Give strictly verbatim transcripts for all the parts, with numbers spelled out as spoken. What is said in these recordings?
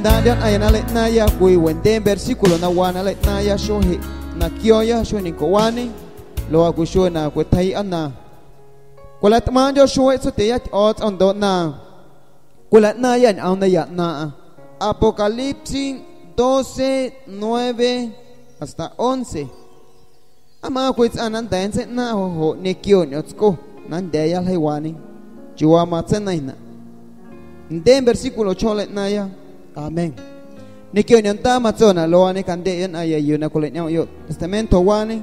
Ndaaꞌndyo̱ nnꞌaⁿya na nleiꞌnaaⁿya cwii wendyee versículo na waa na nleiꞌnaaⁿya xuee jeꞌ na quio̱o̱ⁿya xuee ñencoꞌwaañe, luaa cwii xuee na cwitjeiiꞌa na cwilaꞌtꞌmaaⁿꞌndyo̱ xueeꞌ tsotyeeya Tyꞌo̱o̱tsꞌom ndoꞌ na cwilaꞌnaaⁿya ñꞌoom na ya ꞌnaaⁿꞌaⁿ. Apocalipsis doce, nueve hasta once. Aa mꞌaaⁿ cwii tsꞌaⁿ na nnda̱a̱ nntseiꞌnaaⁿꞌ joꞌ joꞌ ñequio ñꞌoomtsco na nndya̱a̱ya ljeiiwaañe, chiuu waa matseineiⁿnaꞌ. Ndyee versículo chjooꞌ nleiꞌnaaⁿya. Amén. Ñequio ñomndaa matsonaꞌ luaañe, candyeꞌyoꞌ nnꞌaⁿya yuu na cwilaꞌñꞌomꞌyoꞌ Testamento waañe.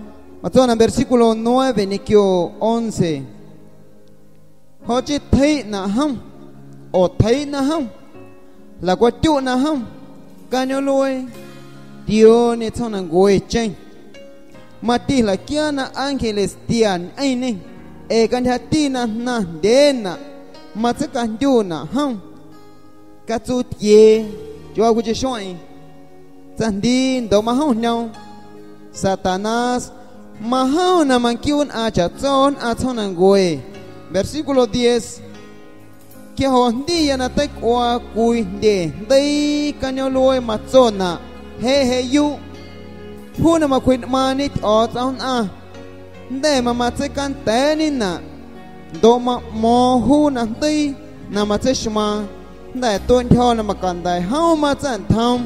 Matsonaꞌ versículo nueve ñequio once: Joꞌ chii tjeiꞌnaꞌ jom, oo tjeiiꞌna jom, jlaꞌcwatyuꞌna jom cañoomꞌluee tiooñe tsjoomnancuecheⁿ. Mati jlaꞌquiaana ángeles tia ñꞌeⁿñê, ee cantyjati na jnaⁿ jndyeenaꞌ matseicajndyunaꞌ jom catsuutquiee, chiuu waa cwiicheⁿ xueeⁿꞌeⁿ, tsaⁿjndii ndoꞌ majomjñoom Satanás, majom na manquiu nnꞌaⁿ chaꞌtso nnꞌaⁿ tsjoomnancue. Versículo diez: Quia joꞌ jndiya na teicꞌuaa cwii jndye jndeii cañoomꞌluee matsonaꞌ: Jeꞌ jeꞌ yuꞌ, juu na macwjiꞌnꞌmaaⁿñe Tyꞌo̱o̱tsꞌom nnꞌaⁿ, jnda̱ mamatseicandya̱a̱ꞌñenaꞌ, ndoꞌ maꞌmo̱o̱ⁿ juu najndeii na matseixmaaⁿ, jnda̱ tueꞌntyjo̱ na macanda̱ jom matsa̱ꞌntjoom.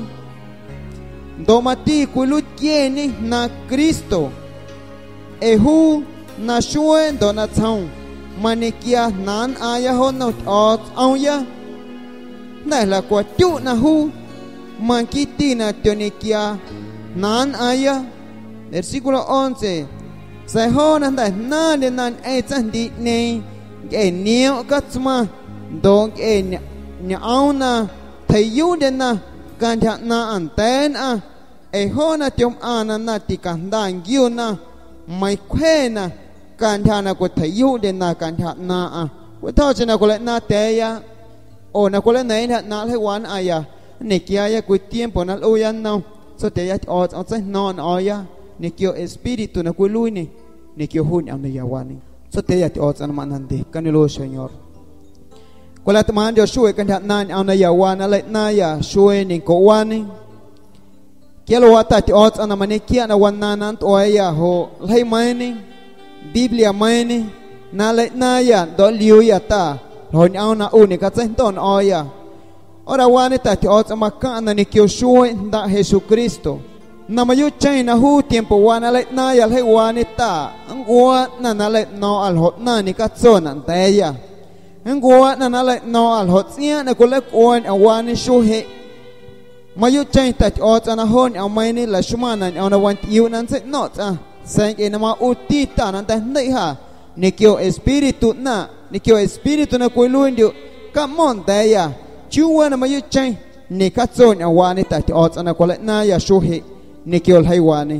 Ndoꞌ mati cwiluiitquieñe jnaaⁿ Cristo, ee juu naxuee ndoꞌ natsjom mañequiaa jnaaⁿ nnꞌaaⁿya jo nnom Tyꞌo̱o̱tsꞌomya. Jnda̱ jlaꞌcwatyuꞌna juu, manquiiti na tyoñequiaa jnaaⁿ nnꞌaaⁿya. Versículo once: Sa̱a̱ joo na jnda̱ jnaⁿndyena ñꞌeⁿ tsaⁿjndiiꞌñeeⁿ ncꞌe nioomꞌ catsmaⁿ ndoꞌ ncꞌe ñꞌoom na tjeiꞌyuuꞌndyena cantyja ꞌnaaⁿꞌaⁿ nda̱a̱ nnꞌaⁿ, ee joo na tyomꞌaⁿ na na ticajnda nquiuna meiⁿ cwje na cantyja na cwitheiyuuꞌndyena cantyja ꞌnaaⁿꞌaⁿ. Cwitjo̱cheⁿ na cwilaꞌnaaⁿtya̱a̱ya oo na cwilaꞌna̱a̱ⁿya ntyja ꞌnaaⁿꞌ ljeiiwaa nnꞌaⁿya, nñequiaaya cwii tiempo na nlꞌuuya nnom tsotyeeya Tyꞌo̱o̱tsꞌom tseijno̱o̱ⁿꞌ nꞌo̱o̱ⁿya ñequio Espíritu na cwiluiiñê ñequio juu ñꞌoom na ya waañe. Tsotyeeya Tyꞌo̱o̱tsꞌom na maꞌnaⁿ ndye, cañoomꞌluee Señor. Cwilaꞌtꞌmaaⁿꞌndyo̱ xueeꞌ cantyja ꞌnaaⁿꞌ ñꞌoom na ya waa na nleiꞌnaaⁿya xuee ñencoꞌwaañe. Quia luaaꞌ Ta Tyꞌo̱o̱tsꞌom na mañequiaꞌ na wanaaⁿ na nntꞌua̱a̱ya joꞌ ljeiimeiiⁿñe, Bibliameiiⁿñe, na nleiꞌnaaⁿya ndoꞌ nliuuya Ta, ljoꞌ ñꞌoom na ꞌu ñecatseijndo̱ꞌ nꞌo̱o̱ⁿya. Hora waañe Ta Tyꞌo̱o̱tsꞌom macaⁿꞌa na ñequio xueeꞌ Jndaꞌ Jesucristo, na mayuuꞌcheⁿ na juu tiempowaa na nleiꞌnaaⁿya ljeiiwaañe Ta, nncua̱a̱ꞌ ꞌnaⁿ na nleiꞌno̱o̱ⁿꞌa ljoꞌ ꞌnaⁿ ñecatsonaꞌ nda̱a̱ya. Nncua̱a̱ꞌ ꞌnaⁿ na nleiꞌno̱o̱ⁿꞌa ljoꞌ tsꞌiaaⁿꞌ na cwileicꞌuaañꞌo̱ⁿ waañe xuee jeꞌ. Mayuuꞌcheⁿ Ta Tyꞌo̱o̱tsꞌom na joo ñꞌoommeiiⁿñe laxmaⁿnaꞌ ñꞌoom na wantyꞌiuuꞌ na nntseiꞌno̱ⁿꞌ tsꞌaⁿ, sa̱a̱ ncꞌe na maꞌuuti Ta na nnteijndeiꞌ jâ ñequio Espíritu ꞌnaaⁿꞌ, ñequio Espíritu na cwiluiindyuꞌ, caꞌmo̱ⁿꞌ nda̱a̱ya, chiuu waa na mayuuꞌcheⁿ ñecatso ñꞌoom waañe Ta Tyꞌo̱o̱tsꞌom na cwilaꞌnaaⁿya xuee jeꞌ ñequio ljeiiwaañe.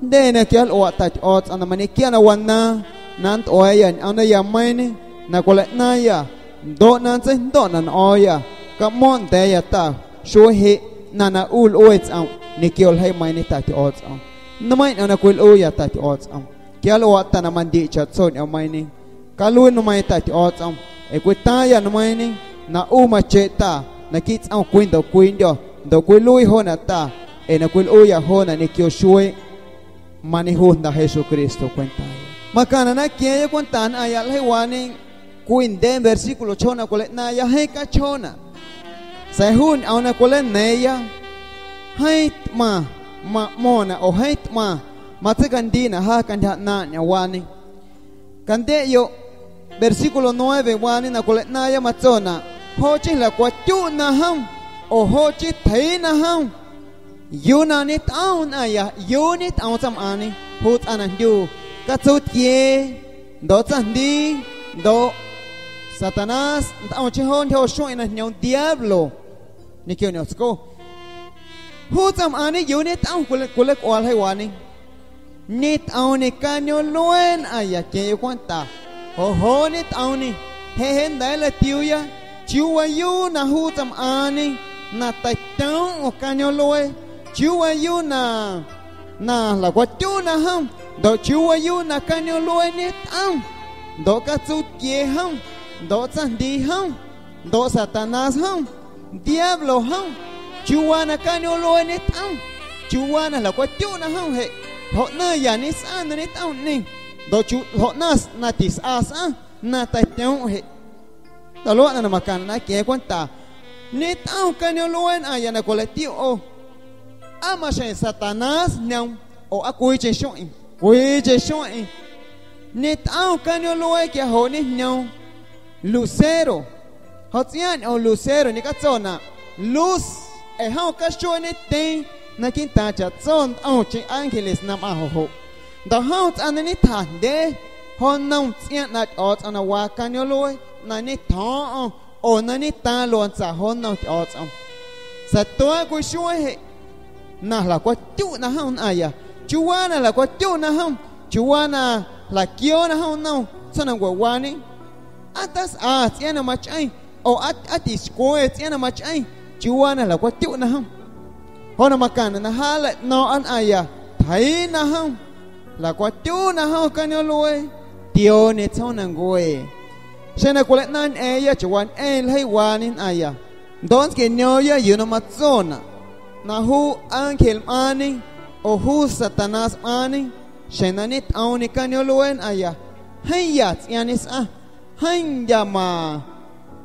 Jndye na quia nlꞌuaꞌ Ta Tyꞌo̱o̱tsꞌom na mañequiaꞌ na wanaaⁿ na nntꞌua̱a̱ya ñꞌoom na yameiiⁿñe na cwilaꞌnaaⁿya ndoꞌ na nntseijndo̱ꞌ na nꞌo̱o̱ⁿya, caꞌmo̱ⁿꞌ nda̱a̱ya Ta xuee jeꞌ ꞌnaⁿ na ꞌu lꞌue tsꞌomꞌ ñequio ljeiimeiiⁿñe Ta Tyꞌo̱o̱tsꞌom. Nmeiⁿꞌ ñꞌoom na cwilꞌuuya Ta Tyꞌo̱o̱tsꞌom, quia nlꞌuaꞌ Ta na mandiꞌ chaꞌtso ñꞌoommeiiⁿñe. Caluii nmeiiⁿ Ta Tyꞌo̱o̱tsꞌom, ee cwitaaⁿya nmeiiⁿñe na ꞌu macheꞌ Ta naquiiꞌ tsꞌom cwii ndoꞌ cwiindyô̱ ndoꞌ cwiluii joonaꞌ Ta, ee na cwilꞌuuya joonaꞌ ñequio xueeꞌ mañejuu Jnda Jesucristo cwentaaya. Macaⁿnaꞌ na qua̱a̱ⁿya cwenta nnꞌaⁿya ljeiiwaañe cwii ndyee versículo chjoo na cwilaꞌnaaⁿya jeeⁿ cachjoonaꞌ. Sa̱a̱ juu ñꞌoom na cwilaꞌna̱a̱ⁿya jeeⁿ tꞌmaⁿ maꞌmo̱ⁿnaꞌ oo jeeⁿ tꞌmaⁿ matseicandiinaꞌ ja cantyja ꞌnaaⁿꞌ ñꞌoomwaañe. Candyeꞌyoꞌ, versículo nueve waañe na cwilaꞌnaaⁿya matsonaꞌ: Joꞌ chii jlaꞌcwatyuꞌna jom, oo joꞌ chii tjeiiꞌna jom. Yuu na ñetꞌom nnꞌaⁿya, yuu ñetꞌom tsaⁿmꞌaaⁿñe, juu tsꞌaⁿ na jndyu catsuutquiee, ndoꞌ tsaⁿjndii, ndoꞌ Satanás, ntꞌomcheⁿ joo ntyjo xueeⁿꞌeⁿ na jñoom diablo ñequio ñomtsco. Juu tsaⁿmꞌaaⁿñe yuu ñetꞌom cwile-, cwileicꞌuaa ljeiiwaañe. Ñetꞌoom ñecañoomꞌluee nnꞌaⁿya queⁿꞌyoꞌ cwenta. Joꞌ joꞌ ñetꞌoomñe, jeꞌ jeꞌ nnda̱a̱ nlatiuuya chiuu wayuu na juu tsaⁿmꞌaaⁿñe na teityoomꞌm cañoomꞌluee, chiuu wayuu na, na jlaꞌcwatyuꞌna jom, ndoꞌ chiuu wayuu na cañoomꞌluee ñetꞌom, ndoꞌ catsuutquiee jom, ndoꞌ tsaⁿjndii jom, ndoꞌ Satanás jom, diablo jom, ¿Chiuu waa na cañoomꞌluee ñetꞌom? ¿Chiuu waa na jlaꞌcwatyuꞌ na jom jeꞌ? Ljoꞌ ꞌnaⁿya ñesꞌaⁿ na ñetꞌomñê, ndoꞌ chu-, ljoꞌ ꞌnaⁿ na tisꞌa sꞌaⁿ na teityomꞌ jeꞌ. Ndoꞌ luaꞌ ꞌnaⁿ na macaⁿnaꞌ na nlqueeⁿ cwenta: ¿ñetꞌom cañoomꞌluee nnꞌaⁿya na cwilaꞌtiuꞌ ꞌo? ¿Aa maxjeⁿ Satanás jñoom, oo aa cwiicheⁿ xueeⁿ? Cwiicheⁿ xueeⁿ. ¿Ñetꞌom cañoomꞌluee quia joꞌ ñejñoom lucero? Joꞌ tsꞌiaaⁿ ñꞌoom lucero ñecatsonaꞌ luz, ee jom caxuee ñetyeeⁿ naquiiꞌntaaⁿ chaꞌtso ntꞌomcheⁿ ángeles na mꞌaⁿ joꞌ joꞌ. Ndoꞌ jom tsꞌaⁿ na ñetjajndyee, joꞌ nnom tsꞌiaaⁿ ꞌnaaⁿꞌ Tyꞌo̱o̱tsꞌom na waa cañoomꞌluee na ñetjo̱o̱ⁿꞌo̱ⁿ, oo na ñetaaⁿ luaa ntsa jo nnom Tyꞌo̱o̱tsꞌom. Sa̱a̱ tuaaꞌ cwii xuee jeꞌ na jlaꞌcwatyuꞌ na jom nnꞌaⁿya. ¿Chiuu waa na jlaꞌcwatyuꞌ na jom? ¿Chiuu waa na jlaꞌquioo na jom nnom tsjoomnancuewaañe? ¿Aa tasꞌa tsꞌiaaⁿ na machꞌeⁿ, oo aa, aa tixcwe tsꞌiaaⁿ na machꞌeⁿ? ¿Chiuu waa na jlaꞌcwatyuꞌ na jom? Joꞌ na macaⁿnaꞌ na jaa nlaꞌno̱o̱ⁿꞌa nnꞌaⁿya, tjeiiꞌ na jom, jlaꞌcwatyuꞌ na jom cañoomꞌluee, tioo ñe tsjoomnancue. Xeⁿ na cwilaꞌnaaⁿñꞌeeⁿya chaꞌwañꞌeⁿ ljeiiwaañe nnꞌaⁿya, ndoꞌ nntsquieñoomꞌya yuu na matsonaꞌ na juu ángelmꞌaaⁿñe, oo juu Satanásmꞌaaⁿñe, xeⁿ na ñetꞌoomñe cañoomꞌluee nnꞌaⁿya, jeeⁿ ya tsꞌiaaⁿ ñesꞌaⁿ, jeeⁿ ndya ma,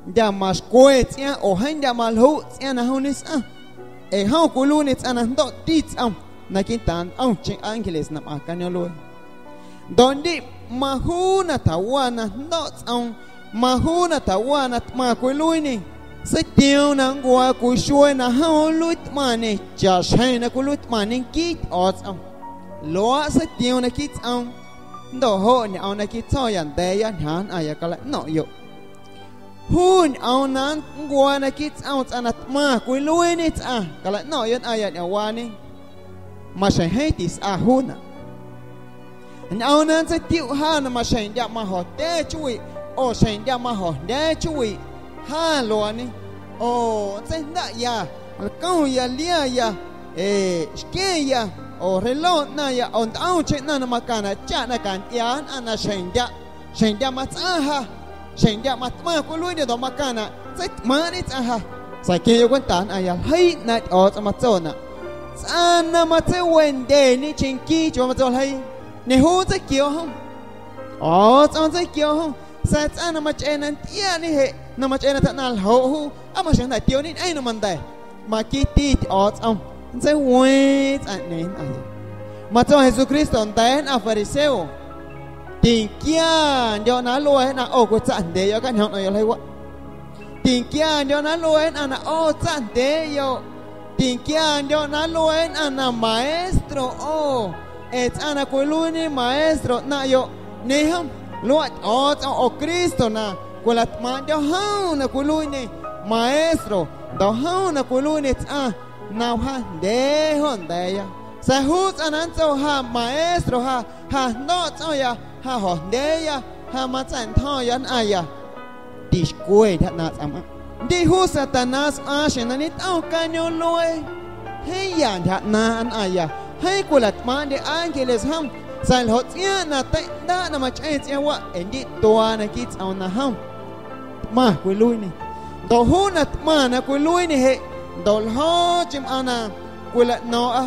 ndya maxcwe tsꞌiaaⁿ, oo jeeⁿ ndya maljuꞌ tsꞌiaaⁿ na jom ñesꞌaⁿ. Ee jom cwiluiiñe tsꞌaⁿ na jndo̱ꞌti tsꞌom naquiiꞌntaaⁿ ntꞌomcheⁿ ángeles na mꞌaⁿ cañoomꞌluee. Ndoꞌ ndiꞌ majuu na tjawa na jndo̱ꞌ tsꞌoom, majuu na tjawa na tꞌmaⁿ cwiluiiñe, seitioom na nncuaa cwii xuee na jom nluiitꞌmaaⁿñe chaꞌxjeⁿ na cwiluiitꞌmaaⁿñe nquii Tyꞌo̱o̱tsꞌom. Luaaꞌ seitioom naquiiꞌ tsꞌoom, ndoꞌ joꞌ ñꞌoom na quitsjo̱ya nda̱a̱ya ñjaaⁿ nnꞌaⁿya calaꞌno̱ⁿꞌyoꞌ. Juu ñꞌoom na nncuaa naquiiꞌ tsꞌoom tsꞌaⁿ na tꞌmaⁿ cwiluiiñe tsꞌaⁿ, calaꞌno̱ⁿꞌyoꞌ nnꞌaⁿya ñꞌoomwaañe, maxjeⁿ jeeⁿ tisꞌa juunaꞌ. Ñꞌoom na nntseitiuꞌ ja na maxjeⁿ ndyaꞌ majo̱tya̱ chuiiꞌ, oo xjeⁿ ndyaꞌ majo̱jndya̱a̱ chuiiꞌ, ja luaañe, oo nntseijndaꞌya, lcoomya liaya, ee xqueⁿya, oo reloj ꞌnaⁿya, oo ntꞌomcheⁿ ꞌnaⁿ na macaⁿnaꞌ chaꞌ na cantyꞌia nnꞌaⁿ na xjeⁿ ndyaꞌ, xjeⁿ ndyaꞌ matsꞌaⁿ ja, xjeⁿ ndyaꞌ matꞌmaⁿ cwiluiiñê ndoꞌ macaⁿnaꞌ tseitꞌmaaⁿꞌñe tsꞌaⁿ ja. Sa̱a̱ queⁿyoꞌ cwenta nnꞌaⁿya ljeii ꞌnaaⁿꞌ Tyꞌo̱o̱tsꞌom matsonaꞌ: Tsꞌaⁿ na matseiwendyeñe cheⁿnquii, chiuu matso ljeii, ñejuu nntseicio̱o̱ jom. Tyꞌo̱o̱tsꞌom nntseicio̱o̱ jom, sa̱a̱ tsꞌaⁿ na machꞌee na ntyꞌiañe jeꞌ, na machꞌee na tjaꞌnaⁿ ljoꞌ juu, aa maxjeⁿ jnda̱ tioñeñꞌeⁿ na manda̱, maquiiti Tyꞌo̱o̱tsꞌom nntseijaaweeⁿ tsꞌaⁿ ꞌñeeⁿ nnꞌaⁿya. Matso Jesucristo nda̱a̱ nnꞌaⁿ fariseo: Tinquiandyo̱ na nluee nnꞌaⁿ ꞌo cwitsaꞌjndyeeꞌyoꞌ cañoomꞌ na yoꞌ ljeiiwaꞌ. Tinquiandyo̱ na nluee nnꞌaⁿ na ꞌo tsaꞌjndyeeꞌyoꞌ. Tinquiandyo̱ na nluee nnꞌaⁿ na maestro ꞌo, ee tsꞌaⁿ na cwiluiiñe maestro ꞌnaⁿꞌyoꞌ, ꞌñeeⁿ jom luaꞌ Tyꞌo̱o̱tsꞌom oo Cristo na cwilaꞌtꞌmaaⁿꞌndyo̱ jom na cwiluiiñe maestro, ndoꞌ jom na cwiluiiñe tsꞌaⁿ na wjaajndyee jo nda̱a̱ya. Sa̱a̱ juu tsꞌaⁿ na nntso ja maestro, ja, ja jndo̱ꞌ tsꞌo̱ⁿya, ja jo̱jndyeeya, ja matsa̱ꞌntjo̱ⁿya nnꞌaⁿya, tixcwe ntyjaꞌnaaⁿꞌ tsꞌaⁿmꞌaⁿꞌ. Ndiꞌ juu Satanás mꞌaaⁿ xjeⁿ na ñetꞌom cañoomꞌluee, jeeⁿ ya ntyjaꞌnaaⁿꞌ nnꞌaⁿya, jeeⁿ cwilaꞌtꞌmaaⁿꞌndye ángeles jom, sa̱a̱ ljoꞌ tsꞌiaaⁿꞌ na teiꞌndaaꞌ na machꞌeⁿ tsꞌiaaⁿwaꞌ ee ndiꞌ tuaa naquiiꞌ tsꞌoom na jom tꞌmaⁿ cwiluiiñe. Ndoꞌ juu na tꞌmaⁿ na cwiluiiñe jeꞌ, ndoꞌ ljooꞌcheⁿ mꞌaaⁿ na cwilaꞌno̱o̱ⁿꞌa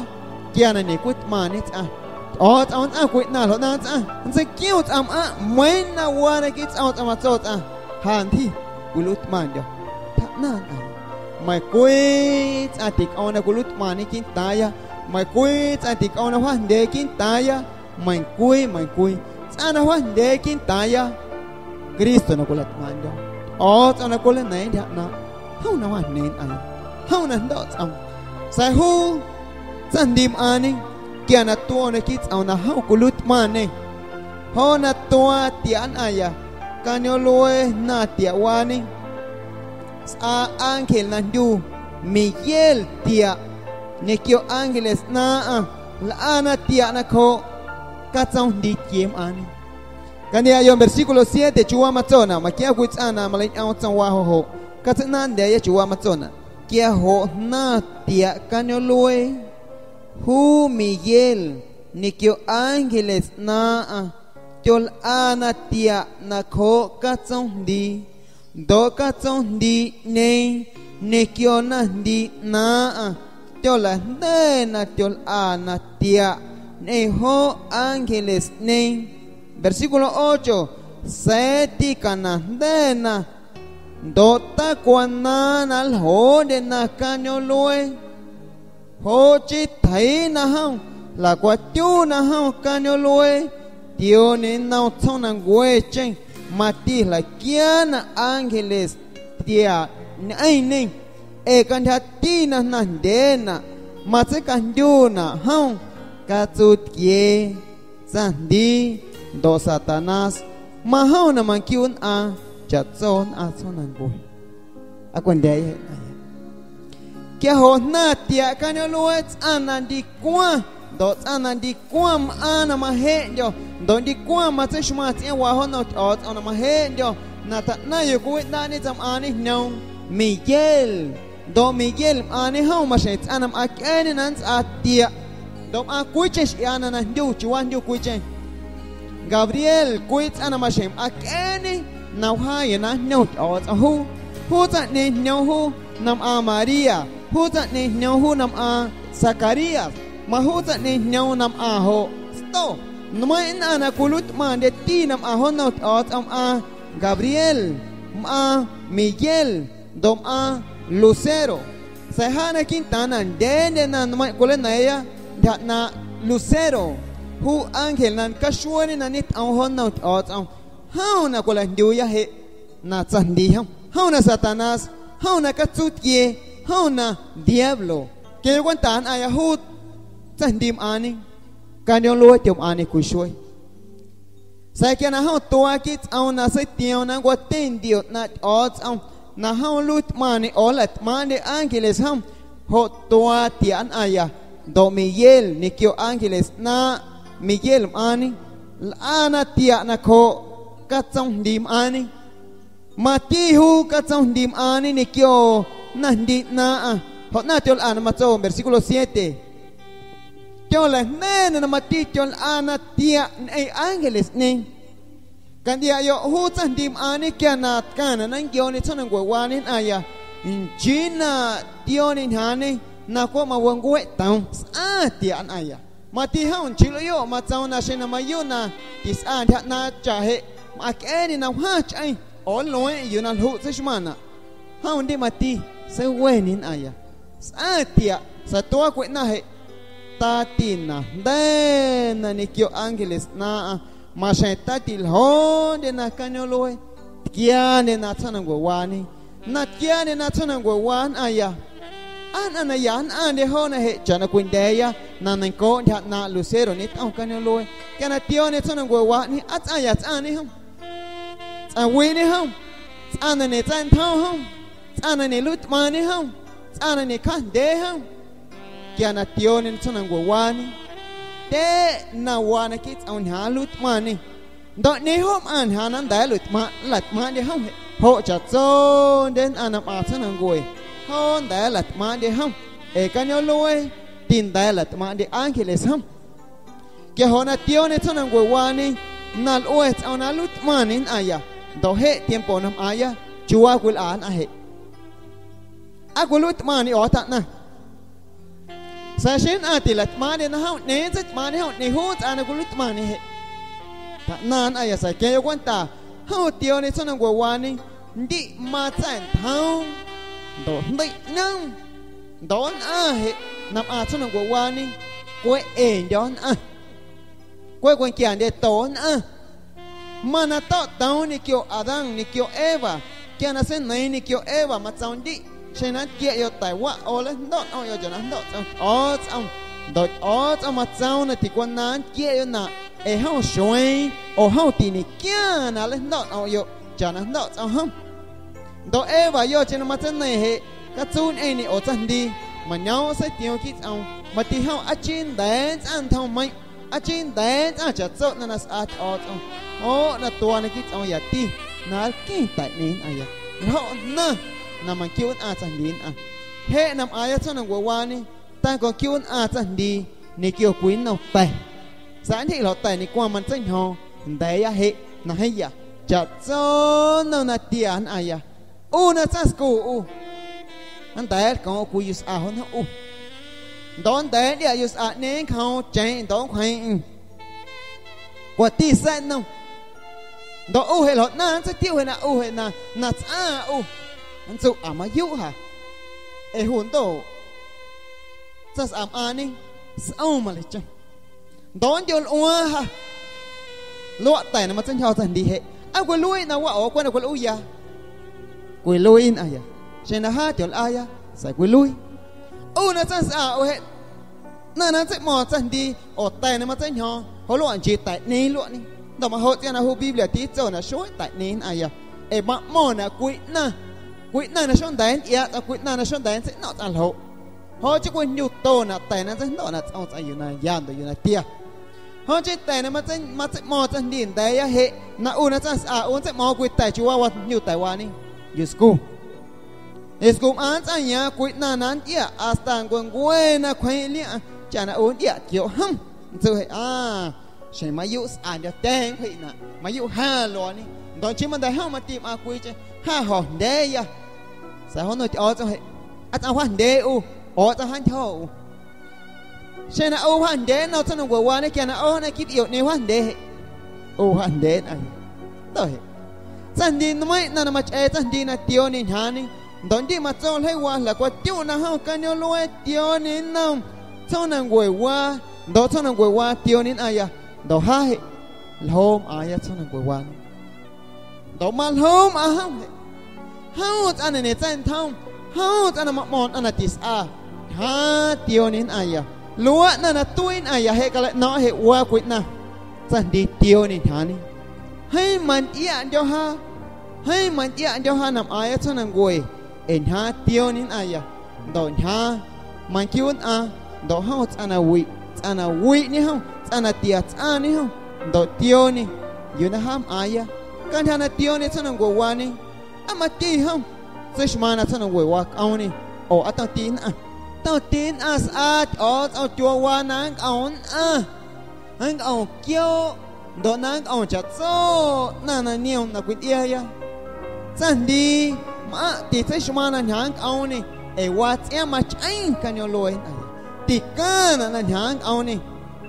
quia na ñeꞌcwitꞌmaaⁿñe tsꞌaⁿ. Tyꞌo̱o̱tsꞌom nnꞌaⁿ cwiꞌnaⁿ ljoꞌ na nntsꞌaⁿ, nntseiquiom tsꞌaⁿmꞌaⁿꞌ meiiⁿ na waa naquiiꞌ tsꞌoom tsꞌaⁿ matso tsꞌaⁿ: Ja ntyji, cwiluiitꞌmaaⁿꞌndyo̱, tjaꞌnaⁿ nnꞌaⁿ. Meiⁿcwii tsꞌaⁿ ticꞌoom na cwiluiitꞌmaaⁿñe quiiꞌntaaⁿya, meiⁿcwii tsꞌaⁿ ticꞌoom na wjaajndyee quiiꞌntaaⁿya, meiⁿcwii, meiⁿcwii tsꞌaⁿ na wjaajndyee quiiꞌntaaⁿya, Cristo na cwilaꞌtꞌmaaⁿꞌndyo̱, Tyꞌo̱o̱tsꞌom na cwilaneiⁿ ntyjaꞌnaaⁿꞌ, jom na wjaajndyee nnꞌaⁿya, jom na jndo̱ꞌ tsꞌoom. Sa̱a̱ juu tsaⁿjndimꞌaaⁿñe quia na tuo̱ naquiiꞌ tsꞌoom na jom cwiluiitꞌmaaⁿñe. Joꞌ na tuaa tiaꞌ nnꞌaⁿya, cañoomꞌluee jnaⁿ tiaꞌwaañe. Sꞌaa ángel na jndyu Miguel tiaꞌ ñequio ángeles ꞌnaaⁿꞌaⁿ, lꞌana tiaꞌ nacjooꞌ catsoom jndii tquiemꞌaaⁿñe. Cantyjaaꞌyoꞌ versículo siete, chiuu waa matsonaꞌ, maquiaaⁿ cwii tsꞌaⁿ na maleiñꞌoom tsoom waa joꞌ joꞌ, catseiꞌnaaⁿꞌndya̱a̱ya chiuu waa matsonaꞌ: Quia joꞌ jnaⁿ tiaꞌ cañoomꞌluee, juu Miguel ñequio ángeles ꞌnaaⁿꞌaⁿ tyolꞌana tiaꞌ nacjooꞌ catsoom jndii, ndoꞌ catsoom jndiiꞌñeeⁿ ñequio naⁿjndii ꞌnaaⁿꞌaⁿ tyolaꞌjnda̱ na tyolꞌa na tiaꞌ ñꞌeⁿ joꞌ ángelesꞌñeeⁿ. Versículo ocho: Sa̱a̱ tîcanajnda̱na ndoꞌ tacwanaaⁿ na nljooꞌndyena cañoomꞌluee. Joꞌ chii tjeiiꞌna jom, jlaꞌcwatyuuna jom cañoomꞌluee, tioo ñenom tsjoomnancue, mati jlaꞌquiaana ángeles tiaꞌ ñꞌeⁿñê, ee cantyjatina najndyeenaꞌ matseicajndyuunaꞌ jom catsuutquiee, tsaⁿjndii ndoꞌ Satanás, majom na manquiuꞌ nnꞌaⁿ chaꞌtso nnꞌaⁿ tsjoomnancue. Aa cwindya̱a̱ya jeꞌ ꞌnaⁿya. Quia joꞌ jnaⁿ tiaꞌ cañoomꞌluee tsꞌaⁿ na ndicwaⁿ ndoꞌ tsꞌaⁿ na ndicwaⁿ mꞌaaⁿ na majeꞌndyo̱ ndoꞌ ndicwaⁿ matseixmaⁿ tsꞌiaaⁿwaa jo nnom Tyꞌo̱o̱tsꞌom na majeꞌndyo̱ na tjaꞌnaⁿ yuu cwiwiꞌndaaꞌñe tsaⁿmꞌaaⁿñe jñoom Miguel. Ndoꞌ Miguel mꞌaaⁿñe jom maxjeⁿ tsꞌaⁿ na mꞌaaⁿcꞌeeñe na nntsꞌaa tiaꞌ ndoꞌ mꞌaaⁿ cwiicheⁿ xꞌiaana na jndyu chiuuwaa jndyu cwiicheⁿ. Gabriel cwii tsꞌaⁿ na maxjeⁿ mꞌaaⁿcꞌeeñe na wjaaya na njñom Tyꞌo̱o̱tsꞌom juu. Juu tsaⁿꞌñeeⁿ jñoom juu na mꞌaaⁿ María, juu tsaⁿꞌñeeⁿ jñoom juu na mꞌaaⁿ Zacarías, majuu tsaⁿꞌñeeⁿ jñoom na mꞌaaⁿ joꞌ sto. Nmeiiⁿ nnꞌaⁿ na cwiluiitꞌmaaⁿꞌndyeti na mꞌaⁿ jo nnom Tyꞌo̱o̱tsꞌom mꞌaaⁿ Gabriel, mꞌaaⁿ Miguel ndoꞌ mꞌaaⁿ Lucero. Sa̱a̱ jaa naquiiꞌntaaⁿ na ndyeendyena nmeiⁿꞌ cwileina̱a̱ⁿya ntyja ꞌnaaⁿꞌ Lucero, juu ángel na caxueeñe na ñetꞌoom jo nnom Tyꞌo̱o̱tsꞌom, jom na cwilajndyuuya jeꞌ na tsaⁿjndii jom, jom na Satanás, jom na catsuutquiee, jom na diablo. Quia cwenta nnꞌaⁿya juu tsaⁿjndii mꞌaaⁿñe, cañoomꞌluee tyomꞌaaⁿñe cwii xuee. Sa̱a̱ quia na jom tuaa quiiꞌ tsꞌoom na seitioom na nncwatyeⁿ ntio ꞌnaaⁿꞌ Tyꞌo̱o̱tsꞌom na jom nluiitꞌmaaⁿñe oo nlaꞌtꞌmaaⁿꞌndye ángeles jom, joꞌ tuaa tiaꞌ nnꞌaⁿya, ndoꞌ Miguel ñequio ángeles ꞌnaaⁿꞌ Miguel mꞌaaⁿñe, lꞌaana tiaꞌ nacjooꞌ catsoom jndii mꞌaaⁿñe. Mati juu catsoom jndii mꞌaaⁿñe ñequio naⁿjndii ꞌnaaⁿꞌaⁿ, joꞌ na tyolꞌa na matso versículo siete: Tyolaꞌjnda̱na na mati tyolꞌa na tiaꞌ ñꞌeⁿ ángelesꞌñeeⁿ. Cantyꞌiaꞌyoꞌ juu tsaⁿjndii mꞌaaⁿñe quia na tcaⁿnaꞌ na nquiooñe tsjoomnancuewaañe nnꞌaⁿya, nchii na tiooñe ñjaaⁿñe na cweꞌ mawancueꞌ toom sꞌaⁿ tiaꞌ nnꞌaⁿya. Mati jom nchii lꞌueyoꞌ matsoom na xeⁿ na mayuuꞌ na tisꞌa ntyja ꞌnaaⁿ cha jeꞌ mꞌaⁿcꞌeeñe na wjaⁿ chꞌeⁿ oo nlueeⁿꞌeⁿ yuu na ljuꞌ tseixmaⁿnaꞌ. Jom ndi mati seiweñe nnꞌaⁿya. Sꞌaⁿ tiaꞌ sa̱a̱ tuaa cweꞌ ꞌnaⁿ jeꞌ tatinajnda̱na ñequio ángeles ꞌnaaⁿꞌaⁿ, maxjeⁿ tatiljooꞌndyena cañoomꞌluee, tquiaandyena tsjoomnancuewaañe. Na tquiaandyena tsjoomnancuewaa nnꞌaⁿya, aa nnꞌaⁿ na ya nnꞌaⁿndye joona jeꞌ chaꞌna cwindya̱a̱ya na neiⁿncooꞌ ntyja ꞌnaaⁿꞌ lucero ñetꞌom cañoomꞌluee. Quia na tiooñe tsjoomnancuewaañe, aa tsꞌaⁿ ya tsꞌaⁿñe jom, tsꞌaⁿ wiiꞌñe jom, tsꞌaⁿ na ñetsa̱ꞌntjom jom, tsꞌaⁿ na ñeluiitꞌmaaⁿñe jom, tsꞌaⁿ na ñecjaajndyee jom. Quia na tiooñe tsjoomnancuewaañe, tyeꞌ na waa naquiiꞌ tsꞌoom ñjaaⁿ nluiitꞌmaaⁿñe. Ndoꞌ ꞌñeeⁿ joꞌ mꞌaⁿ ñjaaⁿ na nnda̱a̱ nluiitꞌmaaⁿꞌ, nlaꞌtꞌmaaⁿꞌndye jom jeꞌ, joꞌ chaꞌtso ndye nnꞌaⁿ na mꞌaaⁿ tsjoomnancue, joo nnda̱a̱ nlaꞌtꞌmaaⁿꞌndye jom, ee cañoomꞌluee tinda̱a̱ nlaꞌtꞌmaaⁿꞌndye ángeles jom. Quia joꞌ na tiooñe tsjoomnancuewaañe, na lꞌue tsꞌoom na nluiitꞌmaaⁿñe nnꞌaⁿya, ndoꞌ jeꞌ tiempo na mꞌaaⁿya, chiuuwaa cwilꞌa nnꞌaⁿ jeꞌ? Aa cwiluiitꞌmaaⁿñe oo tjaꞌnaⁿ? Sa̱a̱ xeⁿ nnꞌaⁿ tilaꞌtꞌmaaⁿꞌndyena jom, ꞌñeeⁿ nntseitꞌmaaⁿꞌñe jom, ꞌñeeⁿ juu nntsꞌaaⁿ na cwiluiitꞌmaaⁿñe jeꞌ. Tjaꞌnaⁿ nnꞌaⁿya sa̱a̱ queⁿyoꞌ cwenta, jom tiooñe tsjoomnancuewaañe, ndiꞌ matsa̱ꞌntjoom ndoꞌ jndeiꞌ ꞌñoom. Ndoꞌ nnꞌaⁿ jeꞌ na mꞌaaⁿ tsjoomnancuewaañe, cweꞌ endyo̱ nnꞌaⁿ, cweꞌ cwenquiandye to nnꞌaⁿ. Mana to̱ꞌtoom ñequio Adán ñequio Eva, quia na seineiiⁿ ñequio Eva matsoom ndiꞌ, xeⁿ na nntquia̱ꞌyoꞌ ta̱waꞌ oo nleijndo̱ꞌ nꞌomꞌyoꞌ chaꞌna jndo̱ꞌ tsꞌom Tyꞌo̱o̱tsꞌom, ndoꞌ Tyꞌo̱o̱tsꞌom matsoom na ticwanaaⁿ nntquia̱ꞌyoꞌ na ee jom xueeⁿ oo jom tiñequiaaⁿ na nleijndo̱ꞌ nꞌomꞌyoꞌ chaꞌna jndo̱ꞌ tsꞌom jom. Ndoꞌ Eva yocheⁿ na matseineiⁿ jeꞌ catsuuñꞌeⁿñe oo tsaⁿjndii, mañoomꞌ seitioom quiiꞌ tsꞌoom, mati jom aa chii nda̱a̱ nntsꞌaⁿ ntjommeiⁿꞌ, aa chii nda̱a̱ nntsꞌaⁿ chaꞌtso ꞌnaⁿ na sꞌaa Tyꞌo̱o̱tsꞌom, joꞌ na tuaa naquiiꞌ tsꞌoomyati na nlqueⁿ ta̱ꞌñeeⁿ nnꞌaⁿya. Ljoꞌ jnaⁿ na manquiuꞌ nnꞌaⁿ tsaⁿjndii nnꞌaⁿ. Jeꞌ na mꞌaaⁿya tsjoomnancuewaañe, taⁿ coquiuꞌ nnꞌaⁿ tsaⁿjndii ñequio cwii nnom ta̱. Sa̱a̱ ntyjiꞌ ljoꞌ ta̱ ñeꞌcwaⁿ matseintyjo̱o̱ⁿ nda̱a̱ya jeꞌ na jeeⁿ ya chaꞌtso nnom natia nnꞌaⁿya. ꞌU na tsaⁿscu ꞌu, Nnda̱a̱ nlco̱o̱ⁿ cwii yusꞌa jo nnom ꞌu. Ndoꞌ nnda̱a̱ nntꞌiaꞌ yusꞌaꞌñeeⁿ nncjooꞌ cheⁿ ndoꞌ nncwjeeⁿꞌeⁿ. Cwati seinom. Ndoꞌ ꞌu jeꞌ ljoꞌ ꞌnaⁿ nntseitiuꞌ jeꞌ na ꞌu jeꞌ na, na tsꞌaⁿ ꞌu. Nntsuꞌ aa mayuꞌ ja. Ee juu ndoꞌ tsaⁿsꞌa mꞌaaⁿñe sꞌom maleichom. Ndoꞌ nndyolꞌuaaⁿ ja. Luaꞌ ta̱ na matseintyjo̱ tsaⁿjndii jeꞌ. ¿Aa cwiluiiꞌ na waꞌ oo cweꞌ na cwilꞌuuya? Cwiluiiꞌ nnꞌaⁿya. Xeⁿ na jaa tyolꞌaaya, sa̱a̱ cwiluiiꞌ. ꞌU na tsaⁿsꞌa ꞌu jeꞌ, ꞌnaⁿ na nntseimꞌmo̱o̱ⁿ tsaⁿjndii oo ta̱ na matseintyjo̱o̱ⁿ, joꞌ luaꞌ nchii ta̱ꞌñeeⁿ luaꞌñe. Ndoꞌ majoꞌ tsꞌiaaⁿ na juu Biblia tiitso na xueeꞌ ta̱ꞌñeeⁿ nnꞌaⁿya. Ee maꞌmo̱ⁿnaꞌ cwii ꞌnaⁿ, cwii ꞌnaⁿ na xonda̱a̱ ntyꞌiaaꞌ tsꞌaⁿ, cwii ꞌnaⁿ na xonda̱a̱ nntseina̱ⁿꞌ tsꞌaⁿ ljoꞌ. Joꞌ chii cwindyutonaꞌ ta̱ na nntseijndo̱ꞌnaꞌ tsꞌoom tsꞌaⁿ yuu na ya ndoꞌ yuu na tia. Joꞌ chii ta̱ na matsei-, matseiꞌmo̱o̱ⁿ tsaⁿjndii nda̱a̱ya jeꞌ na ꞌu na tsaⁿsꞌa ꞌu nntseimꞌmo̱o̱ⁿ cwii ta̱ chiuu waa wajndyuu ta̱ waañe, yuscu. Yuscu mꞌaaⁿ nntsꞌaⁿyaaⁿ cwii ꞌnaⁿ na nntꞌiaꞌ hasta ncuencue na cwjeeⁿꞌ liaⁿꞌaⁿ chaꞌ na ꞌu nntꞌiaꞌ quiooꞌ jom. Nntsuꞌ jeꞌ, aa, xjeⁿ mayuꞌ sꞌandyo̱ tya̱a̱ nncwjiꞌnaꞌ, mayuꞌ ja luaañe. Ndoꞌ nchii manda̱ jom mati mꞌaaⁿ cwiicheⁿ, ja jo̱jndyeeya. Sa̱a̱ joꞌ nnom Tyꞌo̱o̱tsꞌom jeꞌ, aa tsꞌaⁿ wjaajndyee ꞌu, oo tsꞌaⁿ wjaantyjo̱ ꞌu. Xeⁿ na ꞌu wjaajndyee nnom tsjoomnancuewaañe, quia na ꞌo nnꞌaⁿ quiiꞌ tꞌioꞌñeeⁿ wjaajndyee jeꞌ, ꞌu wjaajndyee nnꞌaⁿ. Ndoꞌ jeꞌ, tsaⁿjndii nmeiⁿꞌ ꞌnaⁿ na machꞌee tsaⁿjndii na tioo ñeñjaaⁿñe, ndoꞌ ndiꞌ matso ljeiiwaa jlaꞌcwatyuꞌ na jom cañoomꞌluee tiooñe nnom tsjoomnancuewaa, ndoꞌ tsjoomnancuewaa tiooñe nnꞌaⁿya, ndoꞌ ja jeꞌ ljoo mꞌaaⁿya tsjoomnancuewaañe. Ndoꞌ maljoo mꞌaaⁿ jom jeꞌ, jom tsꞌaⁿ na ñetsa̱ꞌntjom, jom tsꞌaⁿ na maꞌmo̱ⁿ nnꞌaⁿ na tisꞌa, ñjaaⁿ tiooñe nnꞌaⁿya. Luaaꞌ ꞌnaⁿ na tuii nnꞌaⁿya jeꞌ calaꞌno̱o̱ⁿꞌa jeꞌ waa cwii ꞌnaⁿ tsaⁿjndii tiooñe ñjaaⁿñe. Jeeⁿ mantyꞌiaꞌndyo̱ jaa, jeeⁿ mantyꞌiaꞌndyo̱ jaa na mꞌaaⁿya tsjoomnancue, ee ñjaaⁿ tiooñe nnꞌaⁿya, ndoꞌ ñjaaⁿ manquiu nnꞌaⁿ, ndoꞌ jom tsꞌaⁿ na wiꞌ, tsꞌaⁿ na wiꞌñe jom, tsꞌaⁿ na tia tsꞌaaⁿñe jom, ndoꞌ tiooñe yuu na jaa mꞌaaⁿya. Cantyja na tiooñe tsjoomnancuewaañe, aa mati jom tseixmaaⁿ na tsjoomnancuewaa cꞌoomñe, oo aa tomti nnꞌaⁿ? Tomti nnꞌaⁿ sꞌaa Tyꞌo̱o̱tsꞌom tyuaawaa na nncꞌom nnꞌaⁿ, nncꞌom quiooꞌ, ndoꞌ na nncꞌom chaꞌtso ꞌnaⁿ na niom na cwintyꞌiaaya. Tsaⁿjndii mꞌaⁿꞌ titseixmaaⁿ na ñjaaⁿ nncꞌoomñe, ee waa tsꞌiaaⁿ machꞌeⁿ cañoomꞌluee nnꞌaⁿya. Ticaⁿnaꞌ na ñjaaⁿ nncꞌoomñe,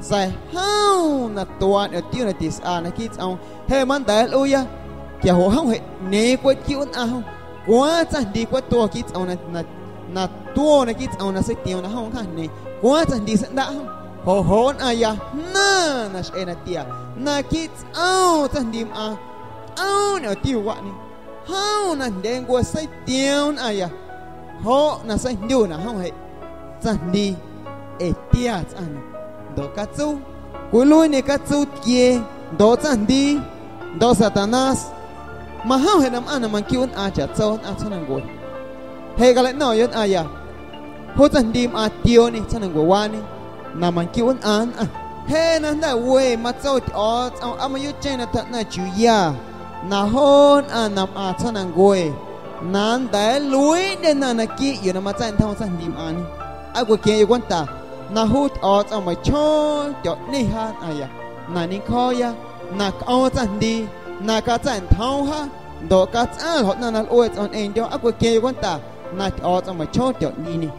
sa̱a̱ jom na tuaaꞌ ñomtiuu na tisꞌa naquiiꞌ tsꞌoom, jeꞌ manda̱a̱ nlꞌuuya. Quia joꞌ jom jeꞌ ꞌñeeⁿ cweꞌ quiooꞌ nnꞌaⁿ jom, cwaaⁿ tsaⁿjndii cweꞌ tuaa quiiꞌ tsꞌoom na, na, na tuoo naquiiꞌ tsꞌoom na seitioom na jom nncjaꞌñeeⁿ, cwaaⁿ tsaⁿjndii seiꞌndaaꞌ jom. Joꞌ joꞌ nnꞌaⁿya jnaⁿ na xꞌee na tia naquiiꞌ tsꞌoom tsaⁿjndii mꞌaaⁿ, tꞌoom ñomtiuwaꞌñe. Jom najndyee ncue seitioom nnꞌaⁿya, joꞌ na seijndyunaꞌ jom jeꞌ tsaⁿjndii, ee tia tsꞌaⁿ ndoꞌ catsuu, cwiluiiñe catsuu tquiee, ndoꞌ tsaⁿjndii, ndoꞌ Satanás. Majom jeꞌ na mꞌaⁿ na manquiu nnꞌaaⁿ chaꞌtso nnꞌaⁿ tsjoomnancue. Jeꞌ calaꞌno̱ⁿꞌyoꞌ nnꞌaⁿya, juu tsaⁿjndii mꞌaaⁿ tiooñe tsjoomnancuewaañe na manquiu nnꞌaⁿ nnꞌaⁿ. Jeꞌ na jnda̱ we matso Tyꞌo̱o̱tsꞌom aa mayuuꞌcheⁿ na tjaꞌnaⁿ chiuu ya na joo nnꞌaⁿ na mꞌaaⁿ tsjoomnancue na nnda̱a̱ nluiiꞌndyena naquiiꞌ yuu na matsa̱ꞌntjom tsaⁿjndii mꞌaaⁿñe. Aa cwiqueⁿꞌyoꞌ cwenta na juu Tyꞌo̱o̱tsꞌom meiⁿchjoo tyo̱ꞌñe jaa nnꞌaⁿya na ñencjo̱o̱ya, na cꞌoom tsaⁿjndii, na catsa̱ꞌntjoom jaa, ndoꞌ catsꞌaⁿ ljoꞌ ꞌnaⁿ na lꞌue tsꞌomñꞌeeⁿndyo̱. Aa cwiqueⁿꞌyoꞌ cwenta na Tyꞌo̱o̱tsꞌom meiⁿchjoo tyo̱ꞌñeeⁿñe.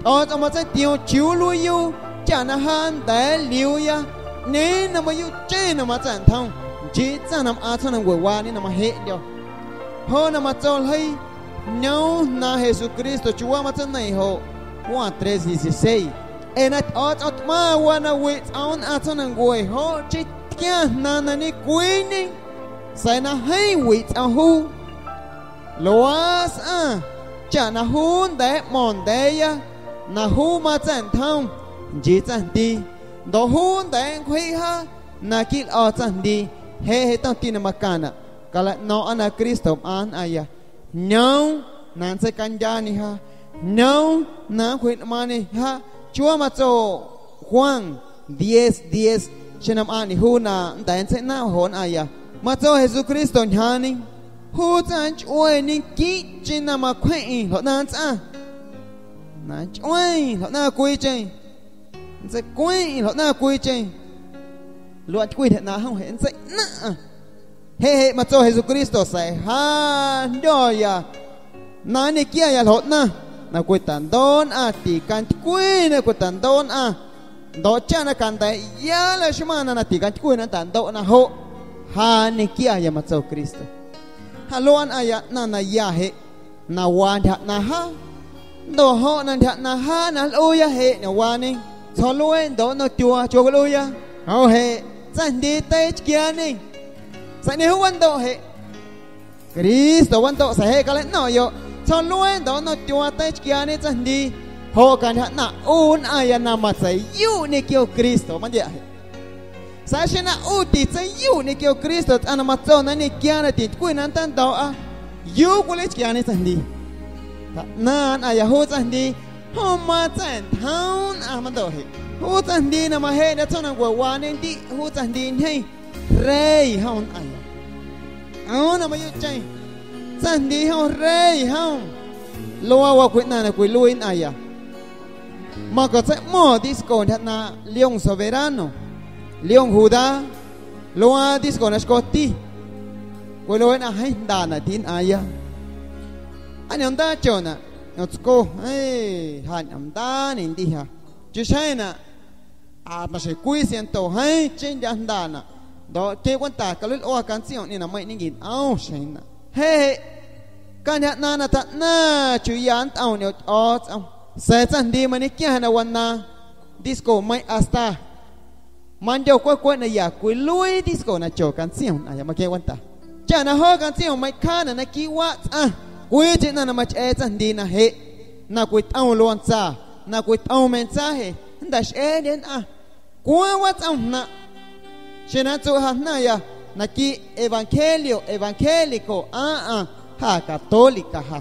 Tyꞌo̱o̱tsꞌom matseitioom chiuu nluiiyuu chaꞌ na jaa nnda̱a̱ nliuuya ꞌñeeⁿ na mayuuꞌcheⁿ na matsa̱ꞌntjom, nchii tsaⁿ na mꞌaaⁿ tsjoomnancuewaañe na majeꞌndyo̱. Joꞌ na matso ljeii ñoom jnaaⁿ Jesucristo chiuu waa matseina̱ⁿya joꞌ Juan tres dieciséis: Ee na Tyꞌo̱o̱tsꞌom tꞌmaⁿ waa na wiꞌ tsꞌom nnꞌaⁿ tsjoomnancue, joꞌ chii tquiaⁿ jnaaⁿ na ñecwiiñe, sa̱a̱ na jeeⁿ wiꞌ tsꞌom juu. Luaaꞌ sꞌaⁿ chaꞌ na juu nnda̱a̱ mꞌmo̱ⁿ nda̱a̱ya na juu matsa̱ꞌntjom, nchii tsaⁿjndii, ndoꞌ juu nnda̱a̱ nncwjiꞌ jaa naquiiꞌ lꞌo̱ tsaⁿjndii. Jeꞌ jeꞌ tomti na macaⁿnaꞌ calaꞌno̱o̱ⁿꞌa na Cristo mꞌaaⁿ nnꞌaⁿya, ñoom na nntseicandyaañe jaa, ñoom na nncwjiꞌnꞌmaaⁿñe jaa. Chiuu waa matso Juan diez diez, xeⁿ na mꞌaaⁿꞌñe juu na nnda̱a̱ nntseiꞌnaaⁿꞌ joꞌ nnꞌaⁿya, matso Jesucristo ñjaaⁿñe: Juu tsaⁿ nnchꞌueeñe quiiꞌcheⁿ na macwjeⁿꞌeⁿ ljoꞌ ꞌnaaⁿ nntsꞌaⁿ, na nnchꞌueeⁿ ljoꞌ ꞌnaaⁿ cwiicheⁿ, nntseicweⁿꞌeⁿ ljoꞌ ꞌnaaⁿ cwiicheⁿ. Luaꞌ ntycwi ntyja̱ꞌ na jom jeꞌ nntseiꞌnaⁿꞌaⁿ. Jeꞌ jeꞌ matso Jesucristo sa̱a̱ ja jndyo̱ya Na nñequiaya ljoꞌ ꞌnaⁿ na cwitaꞌndooꞌ nnꞌaⁿ ticantycwiñe cwitaꞌndooꞌ nnꞌaⁿ, ndoꞌ cha na canda̱a̱ꞌya laxmaⁿna na ticantycwiñe na nntaꞌndoꞌna joꞌ, ja nñequiaya, matso Cristo. Ja luaaꞌ nnꞌaⁿya ꞌnaⁿ na ya jeꞌ na waa ntyja ꞌnaaⁿ jaa. Ndoꞌ joꞌ na ntyja ꞌnaaⁿ jaa na nlꞌuuya jeꞌ ñꞌoomwaañe, tsjo̱lueeꞌ ndoꞌ nnom tyuaa, chiuu cwilꞌuuya? Joꞌ jeꞌ tsaⁿjndii teichquiaañe. Sa̱a̱ ꞌñeeⁿ juu wandoꞌ jeꞌ, Cristo wandoꞌ, sa̱a̱ jeꞌ calaꞌno̱ⁿꞌyoꞌ, tsjo̱lueeꞌ ndoꞌ nnom tyuaa teichquiaañe tsaⁿjndii. Joꞌ cantyja ꞌnaⁿꞌ ꞌu nnꞌaⁿya na matseiyuꞌ ñequio Cristo mandiaꞌ jeꞌ. Sa̱a̱ xeⁿ na ꞌu titseiyuꞌ ñequio Cristo, tsꞌaⁿ na matso na nñequiaa na tintycwi na nntando̱o̱ꞌa, ¿yuu cwileichquiaañe tsaⁿjndii? Tjaꞌnaⁿ nnꞌaⁿya juu tsaⁿjndii, jom matsa̱ꞌntjoom nnꞌaⁿ mandoꞌ jeꞌ. Juu tsaⁿjndii na majeꞌndyo̱ tsjoomnancuewaañe ndiꞌ juu tsaⁿjndii ñjeeⁿ, rey jom nnꞌaⁿya. Cꞌoom na mayuuꞌcheⁿ, tsaⁿjndii jom rey jom. Luaaꞌ waa cwii ꞌnaⁿ na cwiluii nnꞌaⁿya. Macatseiꞌmo̱ⁿ disco ntyja ꞌnaaⁿꞌ León Soberano, León Judá, luaaꞌ disco na xcoti. Cwiluena jeeⁿ jndanaꞌ ti nnꞌaaⁿya. Aa ñomndaaꞌ chonaꞌ, ñomtsco, ee, ja ñomndaañe ndi ja. Chuxjeeⁿ na, aa, maxjeⁿ cwii ciento jeeⁿcheⁿ ndyaꞌ jndanaꞌ, ndoꞌ queⁿ cwenta calueilꞌua cantsiomꞌ ꞌñeeⁿ na meiⁿ ñenquinꞌom xjeⁿ nnaⁿ. Jeꞌ jeꞌ, cantyja ꞌnaaⁿ na tjaꞌnaⁿ chiuu ya nntꞌomñe Tyꞌo̱o̱tsꞌom, sa̱a̱ tsaⁿjndii mañequiaⁿ na wanaaⁿ discomeiⁿꞌ hasta mandyo cweꞌ cweꞌ na ya cwiluii disco na cho cantsiom nnꞌaⁿya maqueⁿ cwenta. Chaꞌ na joo cantsiomꞌmeiⁿꞌ cjaanaꞌ naquiiꞌ waꞌ tsꞌaⁿ, cwiicheⁿ ꞌnaⁿ na machꞌee tsaⁿjndii na jeꞌ, na cwitꞌom luantsa, na cwitꞌom mensaje, nnta̱xꞌeeꞌndye nnꞌaⁿ. Cwaaⁿ watsꞌom jnaⁿꞌ. Xeⁿ na nntsuꞌ ja jnaⁿya naquiiꞌ evangelio evangélico, aa, aa, ja católica ja.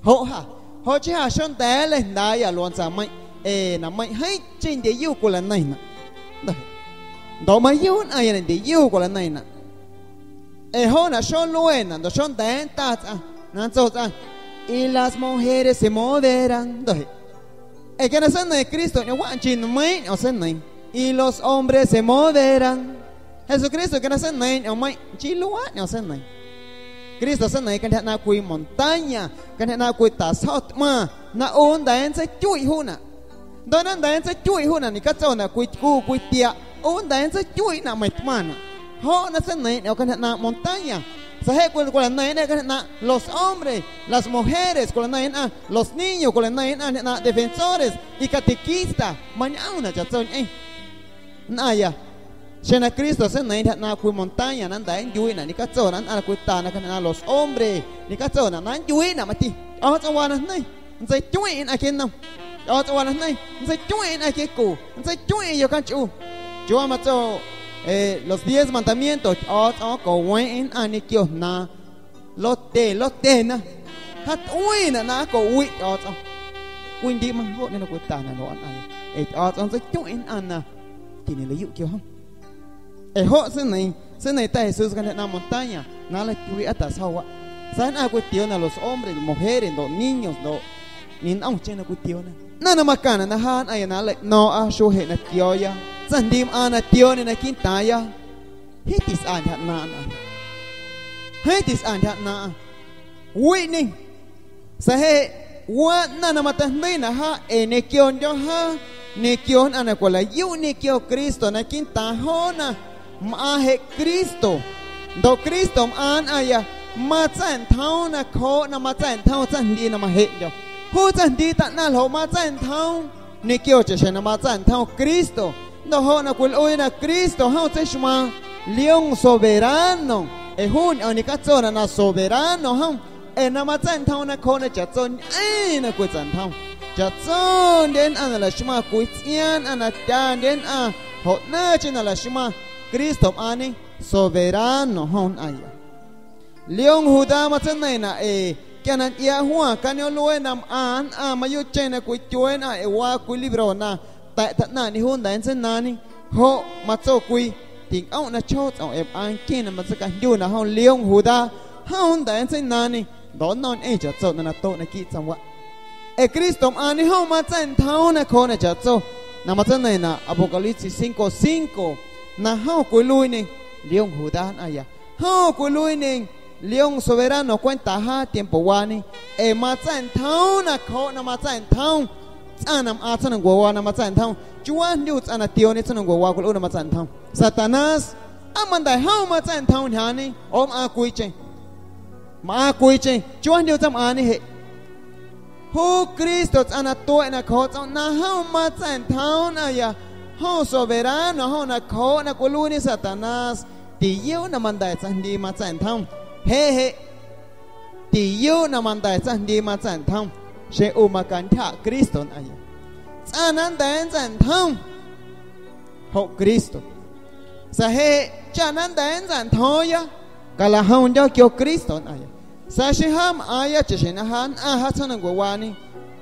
Joꞌ ja, joꞌ chii ja xonda̱a̱ nleijndaaꞌya luantsameiⁿꞌ, ee nameiⁿꞌ jeeⁿcheⁿ ndyeyu cwilaneiⁿnaꞌ. Ndoꞌ mayuuꞌ nnꞌaⁿya na ndyeyu cwilaneiⁿnaꞌ. Ee joonaꞌ xoluenaꞌ ndoꞌ xonda̱a̱ nnta tsꞌaⁿ na nntso tsꞌaⁿ: "Y las mujeres se moverán", ndoꞌ jeꞌ. Ee quia na seineiⁿ Cristo ñꞌoomwaꞌ nchii nmeiiⁿꞌ ñꞌoom seineiiⁿ: "Y los hombres se moverán". Jesucristo quia na seineiiⁿ ñꞌoommeiⁿꞌ nchii luaaꞌ ñꞌoom seineiiⁿ. Cristo seineiiⁿ cantyja ꞌnaaⁿꞌ cwii montaña, cantyja ꞌnaaⁿꞌ cwii taꞌsjo̱ tꞌmaⁿ na ꞌu nnda̱a̱ nntseityuiꞌ juunaꞌ. Ndoꞌ na nnda̱a̱ nntseityuiꞌ juunaꞌ ñeꞌcatsonaꞌ cwii tycu cwii tiaꞌ, ꞌu nnda̱a̱ nntseityuiꞌnaꞌ meiⁿ tꞌmaⁿnaꞌ. Joꞌ na seineiiⁿ ñꞌoom cantyja ꞌnaaⁿꞌ montaña. Sa̱a̱ jeꞌ cwilaneiⁿna cantyja ꞌnaaⁿꞌ los hombres, las mujeres, cwilaneiⁿ nnꞌaⁿ, los niños, cwilaneiⁿ nnꞌaⁿ cantyja ꞌnaaⁿꞌ defensores y catequistas, mañꞌomnaꞌ chaꞌtso ñꞌeⁿ. Nnꞌaⁿya, xeⁿ na Cristo seineiiⁿ ntyja ꞌnaaⁿꞌ cwii montaña na nnda̱a̱ nntyuiiꞌnaꞌ, ñeꞌcatsonaꞌ nnꞌaⁿ na cwitanaꞌ cantyja ꞌnaaⁿꞌ los hombres, ñeꞌcatsonaꞌ na nntyuiiꞌnaꞌ mati. Tyꞌo̱o̱tsꞌom waa najneiⁿ, nntseityeⁿꞌeⁿ nnꞌaⁿ quie nnom. Tyꞌo̱o̱tsꞌom waa najneiⁿ, nntseityeⁿꞌeⁿ nnꞌaⁿ quie cu, nntseityeⁿꞌeⁿ yocanchꞌu. Chiuu waa matso, ee, los diez mandamientos, Tyꞌo̱o̱tsꞌom ncoꞌweeⁿꞌeⁿ nnꞌaⁿ ñequio jnaaⁿ. Lotye, lotyena. Jaa tꞌuiinaꞌ na ncoꞌwiꞌ Tyꞌo̱o̱tsꞌom. Cwindiiꞌ majoꞌñe na cwitanaꞌ luaaꞌ nnꞌaⁿya, ee Tyꞌo̱o̱tsꞌom nntseityeⁿꞌeⁿ nnꞌaⁿ na tiñeꞌlayuꞌ quia jom. Ee joꞌ seineiiⁿ, seineiiⁿ Ta Jesús cantyja ꞌnaaⁿꞌ montaña na nlatyuiiꞌa taꞌsjo̱waꞌ. Sa̱a̱ nnꞌaⁿ cwitioona los hombres, mujeres ndoꞌ niños ndoꞌ ni nꞌomcheⁿ na cwitioona. Ꞌnaⁿ na macaⁿnaꞌ na jaa nnꞌaⁿya na nleiꞌno̱o̱ⁿꞌa xuee jeꞌ na tquio̱o̱ya, tsaⁿjndii mꞌaaⁿ na tiooñe naquiiꞌntaaⁿya, jeeⁿ tisꞌa ntyja ꞌnaaⁿꞌaⁿ. Jeeⁿ tisꞌa ntyja ꞌnaaⁿꞌaⁿ. Wiꞌñe. Sa̱a̱ jeꞌ, waa ꞌnaⁿ na mateijndeiinaꞌ jaa ee ñequiondyo̱ jaa, ñequio nnꞌaⁿ na cwilaꞌyuꞌ ñequio Cristo naquiiꞌntaaⁿ joona, mꞌaaⁿ jeꞌ Cristo. Ndoꞌ Cristo mꞌaaⁿ nnꞌaⁿya, matsa̱ꞌntjoom nacjooꞌ na matsa̱ꞌntjoom tsaⁿjndii na majeꞌndyo̱. Juu tsaⁿjndii taꞌnaⁿ ljoꞌ matsa̱ꞌntjoom ñequio chaꞌxjeⁿ na matsa̱ꞌntjoom Cristo. Ndoꞌ joꞌ na cwilꞌuuya na Cristo jom tseixmaaⁿ León Soberano, ee juu ñꞌoom ñeꞌcatsonaꞌ na soberano jom, ee na matsa̱ꞌntjoom nacjooꞌ na chaꞌtsoñꞌeⁿ na cwitsa̱ꞌntjom. Chaꞌtsondye nnꞌaⁿ na laxmaⁿ cwii tsꞌiaaⁿ nnꞌaⁿ na tyandye nnꞌaⁿ, joꞌ ꞌnaⁿcheⁿ na laxmaⁿ Cristo mꞌaaⁿñe soberano jom nnꞌaⁿya. León Judá matseineiⁿnaꞌ ee quia na ntyꞌiaaꞌ Juan cañoomꞌluee na mꞌaⁿ nnꞌaⁿ mayuuꞌcheⁿ na cwityuee nnꞌaⁿ ee waa cwii libro na ta̱ꞌ tjaꞌnaⁿꞌñe juu nda̱a̱ nntseinaaⁿñe, joꞌ matso cwii: Tincꞌomꞌ na chjoo tsꞌom ee mꞌaaⁿ nqueⁿ na matseicajndyunaꞌ jom León Judá, jom nnda̱a̱ nntseinaaⁿñe ndoꞌ nno̱ⁿñꞌeⁿ chaꞌtso ꞌnaⁿ na toꞌ naquiiꞌ tsaⁿwaꞌ. Ee Cristo mꞌaaⁿñe jom matsa̱ꞌntjoom nacjooꞌ na chaꞌtso na matseineiⁿnaꞌ Apocalipsis cinco cinco na jom cwiluiiñe León Judá nnꞌaⁿya. Jom cwiluiiñe León soberano cwenta jaa tiempowaañe, ee matsa̱ꞌntjoom nacjooꞌ na matsa̱ꞌntjoom tsꞌaⁿ na mꞌaaⁿ tsjoomnancuewaa na matsa̱ꞌntjoom. Chiuu jndyu tsꞌaⁿ na tiooñe tsjoomnancuewaa cwilꞌuu na matsa̱ꞌntjoom? Satanás. ¿Aa manda̱ jom matsa̱ꞌntjoom ñjaaⁿñe oo mꞌaaⁿ cwiicheⁿ? Mꞌaaⁿ cwiicheⁿ. Chiuu jndyu tsaⁿmꞌaaⁿñe jeꞌ? Juu Cristo tsꞌaⁿ na tueꞌ nacjooꞌ tsꞌoom na jom matsa̱ꞌntjoom nnꞌaⁿya, jom soberano, jom nacjooꞌ na cwiluiiñe Satanás, tiyuuꞌ na manda̱ tsaⁿjndii matsa̱ꞌntjoom. Jeꞌ jeꞌ, tiyuuꞌ na manda̱ tsaⁿjndii matsa̱ꞌntjoom xeⁿ ꞌu macantyjaꞌ Cristo nnꞌaⁿya. Tsꞌaⁿ na nnda̱a̱ nntsa̱ꞌntjoom joꞌ Cristo. Sa̱a̱ jeꞌ cha na nnda̱a̱ nntsa̱ꞌntjo̱o̱ⁿya, calajoomndyo̱ quio Cristo nnꞌaⁿya. Sa̱a̱ xeⁿ jaa mꞌaaⁿya chaꞌxjeⁿ na jaa nnꞌaⁿ jaa tsjoomnancuewaañe,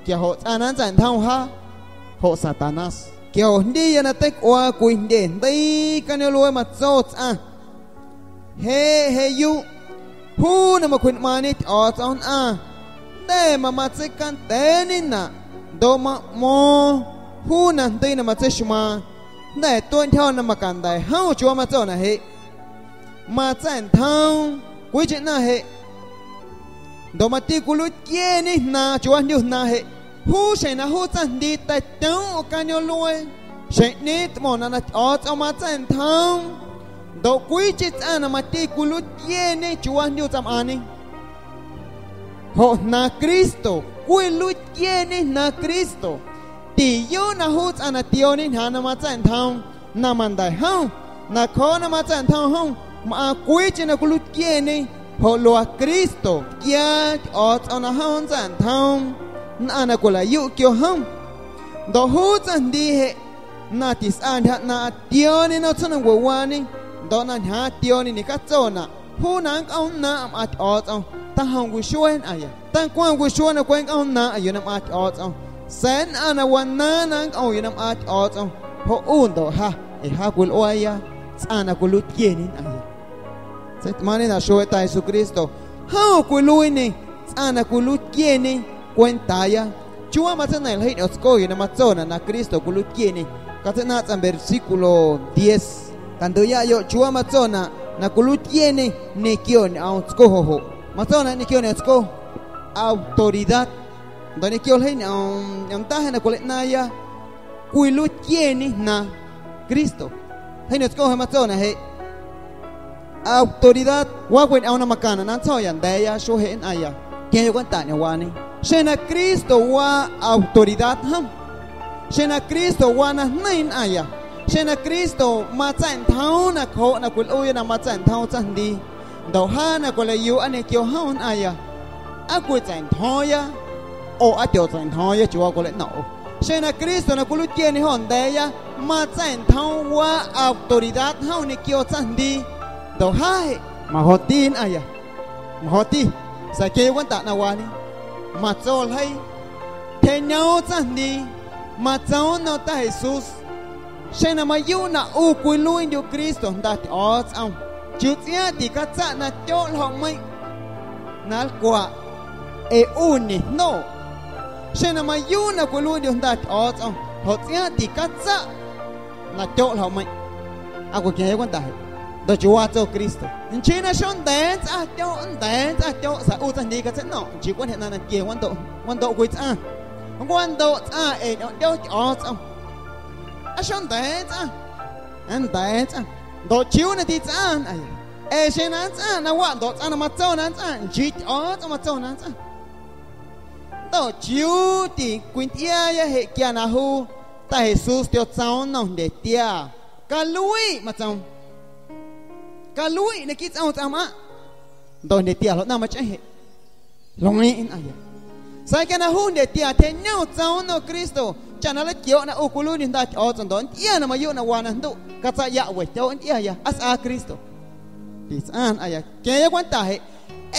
quia joꞌ tsꞌaⁿ na nntsa̱ꞌntjoom jaa joꞌ Satanás. Quia joꞌ jndiiya na teicꞌuaa cwii jndye jndeii cañoomꞌluee matso tsꞌaⁿ: Jeꞌ jeꞌ yuꞌ, juu na macwjiꞌnꞌmaaⁿñe Tyꞌo̱o̱tsꞌom nnꞌaⁿ, jnda̱ mamatseicandya̱a̱ꞌñenaꞌ, ndoꞌ maꞌmo̱o̱ⁿ juu najndeii na matseixmaaⁿ, jnda̱ tueꞌntyjo̱ na macanda̱ jom. Chiuuwaa matsonaꞌ jeꞌ? Matsa̱ꞌntjoom cwiicheⁿ ꞌnaⁿ jeꞌ. Ndoꞌ mati cwiluiitquieñe jnaaⁿ, chiuuwaa jndyu jnaaⁿ jeꞌ? Juu xjeⁿ na juu tsaⁿjndii teityoomꞌm cañoomꞌluee, xjeⁿꞌñeeⁿ tꞌmo̱ⁿnaꞌ na Tyꞌo̱o̱tsꞌom matsa̱ꞌntjoom. Ndoꞌ cwiicheⁿ tsꞌaⁿ na mati cwiluiitquieñe, chiuuwaa jndyu tsaⁿmꞌaaⁿñe? Joꞌ jnaaⁿ Cristo, cwiluiitquieñe jnaaⁿ Cristo. Tiyuuꞌ na juu tsꞌaⁿ na tiooñe ñjaaⁿ na matsa̱ꞌntjoom na manda̱ jom. Nacjooꞌ na matsa̱ꞌntjoom jom, mꞌaaⁿ cwiicheⁿ na cwiluiitquieñe, joꞌ luaa Cristo tquiaa Tyꞌo̱o̱tsꞌom na jom nntsa̱ꞌntjoom nnꞌaⁿ na cwilaꞌyuꞌ quio jom. Ndoꞌ juu tsaⁿjndii jeꞌ, na tisꞌa ntyja ꞌnaaⁿꞌaⁿ tiooñe nnom tsjoomnancuewaañe, ndoꞌ na ñjaaⁿ tiooñe ñecatsonaꞌ juu na nncꞌoomꞌnnaaⁿꞌaⁿ mꞌaaⁿ Tyꞌo̱o̱tsꞌom, tajoom cwii xuee nnꞌaⁿya. Tacwaⁿ cwii xuee na cweꞌ nncꞌoomꞌnnaaⁿꞌaⁿ yuu na mꞌaaⁿ Tyꞌo̱o̱tsꞌom, sa̱a̱ nnꞌaⁿ na wanaaⁿ na nncꞌom yuu na mꞌaaⁿ Tyꞌo̱o̱tsꞌom, joꞌ ꞌu ndoꞌ ja, ee ja cwilꞌuaaya tsꞌaⁿ na cwiluiitquieñe nnꞌaⁿya. Seitꞌmaaⁿꞌñenaꞌ xueeꞌ Ta Jesucristo, jom cwiluiiñe tsꞌaⁿ na cwiluiitquieñe cwentaaya. Chiuuwaa matseina̱ⁿ ljeii ñꞌoomtsco yuu na matsonaꞌ na Cristo cwiluiitquieñe? Catseiꞌnaaⁿꞌ tsꞌaⁿ versículo diez. Canduꞌyaꞌyoꞌ chiuuwaa matsonaꞌ na cwiluiitquieñe ñequio ñꞌoomtsco joꞌ joꞌ. Matsonaꞌ ñequio ñꞌoomtsco: autoridad. Ndoꞌ ñequio ljeii ñꞌoom, ñꞌoomnda jeꞌ na cwilaꞌnaaⁿya, cwiluiitquieñe jnaaⁿ Cristo. Ljeii ñꞌoomtsco jeꞌ matsonaꞌ jeꞌ: autoridad, waa cwii ñꞌoom na macaⁿnaꞌ na nntsjo̱ya nda̱a̱ya xuee jeꞌ nnꞌaⁿya. Queⁿyoꞌ cwentaꞌ ñꞌoomwaañe. Xeⁿ na Cristo waa autoridad jom, xeⁿ na Cristo waa najneiⁿ nnꞌaⁿya, xeⁿ na Cristo matsa̱ꞌntjoom nacjooꞌ na cwilꞌuuya na matsa̱ꞌntjoom tsaⁿjndii, ndoꞌ jaa na cwilaꞌyuuꞌa ñequio jom nnꞌaⁿya, ¿aa cwitseiꞌntjo̱o̱ⁿya oo aa tyotseiꞌntjo̱o̱ⁿya chiuuwaa cwilaꞌno̱ⁿꞌ ꞌu? Xeⁿ na Cristo na cwiluiitquieñe jom nda̱a̱ya, matsa̱ꞌntjoom waa autoridad jom ñequio tsaⁿjndii, ndoꞌ jaa jeꞌ majo̱ti nnꞌaⁿya. Majo̱ti, sa̱a̱ quia cwentaꞌ na waañe, matso ljeii: Tyjeꞌñoom tsaⁿjndii, matsoom nnom Ta Jesús: Xeⁿ na mayuuꞌ na ꞌu cwiluiindyuꞌ Cristo Jnda Tyꞌo̱o̱tsꞌom, chiuu tsꞌiaaⁿꞌ ticatsaꞌ na tyoꞌ ljoꞌmeiⁿꞌ na nlcwaꞌ, ee ꞌu ñejndoꞌ. Xeⁿ na mayuuꞌ na cwiluiindyuꞌ Jnda Tyꞌo̱o̱tsꞌom, joꞌ tsꞌiaaⁿꞌ ticatsaꞌ na tyoꞌ ljoꞌmeiⁿꞌ. ¿Aa cwiqueⁿ cwenta jeꞌ? Ndoꞌ chiuu waa tso Cristo: Nchii na xonda̱a̱ nntsꞌaⁿ tyoꞌ, nnda̱a̱ nntsꞌaⁿ tyoꞌ, sa̱a̱ ꞌu tsaⁿjndii catseiꞌno̱ⁿꞌ, nchii cweꞌ ntyjeꞌ ꞌnaaⁿ na tquie wandoꞌ, wandoꞌ cwii tsꞌaⁿ, nncwandoꞌ tsꞌaⁿ ee ñꞌoomꞌndyo Tyꞌo̱o̱tsꞌom. ¿Aa xonda̱a̱ nntsꞌaⁿ? Nnda̱a̱ nntsꞌaⁿ. Ndoꞌ chiuu na titsꞌaⁿ nnꞌaⁿya? Ee xeⁿ na nntsꞌaⁿ na waꞌ ndoꞌ tsꞌaⁿ na matso na nntsꞌaⁿ, nchii Tyꞌo̱o̱tsꞌom matso na nntsꞌaⁿ. Ndoꞌ chiuu ticwintyꞌiaaya jeꞌ quia na juu Ta Jesús tyotsoom nnom jndyetiaa: Caluiꞌ, matsoom. Caluiꞌ naquiiꞌ tsꞌom tsꞌaⁿmꞌaⁿꞌ. Ndoꞌ jndyetiaa jluaꞌnaⁿ machꞌeⁿ jeꞌ. Jlueeⁿꞌeⁿ nnꞌaⁿya. Sa̱a̱ quia na juu jndyetiaa tyjeꞌñom tsoom nnom Cristo chaꞌ na nleitquio̱o̱ꞌ na ꞌu cwiluiindyuꞌ Jnda Tyꞌo̱o̱tsꞌom ndoꞌ nntyꞌia na mayuuꞌ na waa na jnduꞌ, catsaꞌyaꞌ we tyoꞌ nntyꞌiaya, ¿aa sꞌaa Cristo? Titsꞌaⁿ nnꞌaⁿya. Queⁿya cwenta jeꞌ,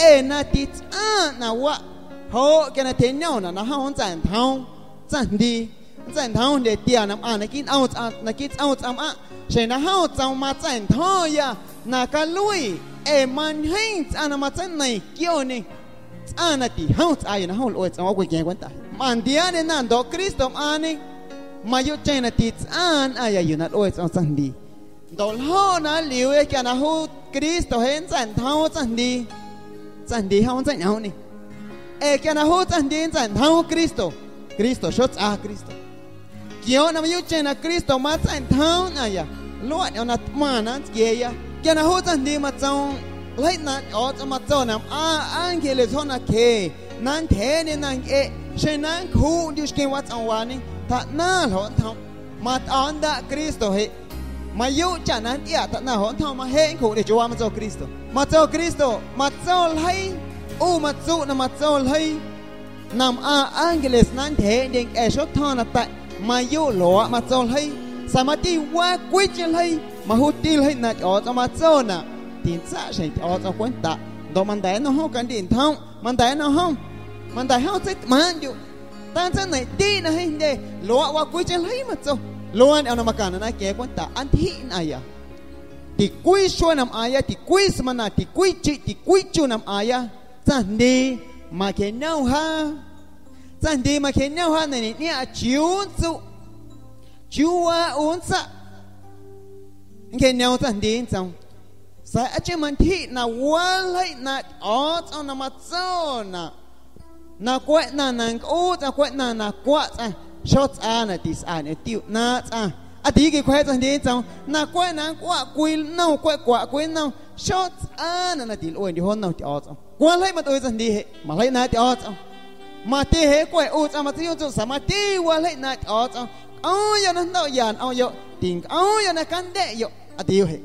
ee na titsꞌaⁿ ꞌnaⁿwaꞌ, joꞌ quia na tyjeꞌñomnaꞌ na jom nntsa̱ꞌntjoom tsaⁿjndii, nntsa̱ꞌntjoom jndyetiaa na mꞌaⁿ naquiiꞌ nꞌom tsꞌaⁿ, naquiiꞌ tsꞌom tsꞌaⁿmꞌaⁿꞌ. Xjeⁿ na jom tsoom matsa̱ꞌntjo̱o̱ⁿya na caluiꞌ, ee mañjeeⁿ tsꞌaⁿ na matseineiⁿ quioñe, tsꞌaⁿ na tijom tsꞌaa yuu na jom lꞌue tsꞌoom aa cwiqueⁿ cwenta. Mꞌaⁿntia̱a̱ꞌndyena ndoꞌ Cristomꞌaaⁿñe, mayuuꞌcheⁿ na titsꞌaⁿ nnꞌaⁿya yuu na lꞌue tsꞌoom tsaⁿjndii. Ndoꞌ ljoꞌ na nliuuya quia na juu Cristo jeꞌ nntsa̱ꞌntjoom tsaⁿjndii. Tsaⁿjndii jom nntseiñꞌoomꞌñê. Ee quia na juu tsaⁿjndii nntsa̱ꞌntjoom Cristo, Cristo xotsꞌa Cristo. Quioꞌ na mayuuꞌcheⁿ na Cristo matsa̱ꞌntjoom nnꞌaⁿya, luaꞌ ñꞌoom na tꞌmaⁿ na nntsquieeya. Quia na juu tsaⁿjndii matsoom, ljeiiꞌ na Tyꞌo̱o̱tsꞌom matso na mꞌaaⁿ ángeles jo nacje na nntyjeeꞌñê na ncꞌeꞌ xeⁿ na nncjuꞌndyuꞌ xqueⁿ watsꞌomwaañe, tjaꞌnaⁿ ljoꞌ nntjom. Matꞌo̱ nndaꞌ Cristo jeꞌ. Mayuuꞌ chaꞌ na ntyꞌiaꞌ tjaꞌnaⁿ joꞌ nntjom, majeꞌ nncjuꞌndye chiuu waa matso Cristo. Matso Cristo, matso ljeii. ꞌU matsuꞌ na matso ljeii na mꞌaaⁿ ángeles na nntyjeeꞌndye ncꞌe xotjo̱o̱ⁿ na ta̱ꞌ, mayuuꞌ luaaꞌ matso ljeii. Sa̱a̱ mati waa cwiicheⁿ ljeii, majuuti ljeii na Tyꞌo̱o̱tsꞌom matsonaꞌ, tintsaꞌ xjeⁿ Tyꞌo̱o̱tsꞌom cwentaꞌ, ndoꞌ manda̱a̱ nnom jom candiꞌntjomꞌ, manda̱a̱ nnom jom, manda̱a̱ jom tseitꞌmaaⁿꞌndyuꞌ. Tantseineiⁿꞌtiꞌ na jeeⁿ jndye, luaaꞌ waa cwiicheⁿ ljeii matso. Luaaꞌ ñꞌoom na macaⁿnaꞌ na nlqueeⁿ cwentaꞌ, aa ntyjiꞌ nnꞌaⁿya. Ticwii xuee na mꞌaaⁿya, ticwii semana, ticwii chiꞌ, ticwii chu na mꞌaaⁿya, tsaⁿjndii macjeꞌñom jaa. Tsaⁿjndii macjeꞌñom jaa na ñeꞌniaⁿꞌa chiuu nntsuꞌ, chiuu waa ꞌu nntsaꞌ. Nncjeꞌñoom tsaⁿjndii nntsoom. Sa̱a̱ aa nchii mantyjiꞌ na waa ljeiiꞌ na Tyꞌo̱o̱tsꞌom na matsonaꞌ na cweꞌ ꞌnaⁿ na ncꞌuu tsꞌaⁿ, cweꞌ ꞌnaⁿ na cwaꞌ tsꞌaⁿ, xotsꞌaanaꞌ tisꞌa ñꞌoom tiuꞌ ꞌnaaⁿꞌ tsꞌaⁿ. Aa tiyuuꞌ quicwjeeꞌ tsaⁿjndii nntsoom na cweꞌ na nncꞌuaꞌ cwii nnom, cweꞌ cwaꞌ cwii nnom, xotsꞌaanaꞌ na tilꞌueeⁿndyuꞌ jo nnom Tyꞌo̱o̱tsꞌom. Cwaaⁿ ljeiiꞌ matꞌuii tsaⁿjndii jeꞌ, maljeiiꞌ na Tyꞌo̱o̱tsꞌom. Mati jeꞌ cweꞌ ꞌu tsꞌaⁿ matseiyuuꞌ ntsuꞌ sa̱a̱ mati waa ljeiiꞌ na Tyꞌo̱o̱tsꞌom. Cꞌoomya na jndo̱ꞌya nꞌomꞌyoꞌ, tincꞌoomya na canda̱ꞌyoꞌ. Aa tiyuuꞌ jeꞌ.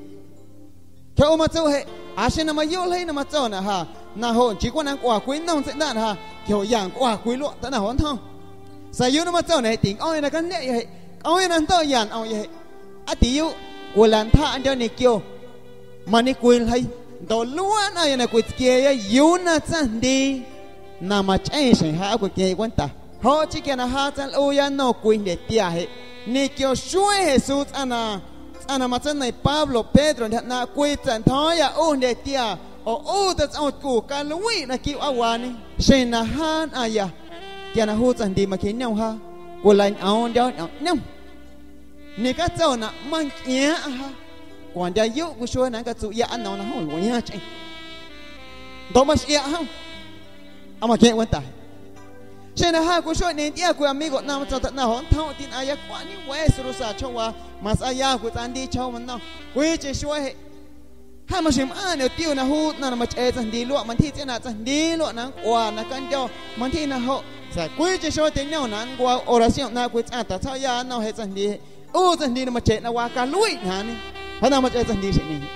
Quia ꞌu matsuꞌ jeꞌ, aa xeⁿ na mayuuꞌ ljeii na matsonaꞌ ja, na joꞌ nchii cweꞌ na nncꞌua cwii nnom nntseijndaaꞌnaꞌ ja, quia joꞌ ya nncꞌua cwii luaꞌ tjaꞌnaⁿ joꞌ nntjom. Sa̱a̱ yuu na matsonaꞌ jeꞌ tincꞌoomya na canda̱ꞌyoꞌ jeꞌ, cꞌoomya na jndo̱ꞌya nꞌomꞌyoꞌ jeꞌ. Aa tiyuuꞌ, cwilaꞌntjaꞌndyo̱ ñequio mañecwii ljeii, ndoꞌ luaaꞌ nnꞌaⁿya na cwitsquieeya yuu na tsaⁿjndii na machꞌeⁿ xjeⁿ ja aa cwiqueeⁿ cwenta. Joꞌ chii quia na ja tsaⁿlꞌuuya nnom cwii jndyetia jeꞌ, ñequio xuee Jesús tsꞌaⁿ na, tsꞌaⁿ na matseineiⁿ Pablo, Pedro ntyja ꞌnaaⁿꞌ cwitsa̱ꞌntjo̱o̱ⁿya ꞌu jndyetia, oo ꞌu ta tsꞌom tcu caluiꞌ naquiiꞌ wꞌaawaañe. Xeⁿ na jaa nnꞌaⁿya, quia na juu tsaⁿjndii macjeꞌñom jaa, cwilañꞌoomndyo̱ ñꞌoom ꞌñom. Ñecatsonaꞌ mancꞌiaaⁿꞌaⁿ jaa, cwandyayuꞌ cwii xuee na nncatsuꞌyaꞌ nnoom na jom luaaⁿcheⁿ. Ndoꞌ maxꞌiaꞌ jom, aa maqueⁿꞌ cwenta. Xeⁿ na ja cwii xueeꞌñeeⁿ ntyꞌia cwii amigo ꞌnaaⁿ matsoom tjaꞌnaⁿ joꞌ nntjomꞌ tinꞌaaⁿya cwaꞌ niwee surusa chjooꞌwaa, masꞌaaya cwii tsꞌaⁿ ndii chjoo manom. Cwiicheⁿ xuee jeꞌ, ja maxjeⁿ mꞌaaⁿ ñꞌoom tiuꞌ na juu ꞌnaⁿ na machꞌee tsaⁿjndii luaꞌ, mantyjiꞌ tsꞌiaaⁿꞌnaⁿꞌ tsaⁿjndii luaꞌ na nncꞌua na candyo̱, mantyjiꞌ na joꞌ, sa̱a̱ cwiicheⁿ xuee tiñomnaꞌ nncwa oración ꞌnaaⁿꞌ cwii tsꞌaⁿ, tjatsjo̱ya nnom jeꞌ tsaⁿjndii jeꞌ. ꞌU tsaⁿjndii na macheꞌ na waa caluiꞌ ñjaaⁿñe, ja na machꞌee tsaⁿjndii xjeⁿ ꞌñeeⁿ jeꞌ,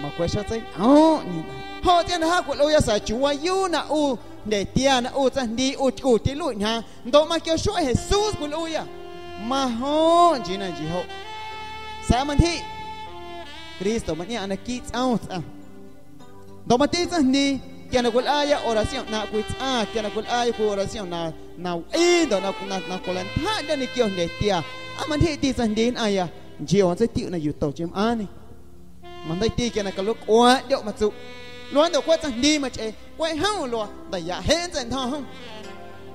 macweꞌ xoctseiñꞌo̱o̱ⁿꞌ ꞌñeeⁿ. Joꞌ tsꞌiaaⁿꞌ na ja cwiꞌluiiya, sa̱a̱ chiuu wayuu na ꞌu jndyetia na ꞌu tsaⁿjndii ꞌu tycu tiluiꞌ ñjaaⁿ, ndoꞌ maquio xuee Jesús cwilꞌuuyâ, majoꞌ nchii na nchii joꞌ. Sa̱a̱ mantyjiꞌ, Cristo mañꞌaⁿ naquiiꞌ tsꞌom tsꞌaⁿ. Ndoꞌ mati tsaⁿjndii, quia na cwilꞌaaya oración ꞌnaaⁿꞌ cwii tsꞌaⁿ, quia na cwilꞌaaya cwii oración na, na wꞌii ndoꞌ na, na, na cwilaꞌntjaꞌndyo̱ ñequio jndyetia, aa mantyjiꞌti tsaⁿjndii nnꞌaⁿya, nchii oo nntseitiuꞌ na yuu tocheⁿ mꞌaaⁿñe. Majndeiiti quia na calucꞌuaaꞌndyoꞌ matsuꞌ. Luaaꞌ ndoꞌ cweꞌ tsaⁿjndii machꞌee, cweꞌ jom luaa, nda̱ꞌ ya jeꞌ nntsa̱ꞌntjo̱o̱ⁿ jom.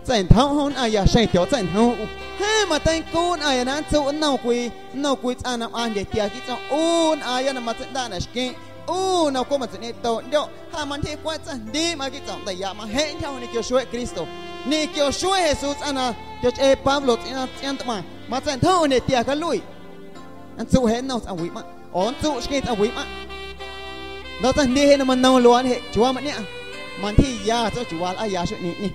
Tsa̱ꞌntjo̱o̱ⁿ jom nnꞌaⁿya xeⁿ tyotsa̱ꞌntjo̱o̱ⁿ ꞌu. Jeeⁿ mateiⁿcooꞌ nnꞌaⁿya na nntsuꞌ nnom cwii, nnom cwii tsꞌaⁿ na mꞌaaⁿ jndyetia quiiꞌ tsꞌom. ꞌU nnꞌaaⁿya na matseiꞌndaaꞌnaꞌ xqueⁿꞌ, ꞌu na cweꞌ matseijndaaꞌtoꞌndyoꞌ, ja mantyjiꞌ cweꞌ tsaⁿjndii mꞌaaⁿ quiiꞌ tsꞌom, nda̱ꞌ ya majeꞌ ntyjom ñequio xueeꞌ Cristo. Ñequio xueeꞌ Jesús tsꞌaⁿ na tyochꞌee Pablo tsꞌiaaⁿ, tsꞌiaaⁿ ntꞌmaⁿ, matseiꞌntjom jndyetia caluiꞌ. Nntsuꞌ jeꞌ nnom tsꞌaⁿ wiꞌ mꞌaⁿꞌ, oo nntsuꞌ xqueⁿ tsꞌaⁿ wiꞌ mꞌaⁿꞌ. Ndoꞌ tsaⁿjndii jeꞌ na manom luaaꞌ jeꞌ, chiuuwaa mañꞌaⁿ, mantyjiya tsꞌoom chiuuwaa lꞌaaya xueeꞌñeeⁿ.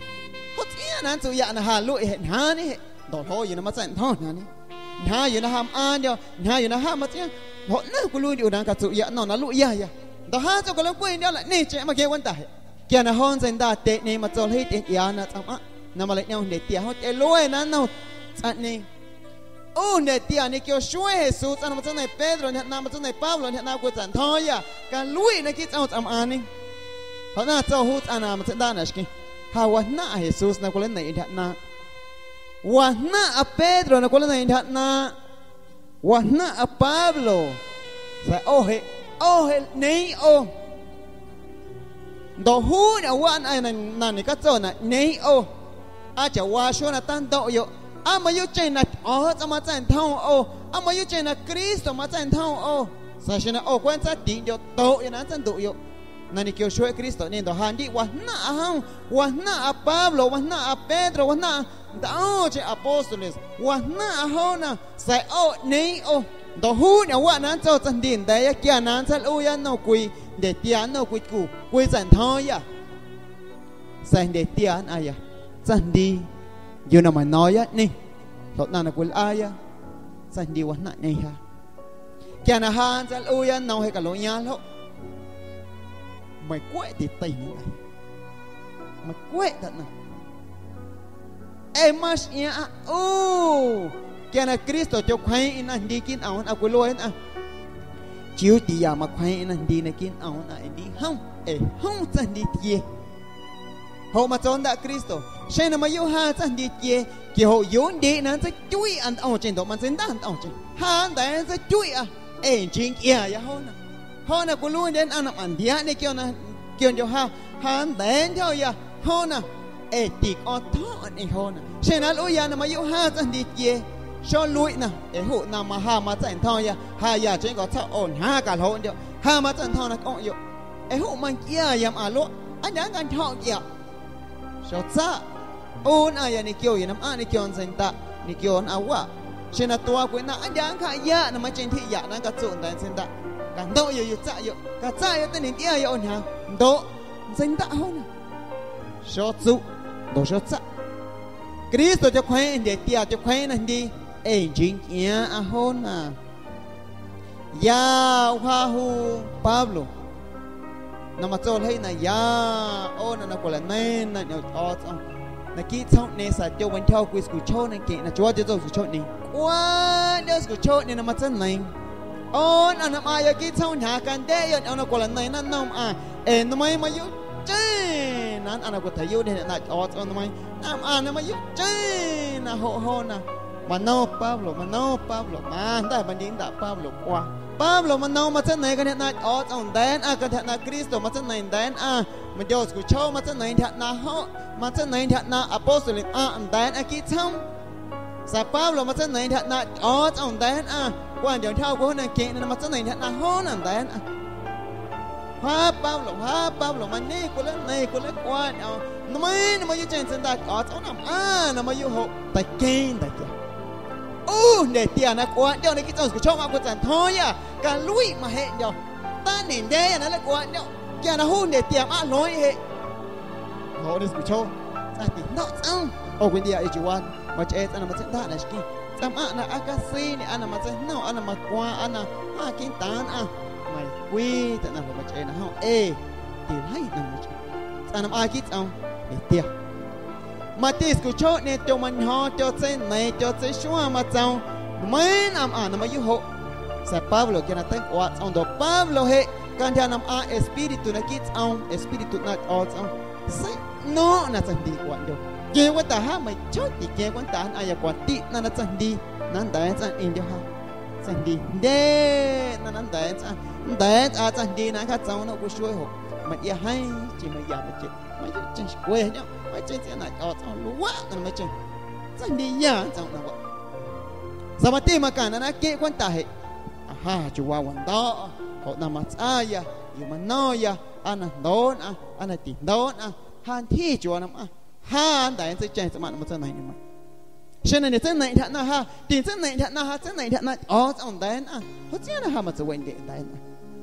Joꞌ tsꞌiaaⁿꞌ na nntsuꞌyaꞌ na ja luiꞌ jeꞌ ñjaaⁿñe jeꞌ, ndoꞌ ljoꞌ yuu na matsa̱ꞌntjo̱ⁿ ñjaaⁿñe. Ñjaaⁿ yuu na ja mꞌaaⁿndyo̱, ñjaaⁿ yuu na ja matsꞌiaaⁿ, ljoꞌ na cwiluiindyuꞌ na nncatsuꞌyaꞌ nnom na nluiꞌyaya. Ndoꞌ ja tsꞌom cwilaꞌcweendyo̱ laꞌñecheⁿ maqueⁿ cwenta̱ jeꞌ. Quia na joo ntseinda tyeꞌñeeⁿ matso ljeii tyꞌeñꞌiaana tsꞌaⁿ mꞌaⁿꞌ na maleiꞌñoom jndyetia, jom tyꞌeluena nnom tsꞌaⁿꞌñeeⁿ. ꞌU jndyetia ñequio xuee Jesús tsꞌaⁿ na matseineiⁿ Pedro ntyja ꞌnaaⁿꞌ, matseineiⁿ Pablo ntyja ꞌnaaⁿꞌ cwitsa̱ꞌntjo̱o̱ⁿyâ caluiꞌ naquiiꞌ tsꞌoom tsꞌaⁿ mꞌaaⁿñe. Joꞌ na tso juu tsꞌaⁿ na matseiꞌndaaꞌnaꞌ xqueⁿ: Ja wajnaⁿꞌa Jesús na cwilaneiⁿꞌ ntyja ꞌnaaⁿꞌ. Wajnaⁿꞌa Pedro na cwilaneiⁿ ntyja ꞌnaaⁿꞌ. Wajnaⁿꞌa Pablo, sa̱a̱ ꞌo jeꞌ, ꞌo jeꞌ ꞌñeeⁿ ꞌo. Ndoꞌ juu ñꞌoomwaꞌ nnꞌaⁿ na, na ñecatsonaꞌ ꞌñeeⁿ ꞌo. Aa chawaa xuee na tandoꞌyoꞌ, aa mayuuꞌcheⁿ na Tyꞌo̱o̱tsꞌom matsa̱ꞌntjoom ꞌo, aa mayuuꞌcheⁿ na Cristo matsa̱ꞌntjoom ꞌo. Sa̱a̱ xeⁿ na ꞌo cweꞌ nntsaatiꞌndyoꞌ, toꞌyoꞌ na nntsaanduꞌyoꞌ. na ñequio xueeꞌ Cristoꞌñeeⁿ ndoꞌ ja ndiꞌ wajnaⁿꞌa jom, wajnaⁿꞌa Pablo, wajnaⁿꞌa Pedro, wajnaⁿꞌa ntꞌomcheⁿ apóstoles, wajnaⁿꞌa joona, sa̱a̱ ꞌo ꞌñeeⁿ ꞌo. Ndoꞌ juu ñꞌoomwaꞌ na nntso tsaⁿjndii nda̱a̱ya quia na nntseilꞌuuya nnom cwii jndyetia nnom cwii tycu, cwii tsa̱ꞌntjo̱o̱ⁿyâ. Sa̱a̱ jndyetia nnꞌaⁿya tsaⁿjndii yuu na meiⁿno̱o̱ⁿya ꞌñeⁿ, ljoꞌ ꞌnaⁿ na cwilꞌaaya tsaⁿjndii wajnaⁿꞌñeeⁿ ja. Quia na ja nntseilꞌuuya nnoom jeꞌ calueꞌyaaⁿ ljoꞌ. Meiⁿcweꞌ titeiⁿ na, meiⁿcweꞌ taꞌnaⁿ. Ee maxꞌiaaⁿꞌaⁿ ꞌu, quia na Cristo tyocwjeeⁿꞌeⁿ naⁿjndii quiiꞌ nꞌom nnꞌaⁿ cwilue nnꞌaⁿ, chiuu tiya macwjeeⁿꞌeⁿ naⁿjndii naquiiꞌ nꞌom nnꞌaⁿ ee ndiꞌ jom, ee jom tsaⁿjndii tquie. Joꞌ matso ndaꞌ Cristo, xeⁿ na mayuuꞌ ja tsaⁿjndii tquie, quia joꞌ yuu nndiiꞌ na nntseityeꞌa ntꞌomcheⁿ ndoꞌ mantseinda ntꞌomcheⁿ, ja nnda̱a̱ nntseityeꞌa, ee nchii ncꞌiaya joona. Joona cwiluiindye nnꞌaⁿ na mandiaaꞌ ñequio na quiondyo̱ ja, ja nnda̱a̱ nntyjoya joona, ee ticꞌo̱o̱ⁿtjo̱ⁿꞌa ñꞌeⁿ joona. Xeⁿ na nlꞌuuya na mayuuꞌ ja tsaⁿjndii tquie, xoluiꞌna, ee juu ꞌnaⁿ maja matsa̱ꞌntjo̱o̱ⁿya, ja yacheⁿ nncjo̱tsjaꞌ ꞌo ñjaaⁿ caljooꞌndyoꞌ, ja matsa̱ꞌntjo̱o̱ⁿ na cꞌomꞌyoꞌ. Ee juu manquiaya mꞌaⁿ luaꞌ, aa ndyaꞌ nncaꞌntyjo̱ꞌ quiaꞌ. Xotsaꞌ, ꞌu nnꞌaⁿya ñequio yuu na mꞌaⁿꞌ ñequio ntseindaꞌ, ñequio nnꞌaⁿ waꞌ. Xeⁿ na tuaa cwii ꞌnaⁿ, aa ndyaꞌ nncjaꞌyaꞌ na machꞌeⁿ ntyjiꞌyaꞌ na nncjatsuu nda̱a̱ ntseindaꞌ. Cajndoꞌyoꞌ yuu tsaꞌyoꞌ, catsꞌaꞌyoꞌ teii ntyꞌiayoꞌ ꞌo ñjaaⁿ, ndoꞌ ntseindaꞌ joona. Xotsuꞌ ndoꞌ xotsaꞌ. Cristo tyocwjeeⁿꞌeⁿ jndyetia, tyocwjeeⁿꞌeⁿ naⁿjndii, ee nchii ncꞌiaaⁿꞌaⁿ joona. Ya wjaa juu Pablo na matso ljeii na ya ꞌoona na cwilaꞌneiⁿna ñꞌoom Tyꞌo̱o̱tsꞌom naquiiꞌ tsjoomꞌñeeⁿ, sa̱a̱ tyowintyjo̱ cwii scuchjoo na nqueⁿꞌ na chiuuwaa tyootso scuchjooꞌñeeⁿ. Cwaaꞌndyo̱ scuchjooꞌñeeⁿ na matseina̱ⁿ. ꞌO nnꞌaⁿ na mꞌaaⁿꞌyoꞌ quiiꞌ tsjoom ñjaaⁿ candyeꞌyoꞌ ñꞌoom na cwilaꞌneiⁿna nnom mꞌaaⁿ, ee nmeiiⁿ mayuuꞌcheⁿ na nnꞌaⁿ na cwitjeiꞌyuuꞌñê ñꞌeⁿ ꞌnaaⁿꞌ Tyꞌo̱o̱tsꞌom nmeiiⁿ, nnꞌaⁿ mꞌaaⁿ na mayuuꞌcheⁿ na joꞌ joona. Manom Pablo, manom Pablo, majnda̱ mandiꞌndaꞌ Pablo cꞌuaa. Pablo manom matseineiiⁿ cantyja ꞌnaaⁿꞌ Tyꞌo̱o̱tsꞌom nda̱a̱ nnꞌaⁿ, cantyja ꞌnaaⁿꞌ Cristo matseineiiⁿ nda̱a̱ nnꞌaⁿ, mandyo scuchjoo matseineiiⁿ ntyja ꞌnaaⁿ joꞌ, matseineiiⁿ ntyja ꞌnaaⁿꞌ apóstoles mꞌaⁿꞌ nda̱a̱ nnꞌaⁿ quiiꞌ tsjoom. Sa̱a̱ Pablo matseineiiⁿ ntyja ꞌnaaⁿꞌ Tyꞌo̱o̱tsꞌom nda̱a̱ nnꞌaⁿ, cwaaꞌndyo̱ ntyjaa cwii joo na nqueⁿꞌ na matseineiiⁿ ntyja ꞌnaaⁿ joona nda̱a̱ nnꞌaⁿ. Wjaa Pablo, wjaa Pablo, mañe cwilaneiⁿ cwilaꞌcwaaꞌ ñꞌoom nmeiiⁿ na mayuuꞌcheⁿ ntseinda Tyꞌo̱o̱tsꞌom na mꞌaⁿ na mayuuꞌ joꞌ teiqueeⁿ nda̱a̱ quia. ꞌU jndyetia na cꞌuaaꞌndyoꞌ naquiiꞌ tsꞌom scuchjoo mꞌaⁿ cwitsa̱ꞌntjo̱o̱ⁿyâ, caluiꞌ majeꞌndyo̱, tañeꞌndyeeⁿyâ na nleicꞌuaaꞌndyoꞌ. Quia na juu jndyetia mꞌaⁿꞌ jlueeⁿꞌeⁿ jeꞌ, joꞌ scuchjoo, tsꞌaⁿ tijndo̱ꞌ tsꞌoom, ꞌo cwintyꞌiaꞌyoꞌ chiuuwaa machꞌee tsꞌaⁿ na matseiꞌndaaꞌ na xquieⁿ. Tsꞌaⁿ mꞌaⁿꞌ na aa casii, aa na matseijnom, aa na macwaaⁿ, aa na jaaⁿ quiiꞌntaaⁿ nnꞌaⁿ, meiⁿcwii taꞌnaⁿ ljoꞌ machꞌeenaꞌ jom ee tiljeiⁿ ꞌnaⁿ machꞌeeⁿ. Tsꞌaⁿ na mꞌaaⁿ quiiꞌ tsꞌoom, ñetia. Mati scuchjooꞌñeeⁿ tyomañjo̱o̱ⁿ, tyotseineiiⁿ, tyotseixuaⁿ, matsoom nmeiiⁿ nnꞌaⁿ mꞌaⁿ na mayuuꞌ joꞌ. Sa̱a̱ Pablo quia na teincꞌuaaꞌ tsꞌoom, ndoꞌ Pablo jeꞌ cantyja na mꞌaaⁿ espíritu naquiiꞌ tsꞌoom, espíritu ꞌnaaⁿꞌ Tyꞌo̱o̱tsꞌom, seiꞌno̱o̱ⁿꞌ na tsaⁿjndii cꞌuaaꞌndyoꞌ. Quia cwenta ja meiⁿchjoo tiqueeⁿ cwenta nnꞌaⁿya cwaaꞌti ꞌnaⁿ na tsaⁿjndii na nnda̱a̱ nntsꞌaⁿ ñꞌeⁿndyo̱ ja. Tsaⁿjndii jndye ꞌnaⁿ na nnda̱a̱ nntsꞌaⁿ, nnda̱a̱ nntsꞌaa tsaⁿjndii na nncjaatsoom nnom cwii xuee joꞌ, matyꞌia jeeⁿcheⁿ meiⁿya meiⁿcheⁿ, mayuuꞌcheⁿ xcweño̱ⁿ, meiⁿcheⁿ tsꞌiaaⁿꞌ na Tyꞌo̱o̱tsꞌom luaaꞌ na meiⁿcheⁿ tsaⁿjndiiya ntsoom ꞌnaⁿ waꞌ. Sa̱a̱ mati macaⁿnaꞌ na aaqueⁿꞌ cwenta jeꞌ, ja chiuuwaa wando̱o̱ꞌa, joꞌ na matsꞌaaya, yuu mano̱ⁿya, aa na jndoo nnꞌaⁿ, aa na tijndoo nnꞌaⁿ, ja ntyji chiuuwaa na mꞌaⁿ, ja nnda̱a̱ nntseicheⁿ tsaⁿmaⁿ na matseina̱ⁿ ñꞌeⁿmeiⁿꞌ. Xeⁿ na ñetseineiⁿꞌ ntyja ꞌnaⁿ ja, tintseineiⁿꞌ ntyja ꞌnaⁿ ja, tseineiⁿꞌ ntyja ꞌnaⁿꞌ Tyꞌo̱o̱tsꞌom nda̱a̱ nnꞌaⁿ, joꞌ tsia na ja matseiweꞌndyeꞌ nda̱a̱ nnꞌaⁿ.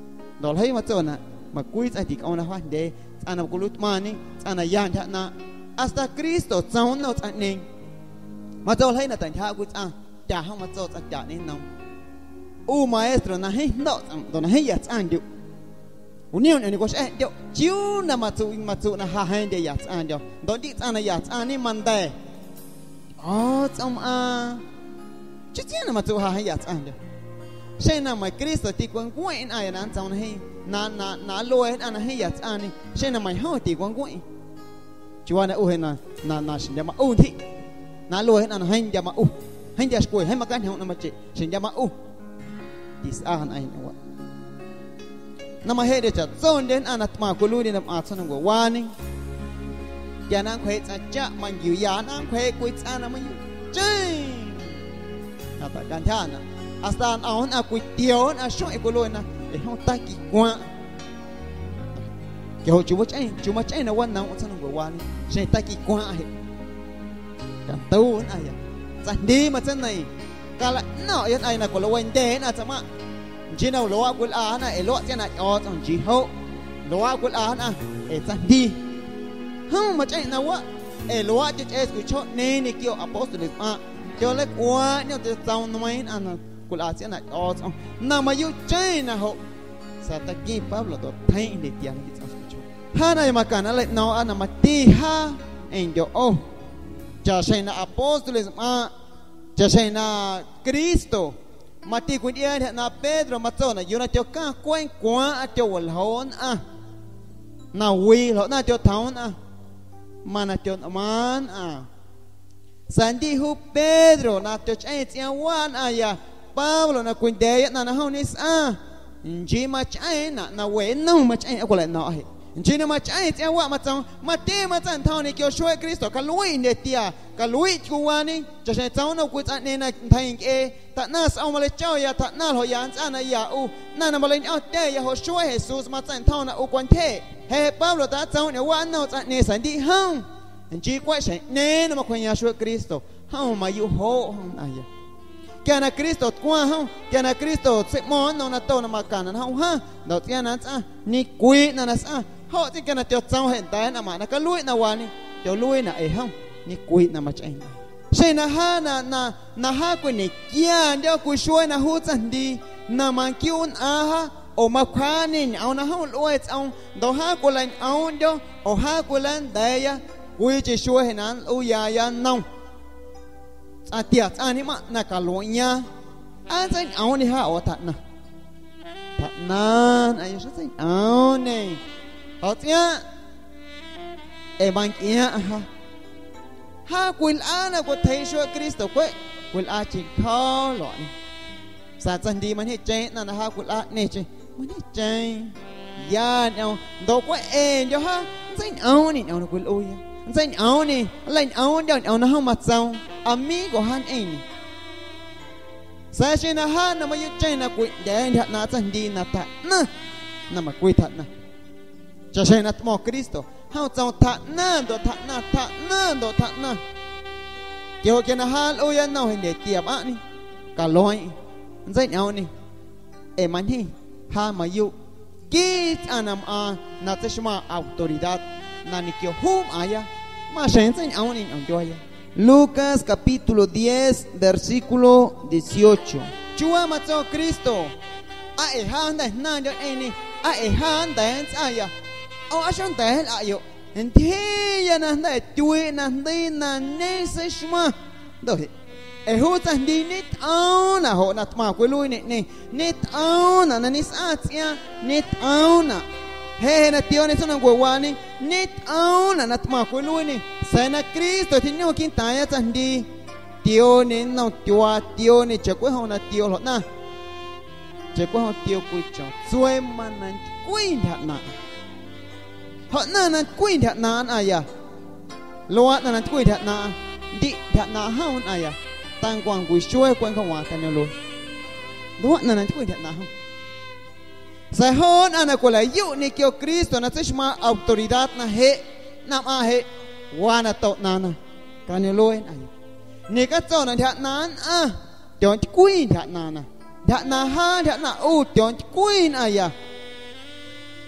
Ndoꞌ ljeii matsonaꞌ, macwii tsꞌaⁿ ticꞌoom na wjaajndyee, tsꞌaⁿ na cwiluiitꞌmaaⁿñe, tsꞌaⁿ na ya ntyja ꞌnaaⁿꞌ. Hasta Cristo tsoom nnom tsꞌaⁿꞌñeeⁿ. Matso ljeii na ta̱ntyjaaꞌ cwii tsꞌaⁿ, tya jom matso tsꞌaⁿ tyaꞌñe nnoom. ꞌU maestro na jeeⁿ jndo̱ꞌ tsꞌomꞌ ndoꞌ na jeeⁿ ya tsꞌaⁿndyuꞌ. Uniom ñꞌoom ñeꞌcwaxꞌa̱ꞌndyoꞌ, chiuu na matsuꞌ, matsuꞌ na ja jeeⁿndye ya tsꞌaⁿndyo̱, ndoꞌ ndiꞌ tsꞌaⁿ na ya tsꞌaⁿñe manda̱ Tyꞌo̱o̱tsꞌom mꞌaaⁿ. Chii tsia na matsuꞌ ja jeeⁿ ya tsꞌaⁿndyo̱. Xeⁿ na meiⁿ Cristo ticwancueⁿꞌ nnꞌaⁿya na nntsoom na jeeⁿ, na, na, na nlue nnꞌaⁿ na jeeⁿ ya tsꞌaⁿñe, xeⁿ na meiⁿ jom ticwancueⁿꞌeⁿ. Chiuuwaa na ꞌu jeꞌ na, na, na xeⁿndya̱ maꞌu ntyjiꞌ, na nlue nnꞌaⁿ na jeeⁿ ndya̱ maꞌu, jeeⁿ ndya̱ xcwe, jeeⁿ macañjoomꞌ na macheꞌ, xeⁿndya̱ maꞌu. Tisꞌa nnꞌaⁿ ñꞌoomwaꞌ. Na majeꞌndye chaꞌtsondye nnꞌaⁿ na tꞌmaⁿ cwiluiiñe na mꞌaaⁿ tsjoomnancuewaañe. Quia na nncwjeeꞌ tsꞌaⁿ chaꞌ manquiuya nnꞌaⁿ nncwjeeꞌ cwii tsꞌaⁿ na mayuuꞌcheⁿ na tacantyjanaꞌ, hasta nꞌom nnꞌaⁿ cwitio nnꞌaⁿ xuee cwiluena ee jom taquicwaⁿꞌ. Quia joꞌ chuu machꞌeⁿ, chuu machꞌeⁿ na wanoomꞌm tsjoomnancuewaañe, xeⁿ taquicwaaⁿꞌaⁿ jeꞌ. Cantu nnꞌaⁿya, tsaⁿjndii matseineiⁿ, calaꞌno̱ⁿꞌyoꞌ nnꞌaⁿya na cwilaweindye nnꞌaⁿ tsaⁿmaⁿꞌ. Nchii na luaaꞌ cwilꞌa nnꞌaⁿ ee luaꞌ tsiaⁿnaꞌ Tyꞌo̱o̱tsꞌom, nchii joꞌ. Luaaꞌ cwilꞌa nnꞌaⁿ ee tsaⁿjndii. Jom machꞌeⁿ na waꞌ, ee luaaꞌ cheⁿchꞌee scuchooꞌñeeⁿ ñequio apóstoles mꞌaⁿꞌ, tyooleicꞌuaaꞌ ñomtyontsoom nmeiiⁿ nnꞌaⁿ na cwilꞌa tsiaⁿnaꞌ Tyꞌo̱o̱tsꞌom na mayuuꞌcheⁿ na joꞌ. Sa̱a̱ teiqueⁿ Pablo tꞌo̱tjeiⁿꞌ jndyetia naquiiꞌ tsꞌom scuchooꞌ. Jaa na macaⁿnaꞌ nleiꞌno̱o̱ⁿꞌa na mati jaa ñꞌeⁿndyoꞌ ꞌo, chaꞌxjeⁿ na apóstoles mꞌaaⁿꞌ, chaꞌxjeⁿ na Cristo, mati cwintyꞌiaantyjaꞌ na Pedro matsonaꞌ yuu na tyocaⁿ cweꞌ ncwaaⁿꞌaⁿ tyowaljoona nnꞌaⁿ, na wii ljoꞌna tyotjoom nnꞌaⁿ, mana tyonꞌmaaⁿ nnꞌaⁿ. Sa̱a̱ ndi juu Pedro na tyochꞌeeⁿ tsꞌiaaⁿ waꞌ nnꞌaⁿya, Pablo na cwindya̱a̱ya ꞌnaⁿ na jom ñesꞌaⁿ, nchii machꞌeⁿ nnaꞌ na we nnom machꞌeⁿ aa cwilaꞌno̱o̱ⁿꞌa jeꞌ. Nchii na machꞌeⁿ tsꞌiaaⁿ waꞌ matsoom, mati matsa̱ꞌntjoom ñequio xueeꞌ Cristo, caluiꞌ jndyetia, caluiꞌ tyuwaañe, chaꞌxjeⁿ tsoom nnom cwii tsꞌaⁿꞌñeeⁿ na ntjeiⁿ ncꞌee, tjaꞌnaⁿ sꞌom maleichooya, tjaꞌnaⁿ ljoꞌya nntsꞌaa na ya ꞌu, ꞌnaⁿ na maleiñꞌo̱ⁿtyeⁿya joꞌ xueeꞌ Jesús matsa̱ꞌntjoom na ꞌu cwantyjeꞌ. Jeꞌ Pablo tjaꞌtsoomꞌñe waꞌ nnom tsꞌaⁿꞌñeeⁿ sa̱a̱ ndi jom, nchii cweꞌ xjeⁿꞌñeeⁿ na macwjeeⁿya xueeꞌ Cristo, jom mayuuꞌ joꞌ jom nnꞌaⁿya. Quia na Cristo tcwaⁿ jom, quia na Cristo tseiꞌmo̱ⁿ nnom na to na macaⁿnaꞌ na jom jaⁿ, ndoꞌ tsꞌiaaⁿ na nntsꞌaⁿ, ñecwiiꞌ ꞌnaⁿ na sꞌaⁿ, joꞌ tsꞌiaaⁿ quia na tyotsoom jeꞌ nda̱a̱ nnꞌaⁿmꞌaⁿꞌ na caluiꞌ na waañe, tyoluiiꞌ na ee jom, ñecwiiꞌ ꞌnaⁿ machꞌeⁿ. Xeⁿ na jaa na, na, na jaa cwiñequiandyo̱ cwii xuee na juu tsaⁿjndii, na manquiuuꞌnnꞌaaⁿ jaa, oo macwjaañe ñꞌoom na jom lꞌue tsꞌoom, ndoꞌ jaa cwilañꞌoomꞌndyo̱, oo jaa cwilanda̱a̱ya cwiicheⁿ xuee jeꞌ na nlꞌuuyaaya nnom. Tsꞌaⁿ tia tsꞌaⁿñe maꞌ na calueeⁿꞌeⁿ, aa nntseiñꞌoomñe jaa oo tjaꞌnaⁿ. Tjaꞌnaⁿ nnꞌaⁿya xeⁿ nntseiñꞌoomñe. Joꞌ tsꞌiaaⁿꞌ, ee manquiaaⁿꞌaⁿ jaa. Jaa cwilꞌaa na cwatjeiiꞌ xueeꞌ Cristo cweꞌ, cwilꞌaacheⁿ cjooꞌ luaꞌñe. Sa̱a̱ tsaⁿjndii majñeeⁿcheⁿ ꞌnaⁿ na jaa cwilꞌaacheⁿ, majñeeⁿcheⁿ ya ñꞌoom, ndoꞌ cweꞌ eendyo̱ jaa, nntseiñꞌoomñe ñꞌoom na cwilꞌuuya, nntseiñꞌoomñe, nleiñꞌoomꞌndyo̱ ñꞌoom na jom matsoom, amigo jaa ñꞌeⁿñe. Sa̱a̱ xeⁿ na jaa na mayuuꞌcheⁿ na cwiꞌndya̱a̱ ntyjaꞌnaaⁿꞌ tsaⁿjndii na tjaꞌnaⁿ, na macwii tjaꞌnaⁿ. Chaꞌxjeⁿ na tꞌmo̱ⁿ Cristo, jom tsoom tjaꞌnaⁿ ndoꞌ tjaꞌnaⁿ, tjaꞌnaⁿ ndoꞌ tjaꞌnaⁿ. Quia joꞌ quia na jaa nlꞌuuya nnom jeꞌ jndyetia mꞌaⁿꞌñe, calueeⁿꞌeⁿ, nntseiñꞌoomꞌñe, ee majñeeⁿ jaa mayuuꞌ nquii tsꞌaⁿ na mꞌaaⁿ na tseixmaⁿ autoridad na ñequio juu mꞌaaⁿya, maxjeⁿ nntseiñꞌoomꞌñe ñꞌoom ndyuaaya. Lucas capítulo diez, versículo dieciocho. Chiuu matso Cristo: ¿Aa ee jaa jnda̱ jnaⁿndyo̱ ñꞌeⁿñê? ¿Aa ee jaa nnda̱a̱ nntsꞌaya? ¿Oo aa xonda̱a̱ nlꞌaꞌyoꞌ? Ntyjiiya na jnda̱ tyuiiꞌ najndeii na ñe seixmaⁿ. Ndoꞌ jeꞌ, ee juu tsaⁿjndii ñetꞌoomnaꞌ joꞌ na tꞌmaⁿ cwiluiiñeñe, ñetꞌoomnaꞌ na ñesꞌaⁿ tsꞌiaaⁿ, ñetꞌoomnaꞌ. Jeꞌ jeꞌ na tiooñe tsjoomnancuewaañe, ñetꞌoomnaꞌ na tꞌmaⁿ cwiluiiñe, sa̱a̱ na Cristo tyjeeꞌñoom quiiꞌntaaⁿya tsaⁿjndii, tiooñe nnom tyuaa, tiooñe chaꞌcwijom na tioo ljoꞌnaⁿ, chaꞌcwijom tioo cwii chom tsuee mana ntycwii ntyjaꞌnaaⁿꞌaⁿ. Joꞌ ꞌnaⁿ na ntycwii ntyjaꞌnaaⁿꞌaⁿ nnꞌaⁿya, luaaꞌ ꞌnaⁿ na ntycwii ntyjaꞌnaaⁿꞌaⁿ, ndiꞌ ntyjaꞌnaaⁿꞌaⁿ jom nnꞌaⁿya, tancwaⁿ ncwii xuee cweꞌ nncjomwaaⁿ cañoomꞌluee. Luaaꞌ ꞌnaⁿ na ntycwii ntyjaꞌnaaⁿꞌaⁿ jom. Sa̱a̱ joꞌ nnꞌaⁿ na cwilaꞌyuꞌ ñequio Cristo na tseixmaaⁿ autoridad na jeꞌ, ꞌnaⁿmꞌaⁿꞌ jeꞌ waa na toꞌ ꞌnaaⁿ na cañoomꞌluee nnꞌaⁿya. Ñecatso na ntyjaꞌnaaⁿ nnꞌaⁿ, tyoontycwii ntyjaꞌnaaⁿ na. Ntyjaꞌnaaⁿ jaa, ntyjaꞌnaaⁿ ꞌu, tyoontycwii nnꞌaⁿya.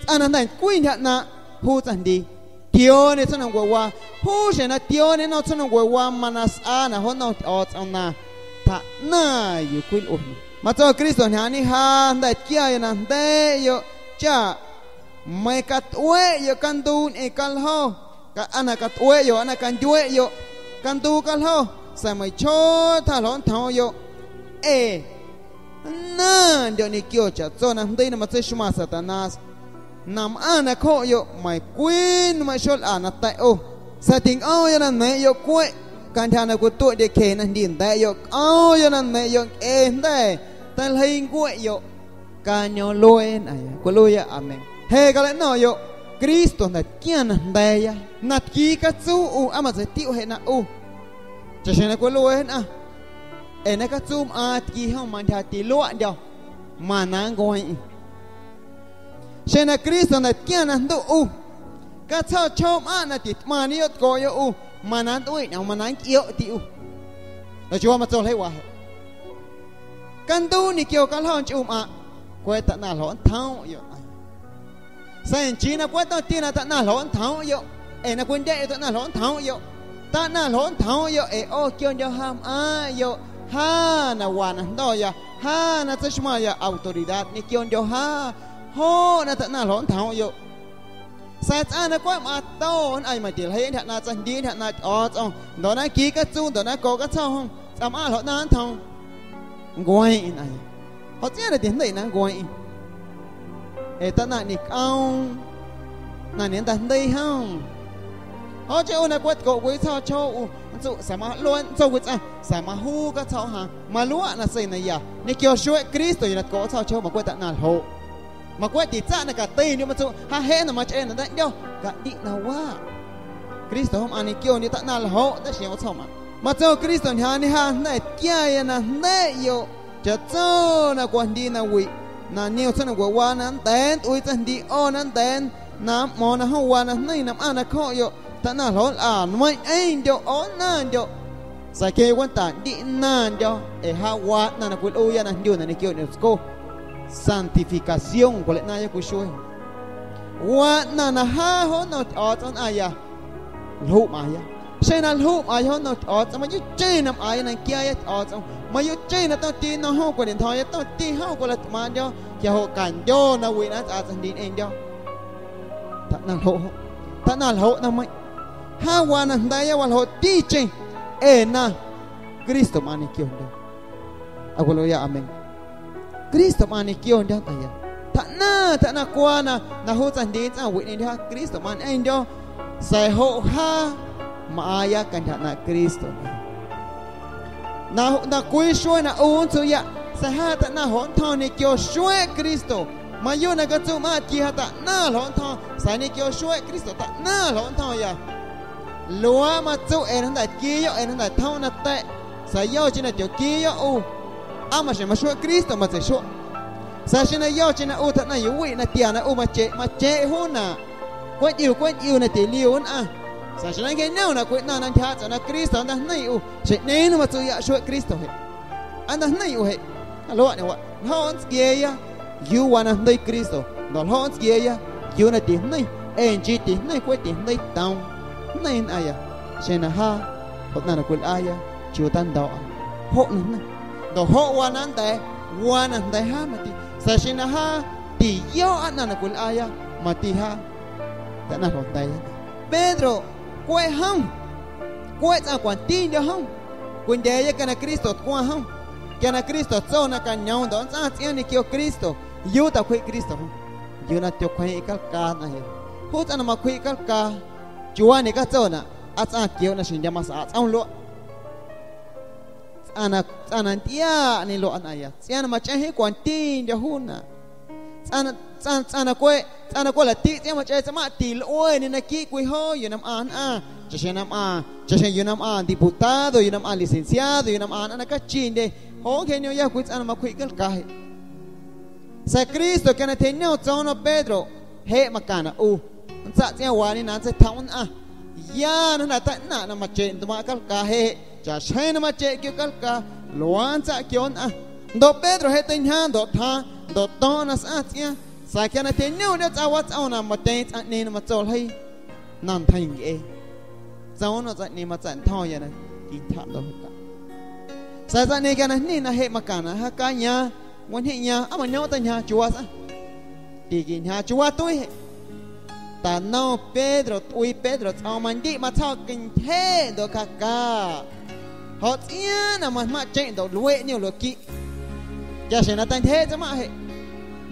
Tsꞌaⁿ na jnda̱ ntycwii ntyjaꞌnaaⁿꞌ, juu tsaⁿjndii, tiooñe tsjoomnancuewaa. Juu xjeⁿ na tiooñe nnom tsjoomnancuewaa mana sꞌaanaꞌ jo nnom Tyꞌo̱o̱tsꞌom na tjaꞌnaⁿ yuu cwilꞌuenaꞌ. Matso Cristo: Ñjaaⁿñe ja jnda̱ tquiaya na jnda̱a̱ꞌyoꞌ cha meiⁿ catueꞌyoꞌ canduuꞌ ñꞌeⁿ caljo̱, ca-, aa na catueꞌyoꞌ, aa na candyueꞌyoꞌ canduuꞌ caljo̱, sa̱a̱ meiⁿchjoo tjaa ljoꞌ nntjoomꞌyoꞌ. Ee nnaⁿndyo̱ ñequio chaꞌtso najndeii na matseixmaⁿ Satanás, na mꞌaⁿ nacjoꞌyoꞌ meiⁿcwii nmeiⁿꞌ xolꞌa na teiꞌ ꞌo, sa̱a̱ tincꞌoomyoꞌ na neiⁿꞌyoꞌ cweꞌ. Cantyja na cwitueꞌndye cje na jndye nda̱a̱ꞌyoꞌ, cꞌoomyoꞌ na neiⁿꞌyoꞌ ncꞌe jnda̱ teiljeii ncueꞌyoꞌ cañoomꞌluee nnꞌaⁿya. Cwiluiiya amén. Je calaꞌno̱ⁿꞌyoꞌ, Cristo jnda̱ tquiaⁿ na jnda̱a̱ya na tquii catsuub ꞌu, aa matseitiuꞌ jeꞌ na ꞌu. Chaꞌxjeⁿ na cwiluee nnꞌaⁿ, ee na catsuub mꞌaaⁿ tquii jom mantyja tiluaꞌndyo̱, mana nncueeⁿꞌeⁿ. Xeⁿ na Cristo jnda̱ tquiaⁿ na jnduꞌ ꞌu, Catsjo̱ꞌchjoo mꞌaⁿꞌ na titꞌmaaⁿñeyoꞌ tcoꞌyoꞌ ꞌu, mana nntꞌuiꞌ ñꞌoom, mana nntquioꞌti ꞌu. Ndoꞌ chiuu matso ljeii waa jeꞌ: Canduuꞌ ñequio caljo̱ nchꞌu mꞌaⁿꞌ, cweꞌ taꞌnaⁿ ljoꞌ nntjoomꞌyoꞌ. Sa̱a̱ nchii na cweꞌ tomti na taꞌnaⁿ ljoꞌ nntjoomꞌyoꞌ, ee na cwindyeꞌyoꞌ taꞌnaⁿ ljoꞌ nntjoomꞌyoꞌ. Taꞌnaⁿ ljoꞌ nntjoomꞌyoꞌ ee ꞌo quiondyo̱ ja mꞌaaⁿꞌyoꞌ, ja na waa na jndo̱ya, ja na tseixmaⁿya autoridad ñequiondyo̱ ja, joꞌ na taꞌnaⁿ ljoꞌ nntjoomꞌyoꞌ. Sa̱a̱ tsꞌaⁿ na cweꞌ mꞌaaⁿto nnꞌaⁿya meiⁿ tiljeii ntyja ꞌnaaⁿꞌ tsaⁿjndii, ntyja ꞌnaaⁿꞌ Tyꞌo̱o̱tsꞌom, ndoꞌ na nquii catsuuꞌ ndoꞌ na coꞌ catsa̱ꞌntjoom, tsꞌaⁿ mꞌaⁿ ljoꞌ ꞌnaⁿ nntjoom. Ncueeⁿꞌeⁿ nnꞌaⁿya. Joꞌ tsꞌiaaⁿ na tijndeiꞌnaꞌ ncueeⁿꞌeⁿ. Ee taꞌnaⁿ ñecꞌoom na ñennda̱jndeii jom. Joꞌ chii ꞌu na cweꞌ tcoꞌ cwii tsjo̱ꞌchjoo ꞌu nntsuꞌ sa̱a̱ maluaꞌ nntso cwii tsꞌaⁿ, sa̱a̱ majuu catsjo̱ꞌ jaaⁿ, maluaꞌ nasei na ya ñequio xueeꞌ Cristo yuu na tcoꞌ tsjo̱ꞌchjoo, macweꞌ taꞌnaⁿ ljoꞌ. Macweꞌ titsaꞌ na cateindyuꞌ, matsuꞌ ja jeꞌ na machꞌeenaꞌ na nda̱ꞌndyo̱, caꞌndiꞌ na waaꞌ. Cristo jom mꞌaaⁿ ñequiondye taꞌnaⁿ ljoꞌ taxꞌiomꞌ tsjo̱ꞌ mꞌaⁿꞌ. Matso Cristo: Ñjaaⁿñe ja jnda̱ tquiaya na jnda̱ꞌyoꞌ chaꞌtso na cwajndii na wiꞌ, na niom tsjoomnancue waa na nnda̱a̱ nntꞌuii tsaⁿjndii ꞌo na nnda̱a̱ na mꞌmo̱o̱ⁿ na jom waa najneiⁿ na mꞌaⁿ nacjoꞌyoꞌ, taꞌnaⁿ ljoꞌ nlꞌa nmeiⁿꞌ ñꞌeⁿndyoꞌ ꞌo nnaaⁿndyoꞌ. Sa̱a̱ quia cwenta ꞌndiꞌ nnaaⁿndyo̱ ee jaa waa ꞌnaⁿ na cwilꞌuuya na jndyunaꞌ ñequio ꞌñeeⁿ tsco. Santificación cwilaꞌnaaⁿya cwii xuee. Waa ꞌnaⁿ na jaa jo nnom Tyꞌo̱o̱tsꞌom nnꞌaⁿya, ljuꞌ mꞌaaⁿya. Xeⁿ na ljuꞌ mꞌaaⁿya jo nnom Tyꞌo̱o̱tsꞌom, mayuuꞌcheⁿ na mꞌaaⁿya na nquiaaya Tyꞌo̱o̱tsꞌom, mayuuꞌcheⁿ na tomti nnom jom cwilaꞌntjo̱o̱ⁿya, tomti jom cwilaꞌtꞌmaaⁿꞌndyo̱, quia joꞌ candyo na wiꞌ na nntsꞌaa tsaⁿjndii ñꞌeⁿndyo̱. Tjaꞌnaⁿ ljoꞌ, tjaꞌnaⁿ ljoꞌ ꞌnaⁿmeiⁿꞌ. Jaa waa na jnda̱a̱ya waljoꞌticheⁿ ee na Cristo mꞌaaⁿ ñequiondyo̱. Aculoya amén. Cristo mꞌaaⁿ ñequiondyo̱ ntaya. Tjaꞌnaⁿ, tjaꞌnaⁿ cwaa na, na juu tsaⁿjndii nntsꞌaⁿ wiꞌ ñꞌeⁿndyo̱, Cristo mꞌaaⁿ ñꞌeⁿndyo̱, sa̱a̱ joꞌ jaa mꞌaaⁿya cantyja ꞌnaaⁿꞌ Cristo. Na, na cwii xuee na ꞌu nntsuꞌya, sa̱a̱ jaa tjaꞌnaⁿ joꞌ nntjo̱ⁿ ñequio xueeꞌ Cristo. Mayuuꞌ na catsuꞌ mꞌaaⁿꞌ tquia jaa tjaꞌnaⁿ joꞌ nntjo̱ⁿ, sa̱a̱ ñequio xueeꞌ Cristo tjaꞌnaⁿ joꞌ nntjo̱ⁿya. Luaaꞌ matsuꞌ ee na jnda̱ tquiiyoꞌ, ee na jnda̱ tjoomꞌ na ta̱ꞌ, sa̱a̱ yocheⁿ na tyoquiiyoꞌ ꞌu, aa maxjeⁿ maxueeꞌ Cristo matseixuaꞌ. Sa̱a̱ xeⁿ na yocheⁿ na ꞌu tjaꞌnaⁿ yuwiꞌ na tia na ꞌu macheꞌ, macheꞌ juunaꞌ. Cweꞌ ꞌyu, cweꞌ ꞌyu na tiliu nnꞌaⁿ. Sa̱a̱ xeⁿ na nncjeꞌñomnaꞌ cwii ꞌnaⁿ na ntyjaaꞌ tsꞌaⁿ na Cristo nnta̱jneiⁿ ꞌu, xjeⁿ ꞌñeeⁿ na matsꞌiaaⁿꞌ xueeꞌ Cristo jeꞌ. Aa nnta̱jneiⁿ ꞌu jeꞌ. Luaꞌ ñeꞌ waꞌ, ljoꞌ nntsquia̱a̱ya yuu waa na jndeii Cristo, ndoꞌ ljoꞌ nntsquia̱a̱ya yuu na tijneiⁿ, ee nchii tijneiⁿ cweꞌ tijndeii toom. Jneiⁿ nnꞌaⁿya, xeⁿ na jaa joꞌ ꞌnaⁿ na cwilꞌaaya chiuu tando̱o̱ꞌa, joꞌ na jneiⁿ. Ndoꞌ joꞌ waa na nnda̱a̱, waa na jnda̱a̱ jaa mati, sa̱a̱ xeⁿ na jaa tiyo̱ aa ꞌnaⁿ na cwilꞌaaya, mati jaa tjaꞌnaⁿ ljoꞌ jnda̱a̱ya. Pedro, cweꞌ jom, cweꞌ tsꞌaⁿ cwantindyo̱ jom. Cwindya̱a̱ya quia na Cristo tcwaⁿ jom. Quia na Cristo tso na cañoom ndoꞌ nntsꞌaaⁿ tsꞌiaaⁿ ñequio Cristo, ¿yuu tacwjiꞌ Cristo jom? Yuu na tyocwjeeⁿꞌeⁿ calcaa nnꞌaⁿya. Juu tsꞌaⁿ na macwjiꞌ calcaa, ¿chiuuwaa ñecatsonaꞌ? Aa tsꞌaⁿ tquiooꞌ na xjeⁿndya̱ masꞌaaꞌ tsꞌoom luaꞌ. Tsꞌaⁿ na, tsꞌaⁿ na ntyꞌiaaꞌñe luaꞌ nnꞌaⁿya, tsꞌiaaⁿ na machꞌeeⁿ jeeⁿ cwantindyo̱ juunaꞌ. Tsꞌaⁿ na, tsꞌaⁿ, tsꞌaⁿ na cweꞌ, tsꞌaⁿ na cweꞌ latiꞌ tsꞌiaaⁿ machꞌeeⁿ tsaⁿmaⁿꞌ tilꞌueñe naquiiꞌ cwii joo yuu na mꞌaaⁿ nnꞌaⁿ, chaꞌxjeⁿ na mꞌaaⁿ, chaꞌxjeⁿ yuu na mꞌaaⁿ diputado, yuu na mꞌaaⁿ licenciado, yuu na mꞌaaⁿ nnꞌaⁿ na cachindye, joꞌ nncjeꞌñoomya cwii tsꞌaⁿ na macwjiꞌ calcaa jeꞌ. Sa̱a̱ Cristo quia na tyjeꞌñom tsoom nnom Pedro, jeꞌ macaⁿnaꞌ ꞌu nntsaꞌ tsꞌiaaⁿwaañe na nntseitjomꞌ nnꞌaⁿ. Ya na jnda̱ teiꞌnaⁿꞌ na macheꞌ ntuaaⁿꞌ calcaa jeꞌ, chaꞌxjeⁿ na macheꞌ quio calcaa, luaaꞌ nntsaꞌ quio nnꞌaⁿ. Ndoꞌ Pedro jeꞌ teiñjaaⁿ ndoꞌ tjaaⁿ ndoꞌ to̱ⁿꞌ na sꞌaⁿ tsꞌiaaⁿ, sa̱a̱ quia na tyjeꞌñomñe tsaⁿ watsꞌom na matyeeⁿ tsꞌaⁿꞌñeeⁿ na matso ljeii, na ntjeiⁿ ncꞌee. Tsoom nnom tsaⁿꞌñeeⁿ matsa̱ꞌntjo̱ⁿya na quintyjaꞌ ndoꞌ jnda̱. Sa̱a̱ tsaⁿꞌñeeⁿ quia na jñeⁿ na jeꞌ macaⁿnaꞌ jaacaaꞌyaaⁿ, wajñeⁿꞌyaaⁿ, aa mañoomꞌ teiñjaaⁿ chiuuwaa tsꞌaⁿ. Tiquintyjaaⁿ chiuuwaa tuii jeꞌ. Tanoom Pedro, tꞌuii Pedro tsꞌoom mandiꞌ matsjo̱ꞌ quintyjeꞌ ndoꞌ caca. Joꞌ tsꞌiaaⁿ na majmaⁿꞌcheⁿꞌ ndoꞌ lueꞌ niom luaꞌquiꞌ. Quia xjeⁿ na teintyjeeꞌ tsaⁿmaⁿꞌ jeꞌ.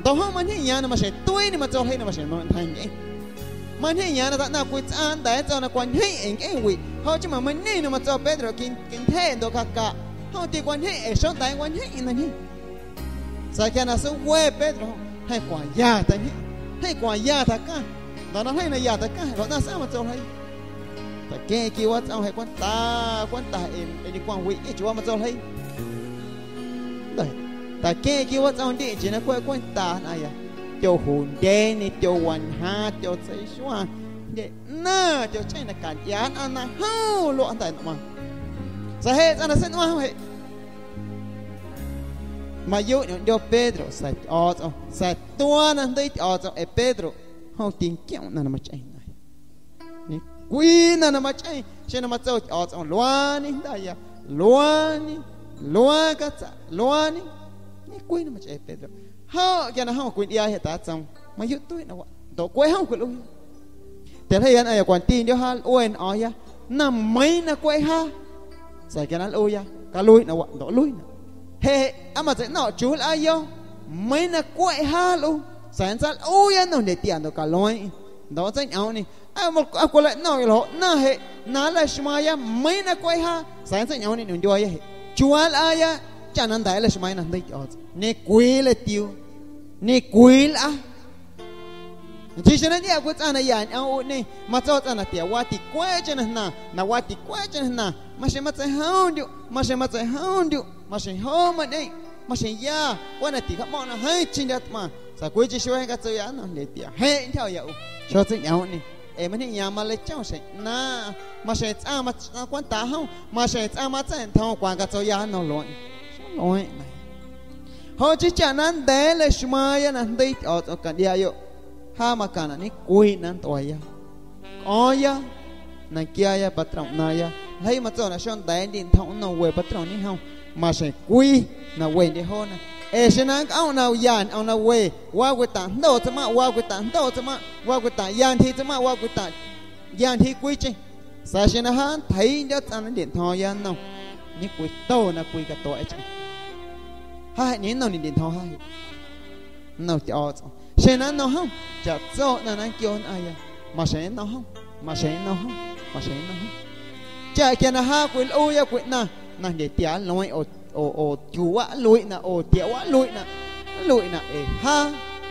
Ndoꞌ jom majñeⁿꞌyaaⁿ na maxjeⁿ tuiiñe matso ljeii na maxjeⁿ ntjeiⁿ ncꞌeⁿ. Majñeⁿꞌyaaⁿ na taꞌnaⁿ cwii tsꞌaⁿ nnda̱a̱ nntsꞌaa na cwajñeⁿꞌ ee ncꞌeⁿ wiꞌ, joꞌ chii mañeⁿ na matso Pedro quintyjeꞌ ndoꞌ caca, jom tiwajñeⁿꞌ ee xonda̱a̱ wajñeⁿꞌ na ñeⁿ. Sa̱a̱ quia na seiwe Pedro jom, jeeⁿ cwaaⁿ ya tjañeⁿ, jeeⁿ cwaaⁿ ya tjacaⁿ, ndoꞌ na jeeⁿ na ya tjacaⁿ, ljoꞌ ꞌnaⁿ sꞌaⁿ matso ljeii. Taqueⁿ quiiꞌ watsꞌom jeꞌ cwenta, cwenta ee, ee ñecwaⁿ wiꞌ chiuuwaa matso ljeii. Taqueⁿ quiiꞌ watsꞌom ndiꞌ nchii na cweꞌ cwenta nnꞌaⁿya, tyojundyeeñe, tyowañjaaⁿ, tyotseixuaaⁿ, Ꞌnaⁿ tyochꞌeⁿ na cantyꞌia nnꞌaⁿ na jom luaꞌ jnda̱ ntꞌmaⁿ. Sa̱a̱ jeꞌ tsꞌaⁿ na seinꞌmaaⁿ jom jeꞌ, mayuuꞌ ñꞌoomꞌndyo Pedro, sa̱a̱ Tyꞌo̱o̱tsꞌom, sa̱a̱ tuaa najndeii Tyꞌo̱o̱tsꞌom ee Pedro jom tinqueⁿꞌ ꞌnaⁿ na machꞌeⁿ na. Ñecwii ꞌnaⁿ na machꞌeⁿ, xeⁿ na matso Tyꞌo̱o̱tsꞌom: "Luaañe jndaya, luaañe, luaa catsaꞌ, luaañe." Ñecwii na machꞌee Pedro. Joꞌ quia na jom cwintyꞌiaaya, ta tsoom: "Mayuuꞌ tuii nawaꞌ." Ndoꞌ cweꞌ jom cwilꞌuuya. Tyaljeiya nnꞌaⁿya cwantindyo jaa lꞌue nꞌo̱o̱ⁿya naⁿmeiiⁿ na cweꞌ jaa. Sa̱a̱ quia na nlꞌuuya, caluii nawaꞌ ndoꞌ luiinaꞌ. Jeꞌ jeꞌ, aa matseiꞌno̱ⁿꞌ chiuu nlꞌaayo̱, meiiⁿ na cweꞌ jaa nlꞌuu, sa̱a̱ nntsalꞌuuya nnom jndyetia ndoꞌ calueeⁿꞌeⁿ ndoꞌ nntseiyꞌoomꞌñê. Aa cwilaꞌno̱ⁿꞌyoꞌ ljoꞌ ꞌnaⁿ jeꞌ na nlaxmaaⁿya meiiⁿ na cweꞌ jaa, sa̱a̱ nntseiyꞌoomꞌñê ñꞌoom ndyuaaya jeꞌ chiuu nlꞌaaya cha na nnda̱a̱ nlaxmaaⁿya najndeii Tyꞌo̱o̱tsꞌom. Ñecwii nleitiuu, ñecwii nlꞌaa. Nchii xeⁿ na ntyꞌiaꞌ cwii tsꞌaⁿ na ya ñꞌoom ꞌuꞌñe, matso tsꞌaⁿ na tiawaa ticueeꞌcheⁿ na jnaⁿ, na waa ticueeꞌcheⁿ na jnaⁿ, maxjeⁿ matseijoomndyuꞌ, maxjeⁿ matseijoomndyuꞌ, maxjeⁿ joo mañꞌeⁿ, maxjeⁿ ya, waa na ticjaꞌmo̱ⁿꞌ na jeeⁿcheⁿndyaꞌ tꞌmaⁿ, sa̱a̱ cwiicheⁿ xuee jeeⁿ catsoya nnom jndyetia, jeꞌ ntyjaaꞌya ꞌu, xjotseiñꞌoomꞌñê. Ee mañeꞌya maleichom xjeⁿ ꞌnaaⁿꞌaⁿ, maxjeⁿ tsꞌaⁿ ma-, matsꞌaⁿ cwentaaꞌ jom, maxjeⁿ tsꞌaⁿ matsa̱ꞌntjoom cwaaⁿ catsoya nnom lueeⁿꞌeⁿ. Xolueeⁿꞌ na. Joꞌ chii chaꞌ na nnda̱a̱ nlaxmaaⁿya najndeii Tyꞌo̱o̱tsꞌom cantyꞌiaꞌyoꞌ, jaa macaⁿnaꞌ ñecwiiꞌ na nntuaaya. Cꞌo̱o̱ⁿya na nquiaaya patroom ꞌnaaⁿya. Ljeii matsonaꞌ xonda̱a̱ nndinntjom nnom we patroom ñejom, maxjeⁿ cwii na wendye joona. Ee xeⁿ na nncꞌomꞌ na ya ñꞌoom na we, waa cwitaꞌjndoꞌ tseinaⁿ, waa cwitaꞌjndoꞌ tseinaⁿ, waa cwitaꞌya ntyjii tseinaⁿ, waa cwitaꞌya ntyjii cwiicheⁿ. Sa̱a̱ xeⁿ na jaa ntjeiiꞌndyo̱ tsꞌaⁿ na nndyeꞌntjo̱o̱ⁿya nnom, ñecwito na cwii catuaꞌcheⁿ. Jaa jeꞌ ꞌñeeⁿ nnom ñendyeꞌntjo̱o̱ⁿ jaa jeꞌ nnom Tyꞌo̱o̱tsꞌom. Xeⁿ na nnom jom, chaꞌtso ꞌnaⁿ na nnquio nnꞌaⁿya, maxjeⁿ nnom jom, maxjeⁿ nnom jom, maxjeⁿ nnom jom. Chaꞌ quia na jaa cwilꞌuuya cwii ꞌnaⁿ na jndyetia nlueeⁿ oo, oo, oo tyuwaꞌ nluiꞌnaꞌ, oo tiaꞌwaꞌ nluiꞌnaꞌ, nluiꞌnaꞌ ee jaa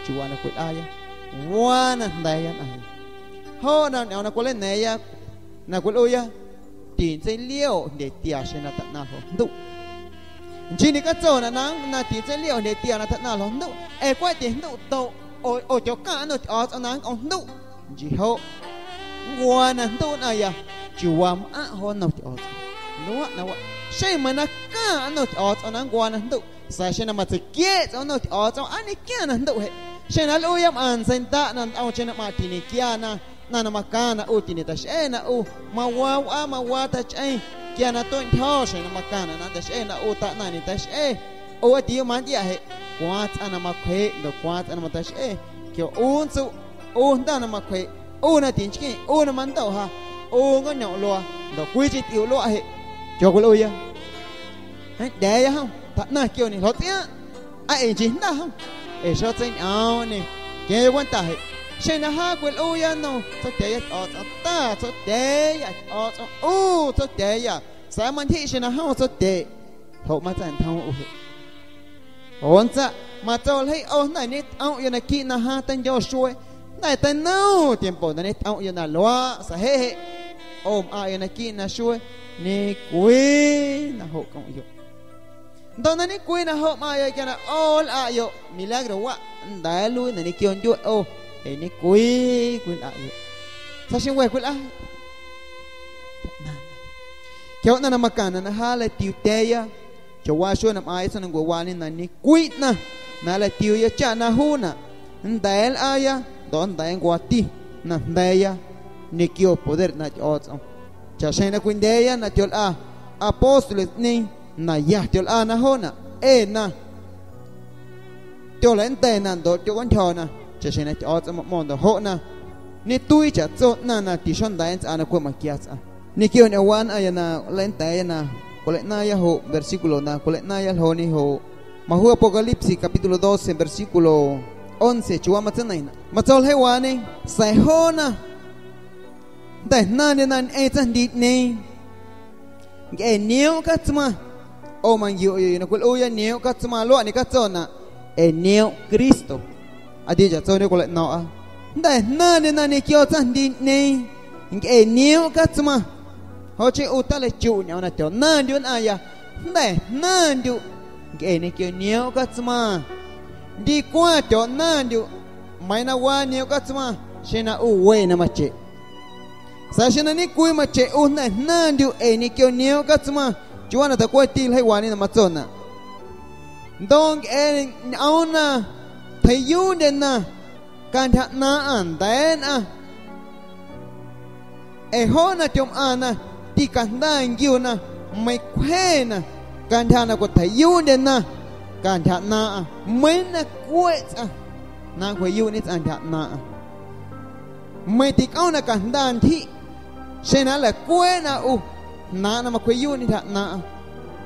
chiuuwaa na cwilꞌaaya, waa na jnda̱a̱ya nnꞌaⁿya. Joꞌ na ñꞌoom na cwileina̱a̱ⁿya na cwilꞌuuya, tintseiliooꞌ jndyetia xeⁿ na taꞌnaⁿ ljoꞌ jnduꞌ. Nchii ñecatsonaꞌ na, na tintseiliooꞌ jndyetia na taꞌnaⁿ ljoꞌ jnduꞌ, ee cweꞌ tijnduꞌ toꞌ, oo, oo tyocaⁿꞌ nnom Tyꞌo̱o̱tsꞌom na nncꞌom jnduꞌ. Nchii joꞌ, nncuaa na jnduꞌ nnꞌaⁿya, chiuuwaa mꞌaⁿꞌ joo nnom Tyꞌo̱o̱tsꞌom. Luaꞌ na waꞌ, xeⁿ meiiⁿ na caⁿꞌ nnom Tyꞌo̱o̱tsꞌom na nncuaa na jnduꞌ, sa̱a̱ xeⁿ na matseiquieꞌ tsꞌom nnom Tyꞌo̱o̱tsꞌom, aa ñequiaⁿ na jnduꞌ jeꞌ. Xeⁿ na nlꞌuuya mꞌaⁿ ntseindaꞌ na ntꞌom, xeⁿ na mꞌaⁿ tiñequiaana, ꞌnaⁿ na macaⁿnaꞌ ꞌu tiñetaxꞌenaꞌ ꞌu, mawaa wꞌaa mawaa tachꞌeⁿ, quia na tueꞌntyjo̱ xjeⁿ na macaⁿnaꞌ na nntaxꞌenaꞌ ꞌu, taꞌnaⁿ ñetaxꞌe. ꞌU aa tiuꞌ mantyꞌia jeꞌ, cwaaⁿ tsꞌaⁿ na macwjeeꞌ ndoꞌ cwaaⁿ tsꞌaⁿ na matjaxꞌe, quia ꞌu nntsuꞌ, ꞌu jnda̱ na macwjeeꞌ, ꞌu na tinchqueⁿ, ꞌu na mandoꞌ ja, ꞌu ncoñomꞌ luaa ndoꞌ cwiicheⁿ tꞌiuꞌ luaꞌ jeꞌ, quia cwilꞌuuya. Jeeⁿ ꞌndya̱a̱ya jom, tjaꞌnaⁿ quioñe ljoꞌ tsꞌiaaⁿꞌ. Aa ee nchii jnda̱ jom, ee xjotseiñꞌoomꞌñê. Quia cwenta jeꞌ, xeⁿ na jaa cwilꞌuuya nnom, tsotya̱a̱ya Tyꞌo̱o̱tsꞌom Ta, tsotya̱a̱ya Tyꞌo̱o̱tsꞌom ꞌU, tsotya̱a̱ya, sa̱a̱ mantyjiꞌ xeⁿ na jom tsotyeꞌ, ljoꞌ matsa̱ꞌntjoom ꞌu jeꞌ. Joꞌ ntsaꞌ, matso ljeii ꞌo jnda̱ ñetꞌomꞌyoꞌ naquiiꞌ na jaa teindyo xuee, jnda̱ teinom tiempo na ñetꞌomꞌyoꞌ na luaaꞌ, sa̱a̱ jeꞌ jeꞌ ꞌo mꞌaⁿꞌyoꞌ naquiiꞌ na xuee, ñecwii na joꞌ cꞌomꞌyoꞌ. Ndoꞌ na ñecwii na joꞌ mꞌaⁿꞌyoꞌ quia na ꞌo nlꞌaꞌyoꞌ milagro waꞌ nnda̱a̱ nluii na ñequio ndyuee ꞌo, ee ñecwii cwilꞌaꞌyoꞌ. Sa̱a̱ xeⁿ we cwilꞌa. Quia joꞌ ꞌnaⁿ na macaⁿnaꞌ na jaa nleitiutya̱a̱ya, chawaa xuee na mꞌaaⁿya tsjoomnancuewaañe na ñecwii ꞌnaⁿ na nleitiuuya chaꞌ na juunaꞌ nnda̱a̱ nlꞌaaya ndoꞌ nnda̱a̱ nncwati na jnda̱a̱ya ñequio poder na Tyꞌo̱o̱tsꞌom. Chaꞌxjeⁿ na cwindya̱a̱ya na tyolꞌa apóstolesꞌñeeⁿ na ya tyolꞌana joonaꞌ, ee na tyolaꞌnnda̱na ndoꞌ tyocantyjo̱na, chaꞌxjeⁿ na Tyꞌo̱o̱tsꞌom maꞌmo̱ⁿ ndoꞌ joꞌ na ñetuii chaꞌtso ꞌnaⁿ na tixonda̱a̱ nntsꞌaa na cweꞌ maquia tsꞌaⁿ. Ñequio ñꞌoomwaa nnꞌaⁿya na nleijnda̱a̱ya na cwilaꞌnaaⁿya joꞌ versículo na cwilaꞌnaaⁿya ljoñe joꞌ, majuu Apocalipsis capítulo doce versículo once, chiuuwaa matseineiⁿnaꞌ. Matso ljeiiwaañe: Sa̱a̱ joona jnda̱ jnaⁿndyena ñꞌeⁿ tsaⁿjndiiꞌñeeⁿ ncꞌe nioomꞌ catsmaⁿ. ꞌO manquiuꞌyoꞌ yuu na cwilꞌuuya nioomꞌ catsmaⁿ luaꞌ ñecatsonaꞌ, ee nioomꞌ Cristo. Aa tiuꞌ chaꞌtsondye cwilaꞌno̱o̱ⁿꞌa: Jnda̱ jnaⁿndyena ñequio tsaⁿjndiiꞌñeeⁿ ncꞌe nioomꞌ catsmaⁿ. Joꞌ chii ꞌu taleichuꞌ ñꞌoom na tyoꞌnaⁿndyuꞌ nnꞌaⁿya, jnda̱ jnaⁿndyuꞌ ncꞌe ñequio nioomꞌ catsmaⁿ. Ndicwaⁿ tyoꞌnaⁿndyuꞌ meiiⁿ na waa nioomꞌ catsmaⁿ xeⁿ na ꞌu we na macheꞌ. Sa̱a̱ xeⁿ na ñecwii macheꞌ ꞌu jnda̱ jnaⁿndyuꞌ ee ñequio nioomꞌ catsmaⁿ, chiuuwaa na tjacueeꞌti ljeiiwaañe na matsonaꞌ: Ndoꞌ ncꞌe ñꞌoom na tjeiꞌyuuꞌndyena cantyja ꞌnaaⁿꞌaⁿ nda̱a̱ nnꞌaⁿ. Ee joꞌ na tyomꞌaⁿ na ticajnda̱ nquiuna meiⁿ cwje na cantyja na cwatjeiꞌyuuꞌndyena cantyja ꞌnaaⁿꞌaⁿ, meiⁿ na cueꞌ tsꞌaⁿ na nncwjeꞌyuuꞌñe tsꞌaⁿ ntyja ꞌnaaⁿꞌaⁿ. Meiⁿ ticꞌoom na cajnda̱ ntyjiꞌ, xeⁿ na nlaꞌcueeꞌna ꞌu jnaaⁿꞌ na macwjeꞌyuuꞌñe ntyja ꞌnaaⁿꞌaⁿ,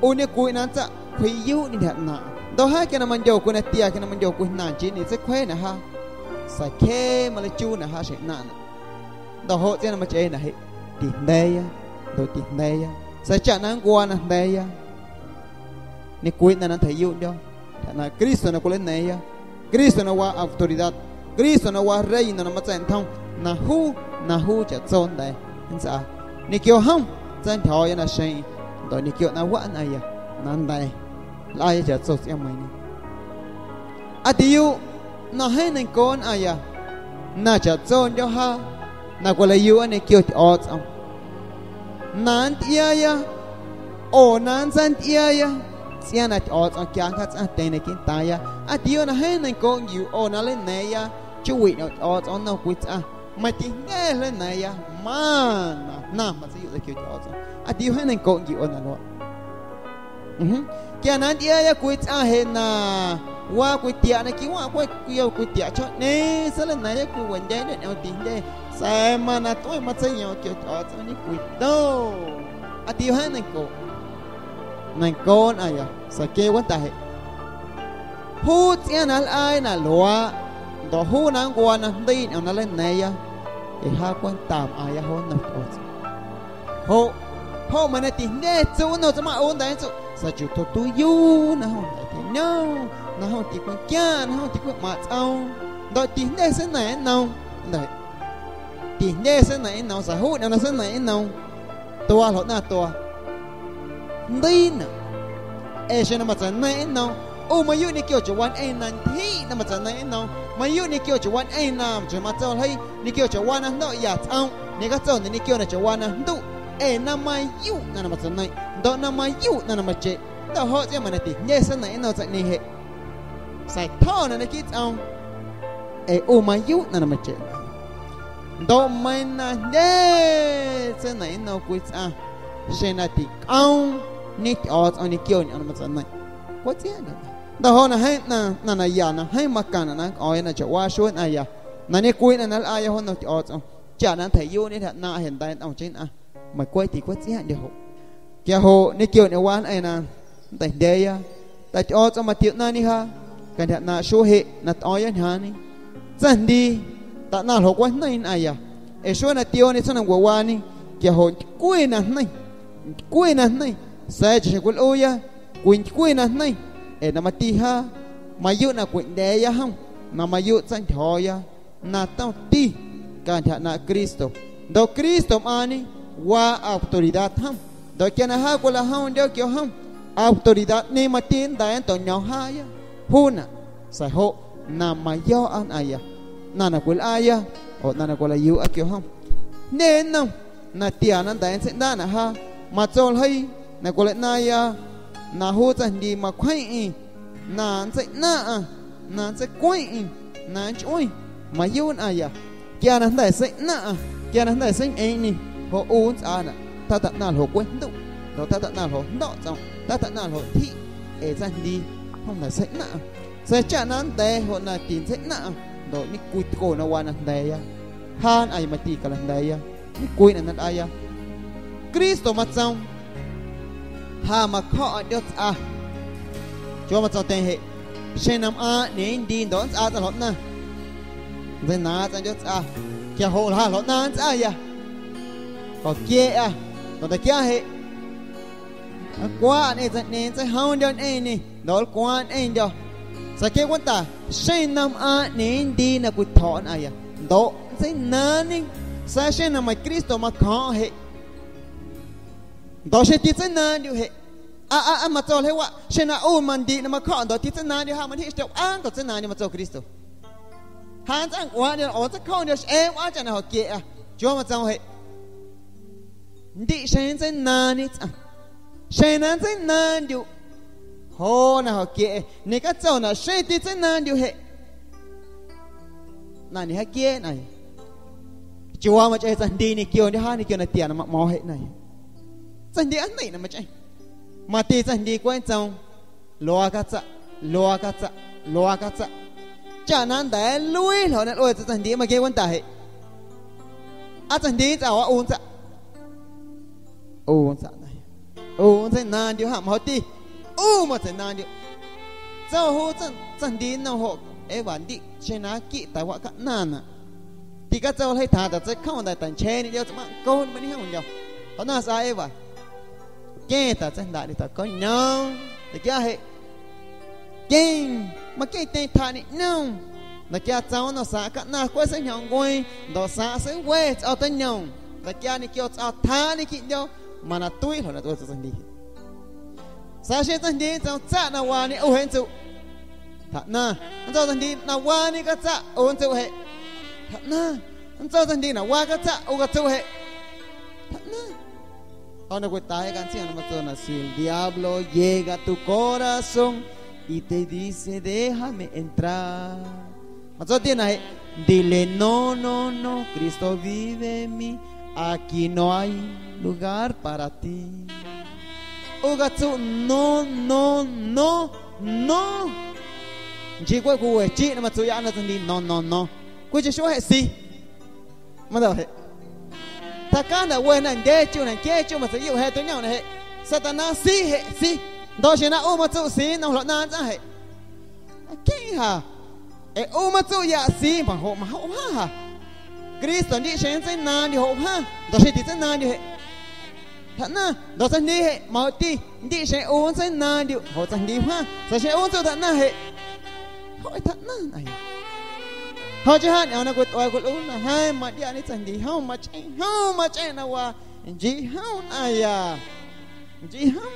ꞌu ñecwiiꞌ na nntsaꞌcwjeꞌyuuꞌñe ntyja ꞌnaaⁿꞌaⁿ. Ndoꞌ jaa quia na mandyo cwii natia, quia na mandyo cwii jnaⁿ, nchii ñeꞌtseicwjeena jaa, sa̱a̱ cjee maleichuunaꞌ jaa xjeⁿ ꞌnaaⁿꞌnaꞌ. Ndoꞌ joꞌ tsꞌiaaⁿ na machꞌeenaꞌ jeꞌ, tijnda̱a̱ya ndoꞌ tijnda̱a̱ya, sa̱a̱ chaꞌ na nncuaa na jnda̱a̱ya, ñecwiiꞌ ꞌnaⁿ na nntjeiꞌyuuꞌndyo̱ ntyja ꞌnaaⁿꞌ Cristo na cwileina̱a̱ⁿya, Cristo na waa autoridad, Cristo na waa rey na matsa̱ꞌntjom na juu, na juu chaꞌtso nda̱a̱ nntsꞌaa. Ñequio jom tsa̱ꞌntyjo̱o̱ya naxeeⁿꞌeⁿ ndoꞌ ñequio ꞌnaⁿwaꞌ nnꞌaⁿya na nnda̱a̱ nlꞌaaya chaꞌtso tsꞌiaaⁿmeiiⁿñe. Aa tiyuuꞌ na jeeⁿ neiⁿncooꞌ nnꞌaⁿya na chaꞌtsondyo̱ jaa na cwilaꞌyuuꞌa ñequio Tyꞌo̱o̱tsꞌom, na nntyꞌiaaya oo na nntsaantyꞌiaaya tsꞌiaaⁿ na Tyꞌo̱o̱tsꞌom tquia nncjaatsꞌaⁿtyeⁿ naquiiꞌntaaⁿya. Aa tiyuuꞌ na jeeⁿ neiⁿncooꞌ nquiu oo na nleina̱a̱ⁿya chjoowiꞌ ñꞌoom Tyꞌo̱o̱tsꞌom nnom cwii tsꞌaⁿ, meiⁿ tijnda̱ nleina̱a̱ⁿya, mana jnaⁿ matseiyuꞌ tsꞌaⁿ quia Tyꞌo̱o̱tsꞌom. Aa tiyuuꞌ jeeⁿ neiⁿncooꞌ nquiu ꞌo na luaaꞌ. Quia na nntꞌiaaya cwii tsꞌaⁿ jeꞌ na waa cwii tiaꞌ naquiiꞌ waⁿꞌ cweꞌ cwii tiaꞌ chjooꞌñeeⁿ, seilana̱a̱ⁿya cwii wandyeeꞌ ñꞌoom tijndye, sa̱a̱ mana tueⁿ matseiyo̱o̱ⁿ quia Tyꞌo̱o̱tsꞌom ñecwiiꞌ toom. Aa tiyuuꞌ jeeⁿ neiⁿncooꞌ. Neiⁿncooꞌ nnꞌaⁿya, sa̱a̱ quia cwenta jeꞌ juu tsꞌiaaⁿ na nlꞌaaya na luaaꞌ ndoꞌ juu na nncuaa na jndii ñꞌoom na nleina̱a̱ⁿya, ee jaa cwenta mꞌaaⁿya jo nnom Tyꞌo̱o̱tsꞌom. Joꞌ, joꞌ meiⁿ na tijndye tsuꞌ nnom tsaⁿmaⁿꞌ ꞌu nda̱a̱ ntsuꞌ, sa̱a̱ chuu tjotuyuu na jom nda̱a̱ tyeñoom, na jom ticweeⁿquia, na jom ticweeꞌmꞌaaⁿꞌ tsꞌoom, ndoꞌ tijndye seineiⁿ nnoom. Nda̱ tijndye seineiⁿ nnoom, sa̱a̱ juu ñꞌoom na seineiⁿ nnoom, tua ljoꞌ ꞌnaⁿ tua. Jndiinaꞌ. Ee xeⁿ na matseineiⁿ nnoom, ꞌu mayuuꞌ ñequio chaꞌwaa ñꞌeⁿ na ntyjiꞌ na matseineiⁿ nnoom, mayuuꞌ ñequio chaꞌwaa ñꞌeⁿ na mchooꞌ matso ljeii, ñequio chaꞌwaa na jndo̱ꞌya tsꞌoom, ñecatsondye ñequio na chaꞌwaa na jnduꞌ, ee na mayuuꞌ ꞌnaⁿ na matseineiⁿ, ndoꞌ na mayuuꞌ ꞌnaⁿ na macheꞌ, ndoꞌ joꞌ tsꞌiaaⁿ meiⁿ na tijndye seineiⁿ nnoom tsaⁿꞌñeeⁿ jeꞌ, seiꞌtjo̱na naquiiꞌ tsꞌoom, ee ꞌu mayuuꞌ ꞌnaⁿ na macheꞌ. Ndoꞌ meiⁿ na jndye seineiⁿ nnoom cwii tsꞌaⁿ, xeⁿ na ticꞌoomñe Tyꞌo̱o̱tsꞌom ñequio ñꞌoom na matseineiⁿ, cweꞌ tsiaⁿꞌndyo̱. Ndoꞌ joꞌ na jeeⁿ ꞌnaⁿ, ꞌnaⁿ na ya na jeeⁿ macaⁿnaꞌ na nncꞌo̱o̱ⁿya na chaꞌwaa xuee nnꞌaⁿya na ñecwii ꞌnaⁿ na nlꞌaaya jo nnom Tyꞌo̱o̱tsꞌom, chaꞌ na nntjeiꞌyuuꞌñe ntyja ꞌnaaⁿꞌaⁿ jnda̱a̱ ntꞌomcheⁿ nnꞌaⁿ, meiⁿ cweꞌ ticweꞌ tsiaⁿꞌndyo̱ joꞌ. Quia joꞌ ñequio ñꞌoomwaa nnꞌaⁿ na nnteijndyeeya, ta Tyꞌo̱o̱tsꞌom matioꞌnaaⁿñe jaa cantyja ꞌnaaⁿꞌ xuee jeꞌ na tꞌo̱o̱ⁿya ñjaaⁿñe. Tsaⁿjndii taꞌnaⁿ ljoꞌ cwajneiⁿ nnꞌaⁿya, ee xuee na tiooñe tsjoomnancuewaañe, quia joꞌ ntycwii na jneiⁿ, ntycwii na jneiⁿ, sa̱a̱ chaꞌxjeⁿ cwilꞌuuya cwintycwii na jneiⁿ, ee na mati jaa mayuuꞌ na cwiꞌndya̱a̱ya jom, na mayuuꞌ tsaⁿntyjo̱o̱ya na tomti cantyja ꞌnaaⁿꞌ Cristo. Ndoꞌ Cristo mꞌaaⁿñe waa autoridad jom, ndoꞌ quia na jaa cwilajoomꞌndyo̱ quio jom, autoridaꞌñeeⁿ mati nnda̱a̱ nntoꞌño̱o̱ⁿ jaaya juunaꞌ, sa̱a̱ joꞌ na mayo̱ꞌa nnꞌaⁿya, ꞌnaⁿ na cwilꞌaaya oo ꞌnaⁿ na cwilaꞌyuuꞌa quio jom. Jndye nnom natia na nnda̱a̱ nntseiꞌndaaꞌnaꞌ jaa, matso ljeii na cwilaꞌnaaⁿya na juu tsaⁿjndii macwjeeⁿꞌeⁿ na nntseiꞌnaⁿꞌaⁿ, na nntseicweⁿꞌeⁿ, na nnchꞌueⁿ. Mayuuꞌ nnꞌaⁿya, quia na jnda̱ seiꞌnaⁿꞌaⁿ, quia na jnda̱ seiñꞌeeⁿꞌñe, joꞌ ꞌu nntsꞌaanaꞌ tataꞌnaⁿ ljoꞌ cweꞌ jnduꞌ, ndoꞌ tataꞌnaⁿ ljoꞌ jndo̱ꞌ tsꞌoom, tataꞌnaⁿ ljoꞌ ntyjiꞌ, ee tsaⁿjndii jom jnda̱ seiꞌnaⁿꞌaⁿ. Sa̱a̱ chaꞌ na nnda̱a̱ joꞌ na tintseiꞌnaⁿꞌaⁿ ndoꞌ ñecwitco na waa na jnda̱a̱ya, jaa nnꞌaⁿya mati calajnda̱a̱ya, ñecwii ꞌnaⁿ na nlꞌaaya. Cristo matsoom: Ja macjo̱ꞌaⁿ ꞌndyoo tsꞌa. Chiuuwaa matsoom tyeⁿ jeꞌ, xeⁿ na mꞌaaⁿꞌ ꞌñeeⁿ nndii ndoꞌ nntsꞌaa tsꞌaⁿ ljoꞌnaⁿ, ntseinaaⁿ tsꞌaⁿ ꞌndyoo tsꞌa, quia joꞌ lja ljoꞌnaⁿ nntsꞌaaya. Coquieeꞌa, ndoꞌ nda̱nquia jeꞌ nlcwaꞌ ñꞌeⁿ tsaⁿꞌñeeⁿ, nntseijoomndyo̱ ñꞌeⁿñê ndoꞌ nlcwaaⁿꞌ ñꞌeⁿndyo̱. Sa̱a̱ quia cwenta, xeⁿ na mꞌaaⁿꞌ ꞌñeeⁿ nndii na cwitjo̱ꞌ nnꞌaⁿya ndoꞌ ntseinaaⁿñe, sa̱a̱ xeⁿ na meiⁿ Cristo macjo̱o̱ⁿꞌo̱ⁿ jeꞌ, ndoꞌ xeⁿ titseinaaⁿꞌndyuꞌ jeꞌ, aa, aa, aa, matso ljeii waꞌ, xeⁿ na ꞌu mandiꞌ na macjo̱ꞌ ndoꞌ titseinaaⁿꞌndyuꞌ ja, mañeꞌ xtyo wꞌaa ndoꞌ tseinaaⁿꞌndye matso Cristo. Ja nntsꞌaⁿ nlcwaaⁿꞌndyo̱ oo nntseijoomndyo̱ xꞌee wꞌaa chaꞌ na jo̱quieeꞌa. Chiuuwaa matsoom jeꞌ, Ndiꞌ xeⁿ nntseinaaⁿñe tsꞌaⁿ, xeⁿ na nntseinaaⁿndyuꞌ, joona jo̱quieꞌ, ñeꞌcatsonaꞌ xeⁿ titseinaaⁿndyuꞌ jeꞌ. Ꞌnaⁿ ñeꞌjaaquieeꞌ ꞌnaⁿya. Chiuuwaa machꞌeeⁿ tsaⁿjndii ñequio jaa ñequio natia na maꞌmo̱o̱ⁿ jeꞌ ꞌnaⁿya. Tsaⁿjndii aa jndeiꞌ na machꞌeⁿ. Mati tsaⁿjndii cweꞌ ntsoom, luaa catsaꞌ, luaa catsaꞌ, luaa catsaꞌ, chaꞌ na nnda̱a̱ nluii ljoꞌ na lꞌue tsꞌaⁿ tsaⁿjndii maqueⁿ cwenta jeꞌ. Aa tsaⁿjndii nntsꞌaa ꞌu ntsaꞌ. ꞌU nntseinaaⁿndyuꞌ jaa majoꞌti ꞌu matseinaaⁿndyuꞌ. Tso juu tsaⁿ- tsaⁿjndii nnom joꞌ Eva ndiꞌ xeⁿ na aaquiꞌ ta̱waꞌ caꞌnaⁿnaꞌ. Ticatso ljeii tjaaⁿ ta̱tseicjom nda̱ ta̱nchjeeñe ꞌndyoo tsaⁿmaⁿꞌ nco na mañejomndyo̱. Joꞌ na sꞌaa Eva. Queⁿ ta̱tseijndaꞌ ñequio ta̱coñoom. Nda̱quia jeꞌ. Queⁿ, maqueⁿ tyeⁿ tjaꞌ ñeꞌñoom. Nda̱quia tsoom nnom saaⁿꞌ caꞌnaⁿ cweꞌ seijñoomꞌ ncueeⁿ ndoꞌ saaⁿꞌ seiwe tsꞌo̱o̱ⁿ teiñoom. Nda̱quia ñequio tsꞌo̱o̱ⁿ tjaaꞌñe quiiꞌ ꞌndyoo, mana tuiiꞌ ljoꞌ na tꞌuo tsꞌaⁿ tsaⁿjndii. Sa̱a̱ xeⁿ tsaⁿjndii ntsoom tsaꞌ na waañe ꞌu jeꞌ nntsuꞌ. Tjaꞌnaⁿ. Nntso tsaⁿjndii na waañe catsaꞌ ꞌu nntsuꞌ jeꞌ. Tjaꞌnaⁿ. Nntso tsaⁿjndii na waa catsaꞌ ꞌu catsuꞌ jeꞌ. Tjaꞌnaⁿ. Joꞌ na cwitaꞌ canción na matso na si el diablo llega a tu corazón y te dice déjame entrar. Matso tiena jeꞌ, dile no, no, no, Cristo vive en mí, aquí no hay lugar para ti. ꞌU catsuꞌ no, no, no, no. Nchii cweꞌ cwiwechiꞌ na matsuꞌya na tsaⁿjndii no, no, no. Cwiicheⁿ xuee jeꞌ si. Mato jeꞌ. Tjacanda̱ꞌ we na ndye chu na nquie chu matseiꞌyuꞌ jeꞌ tueñomꞌ na jeꞌ. Satanás si jeꞌ si. Ndoꞌ xeⁿ na ꞌu matsuꞌ si nnom ljoꞌ ꞌnaaⁿ nntsꞌaⁿ jeꞌ. Queⁿ ja. Ee ꞌu matsuꞌyaꞌ si majoꞌ majoꞌ jaa ja. Cristo ndiꞌ xeⁿ nntseinaaⁿndyuꞌ joꞌ jaa ndoꞌ xeⁿ titseinaaⁿndyuꞌ jeꞌ. Tjaꞌnaⁿ, ndoꞌ tsaⁿjndii jeꞌ majoꞌti ndiꞌ xeⁿ ꞌu nntseinaaⁿndyuꞌ joꞌ tsaⁿjndii wjaⁿ, sa̱a̱ xeⁿ ꞌu nntsuꞌ tjaꞌnaⁿ jeꞌ, joꞌ tjaꞌnaⁿ nnꞌaⁿya. Joꞌ chii jaa ñꞌoom na cwitꞌuaa cwilꞌuu na jeeⁿ maɗiaꞌñe tsaⁿjndii jom machꞌeⁿ jom machꞌeⁿ na waa, nchii jom nnꞌaⁿya, nchii jom.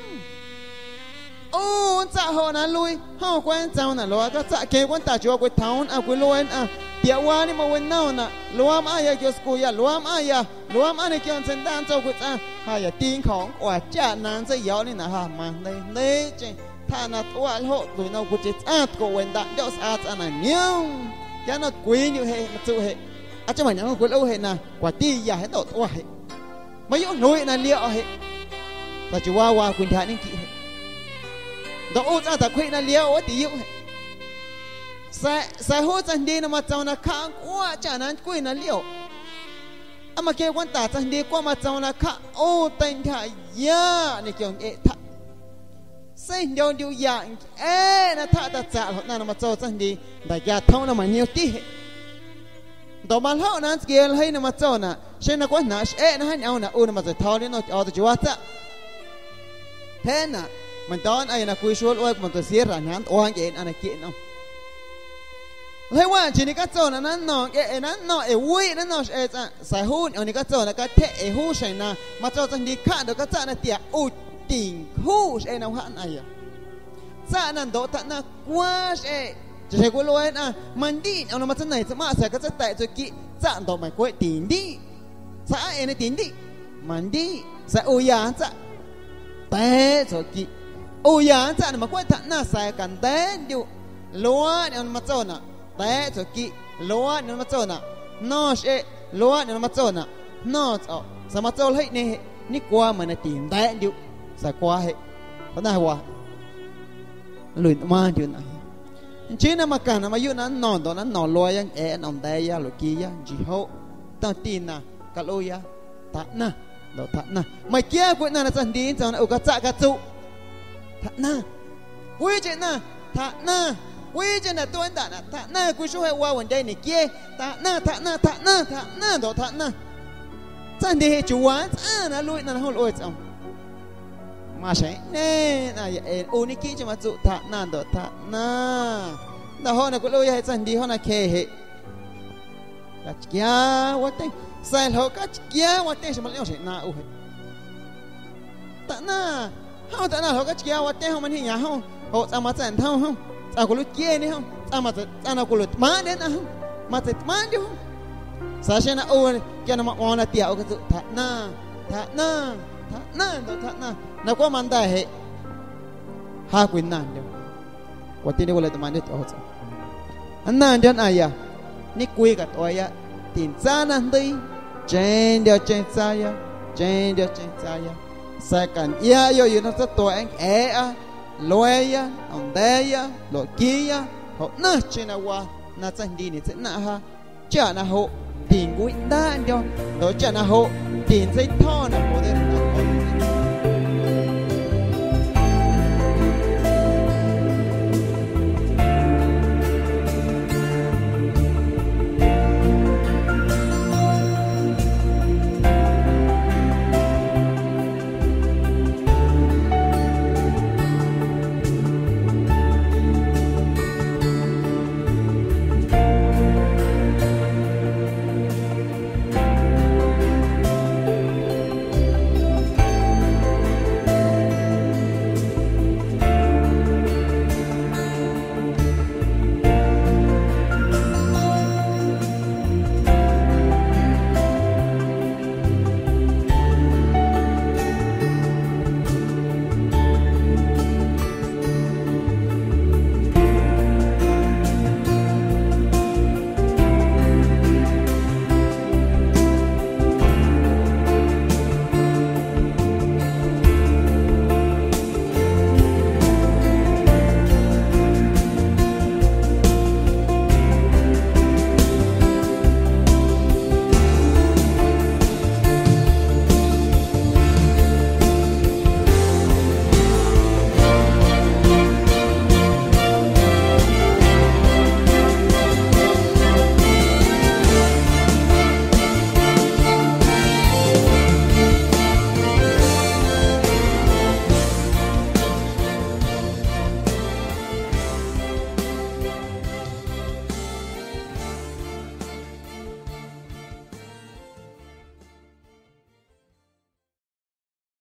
ꞌU nntsaꞌ joꞌ na nluii, jom cweꞌ nntsoom na luaaꞌ catsaꞌ queⁿ cwenta chiuuwaa cwitjoom nnꞌaⁿ cwiluee nnꞌaⁿ, tiaꞌwaa ñe mawinomnaꞌ, luaaꞌ mꞌaⁿya quio scuya, luaaꞌ mꞌaⁿya, luaaꞌ mꞌaⁿ ñequio ntseijndaa nntsoo cwitsꞌaⁿ, ja yati nncjo̱ nncꞌua chaꞌ na nntseiyooꞌñenaꞌ ja majndeiijndeiicheⁿ, tjaa na tꞌuaꞌ ljoꞌ tluiꞌ na cwiicheⁿ tsꞌaⁿ tcoꞌwendaꞌ ꞌndyoꞌ sꞌaa tsꞌaⁿ na nioom, quia nnom cwiindyuꞌ jeꞌ matsuꞌ jeꞌ, aa chom mañꞌoom cwilꞌuu jeꞌ na cwati ya jeꞌ ndoꞌ tꞌua jeꞌ. Mayuuꞌ jluiiꞌ na lioꞌ jeꞌ, sa̱a̱ chiuuwaa waa cwintyjaaꞌ ñenquiꞌ jeꞌ. Ndoꞌ ꞌu tsꞌaⁿ tjacwjiꞌ na lioꞌ aa tiyuꞌ jeꞌ. Sa̱a̱, sa̱a̱ juu tsaⁿjndii na matsoom na cjaꞌ nncꞌuaꞌ chaꞌ na nncwii na lioꞌ. Aa maquia cwenta tsaⁿjndii cweꞌ matsoom na cjaꞌ ꞌu teintyjaꞌya ñequio ncꞌe tjaꞌ. Seijndyooꞌndyuꞌyaꞌ ncꞌe na tjaꞌ tjatsaꞌ ljoꞌ ꞌnaⁿ na matso tsaⁿjndii, nda̱quia tjoomꞌ na mañeomti jeꞌ. Ndoꞌ maljoꞌ na nntsquiaa ljeii na matsonaꞌ, xeⁿ na cwajnaaⁿꞌ xꞌeꞌ na jaañꞌoom na ꞌu na matseitjo̱o̱ñe nnom Tyꞌo̱o̱tsꞌom chiuuwaa tsaꞌ. Jeꞌ na, meiⁿndyo̱ nnꞌaⁿya na cwii xuee lꞌue motosierra ñjaaⁿ nntꞌuaa ncꞌe nnꞌaⁿ na quieꞌ nꞌom. Ljeii waꞌ nchii ñecatsonaꞌ na nno̱ⁿ ncꞌe ee na nno̱ⁿ ee wiꞌ na nno̱ⁿ xꞌee tsꞌaⁿ, sa̱a̱ juu ñꞌoom ñecatsonaꞌ catyjeꞌ ee juu xjeⁿ na matso tsaⁿjndii cjaꞌ ndoꞌ catsaꞌ na tia ꞌu tincjuꞌ xꞌee na wjaꞌ nnꞌaⁿya. Tsaꞌ na ndoꞌ tjaꞌnaⁿ cwaa xꞌeꞌ. Chaꞌxjeⁿ cwiluee nnꞌaⁿ, mandiꞌ ñꞌoom na matseina̱ⁿ tsaⁿꞌmaⁿ sa̱a̱ catseita̱ꞌ tsuequiꞌ tsaꞌ ndoꞌ meiⁿ cweꞌ tindiꞌ. Sa̱a̱ aa ee na tindiꞌ, mandiꞌ, sa̱a̱ ꞌu ya nntsaꞌ ta̱a̱ꞌ tsuequiꞌ. ꞌU ya nntsaꞌ na meiⁿ cweꞌ tjaꞌnaⁿ sa̱a̱ canda̱a̱ꞌ ꞌndyuꞌ. Luaaꞌ ñꞌoom na matsonaꞌ ta̱a̱ꞌ tsuequiꞌ, luaaꞌ ñꞌoom na matsonaꞌ jno̱ⁿ xꞌeꞌ, luaaꞌ ñꞌoom na matsonaꞌ jno̱ⁿ tsꞌo̱ꞌ, sa̱a̱ matso ljeii ꞌñeeⁿ jeꞌ ñecwaa meiⁿ na tinda̱a̱ꞌ ꞌndyuꞌ, sa̱a̱ cwaa jeꞌ, tjaꞌnaⁿ waa. Nluiꞌntꞌmaaⁿndyuꞌ nnꞌaⁿya. Nchii na macaⁿnaꞌ mayuuꞌ na nno̱ⁿ ndoꞌ na nno̱ⁿ luaaꞌya ncꞌe nꞌom nda̱a̱ya luaꞌquiiya nchii joꞌ, tomti na calꞌuuya, tjaꞌnaⁿ ndoꞌ tjaꞌnaⁿ. Meiⁿquia cwii ꞌnaⁿ na tsaⁿjndii nntsoom na ꞌu catsaꞌ catsuꞌ, tjaꞌnaⁿ. Cwiicheⁿ ꞌnaⁿ, tjaꞌnaⁿ. Cwiicheⁿ na tueeꞌndaꞌnaꞌ, tjaꞌnaⁿ. Cwii xuee waa wandyeeꞌ ñequiee, tjaꞌnaⁿ, tjaꞌnaⁿ, tjaꞌnaⁿ, tjaꞌnaⁿ ndoꞌ tjaꞌnaⁿ. Tsaⁿjndii jeꞌ chiuuwaa nntsꞌaⁿ na nluiꞌ ꞌnaⁿ na jom lꞌue tsꞌom. Maxjeⁿ ꞌñeeⁿ nnꞌaⁿya ee ꞌu ñequiiꞌcheⁿ matsuꞌ tjaꞌnaⁿ ndoꞌ tjaꞌnaⁿ. Jnda̱ joꞌ na cwiluiiya jeꞌ tsaⁿjndii joꞌ nacje jeꞌ, catquiaa watyeⁿ, sa̱a̱ ljoꞌ catquiaa watyeⁿ xeⁿ maleiꞌñom xjeⁿ ꞌnaaⁿꞌ ꞌu jeꞌ. Tjaꞌnaⁿ, jom tjaꞌnaⁿ ljoꞌ catquiaa watyeⁿ jom mañjeꞌ ya jom joꞌ tsꞌaⁿ matsa̱ꞌntjom jom, tsꞌaⁿ cwiluiitquieñe jom, tsꞌaⁿ matse-, tsꞌaⁿ na cwiluiitꞌmaaⁿꞌndye nnꞌaⁿ jom, matseitꞌmaaⁿꞌndyoꞌ jom. Sa̱a̱ xeⁿ na ꞌu quia na maꞌmo̱o̱ⁿ na tia ꞌu catsuꞌ tjaꞌnaⁿ, Tjaaꞌnaⁿ, tjaaꞌnaⁿ ndoꞌ tjaaꞌnaⁿ. Na cweꞌ manda̱ jeꞌ, ja cwinaⁿndyo̱. Cwatyeñe cwilaꞌtꞌmaaⁿꞌndyo̱ Tyꞌo̱o̱tsꞌom. Nnaⁿndyo̱ nnꞌaⁿya, ñecwii catꞌuaaya, tintsaana jndeii, cheⁿndyo̱cheⁿ tsaaya, cheⁿndyo̱cheⁿ tsaaya. Sa̱a̱ cantyꞌiaꞌyoꞌ yuu na tseitua̱a̱ꞌa ncꞌa̱a̱ꞌa, lueeya, ñꞌoomnda̱a̱ya, luaꞌquiiya, joꞌ ꞌnaⁿcheⁿ na waa na tsaⁿjndii ñeꞌtseiꞌnaⁿꞌ jaa, chaꞌ na joꞌ tincwiꞌndaaꞌndyo̱ ndoꞌ chaꞌ na joꞌ tintseitjo̱o̱ⁿ na poder na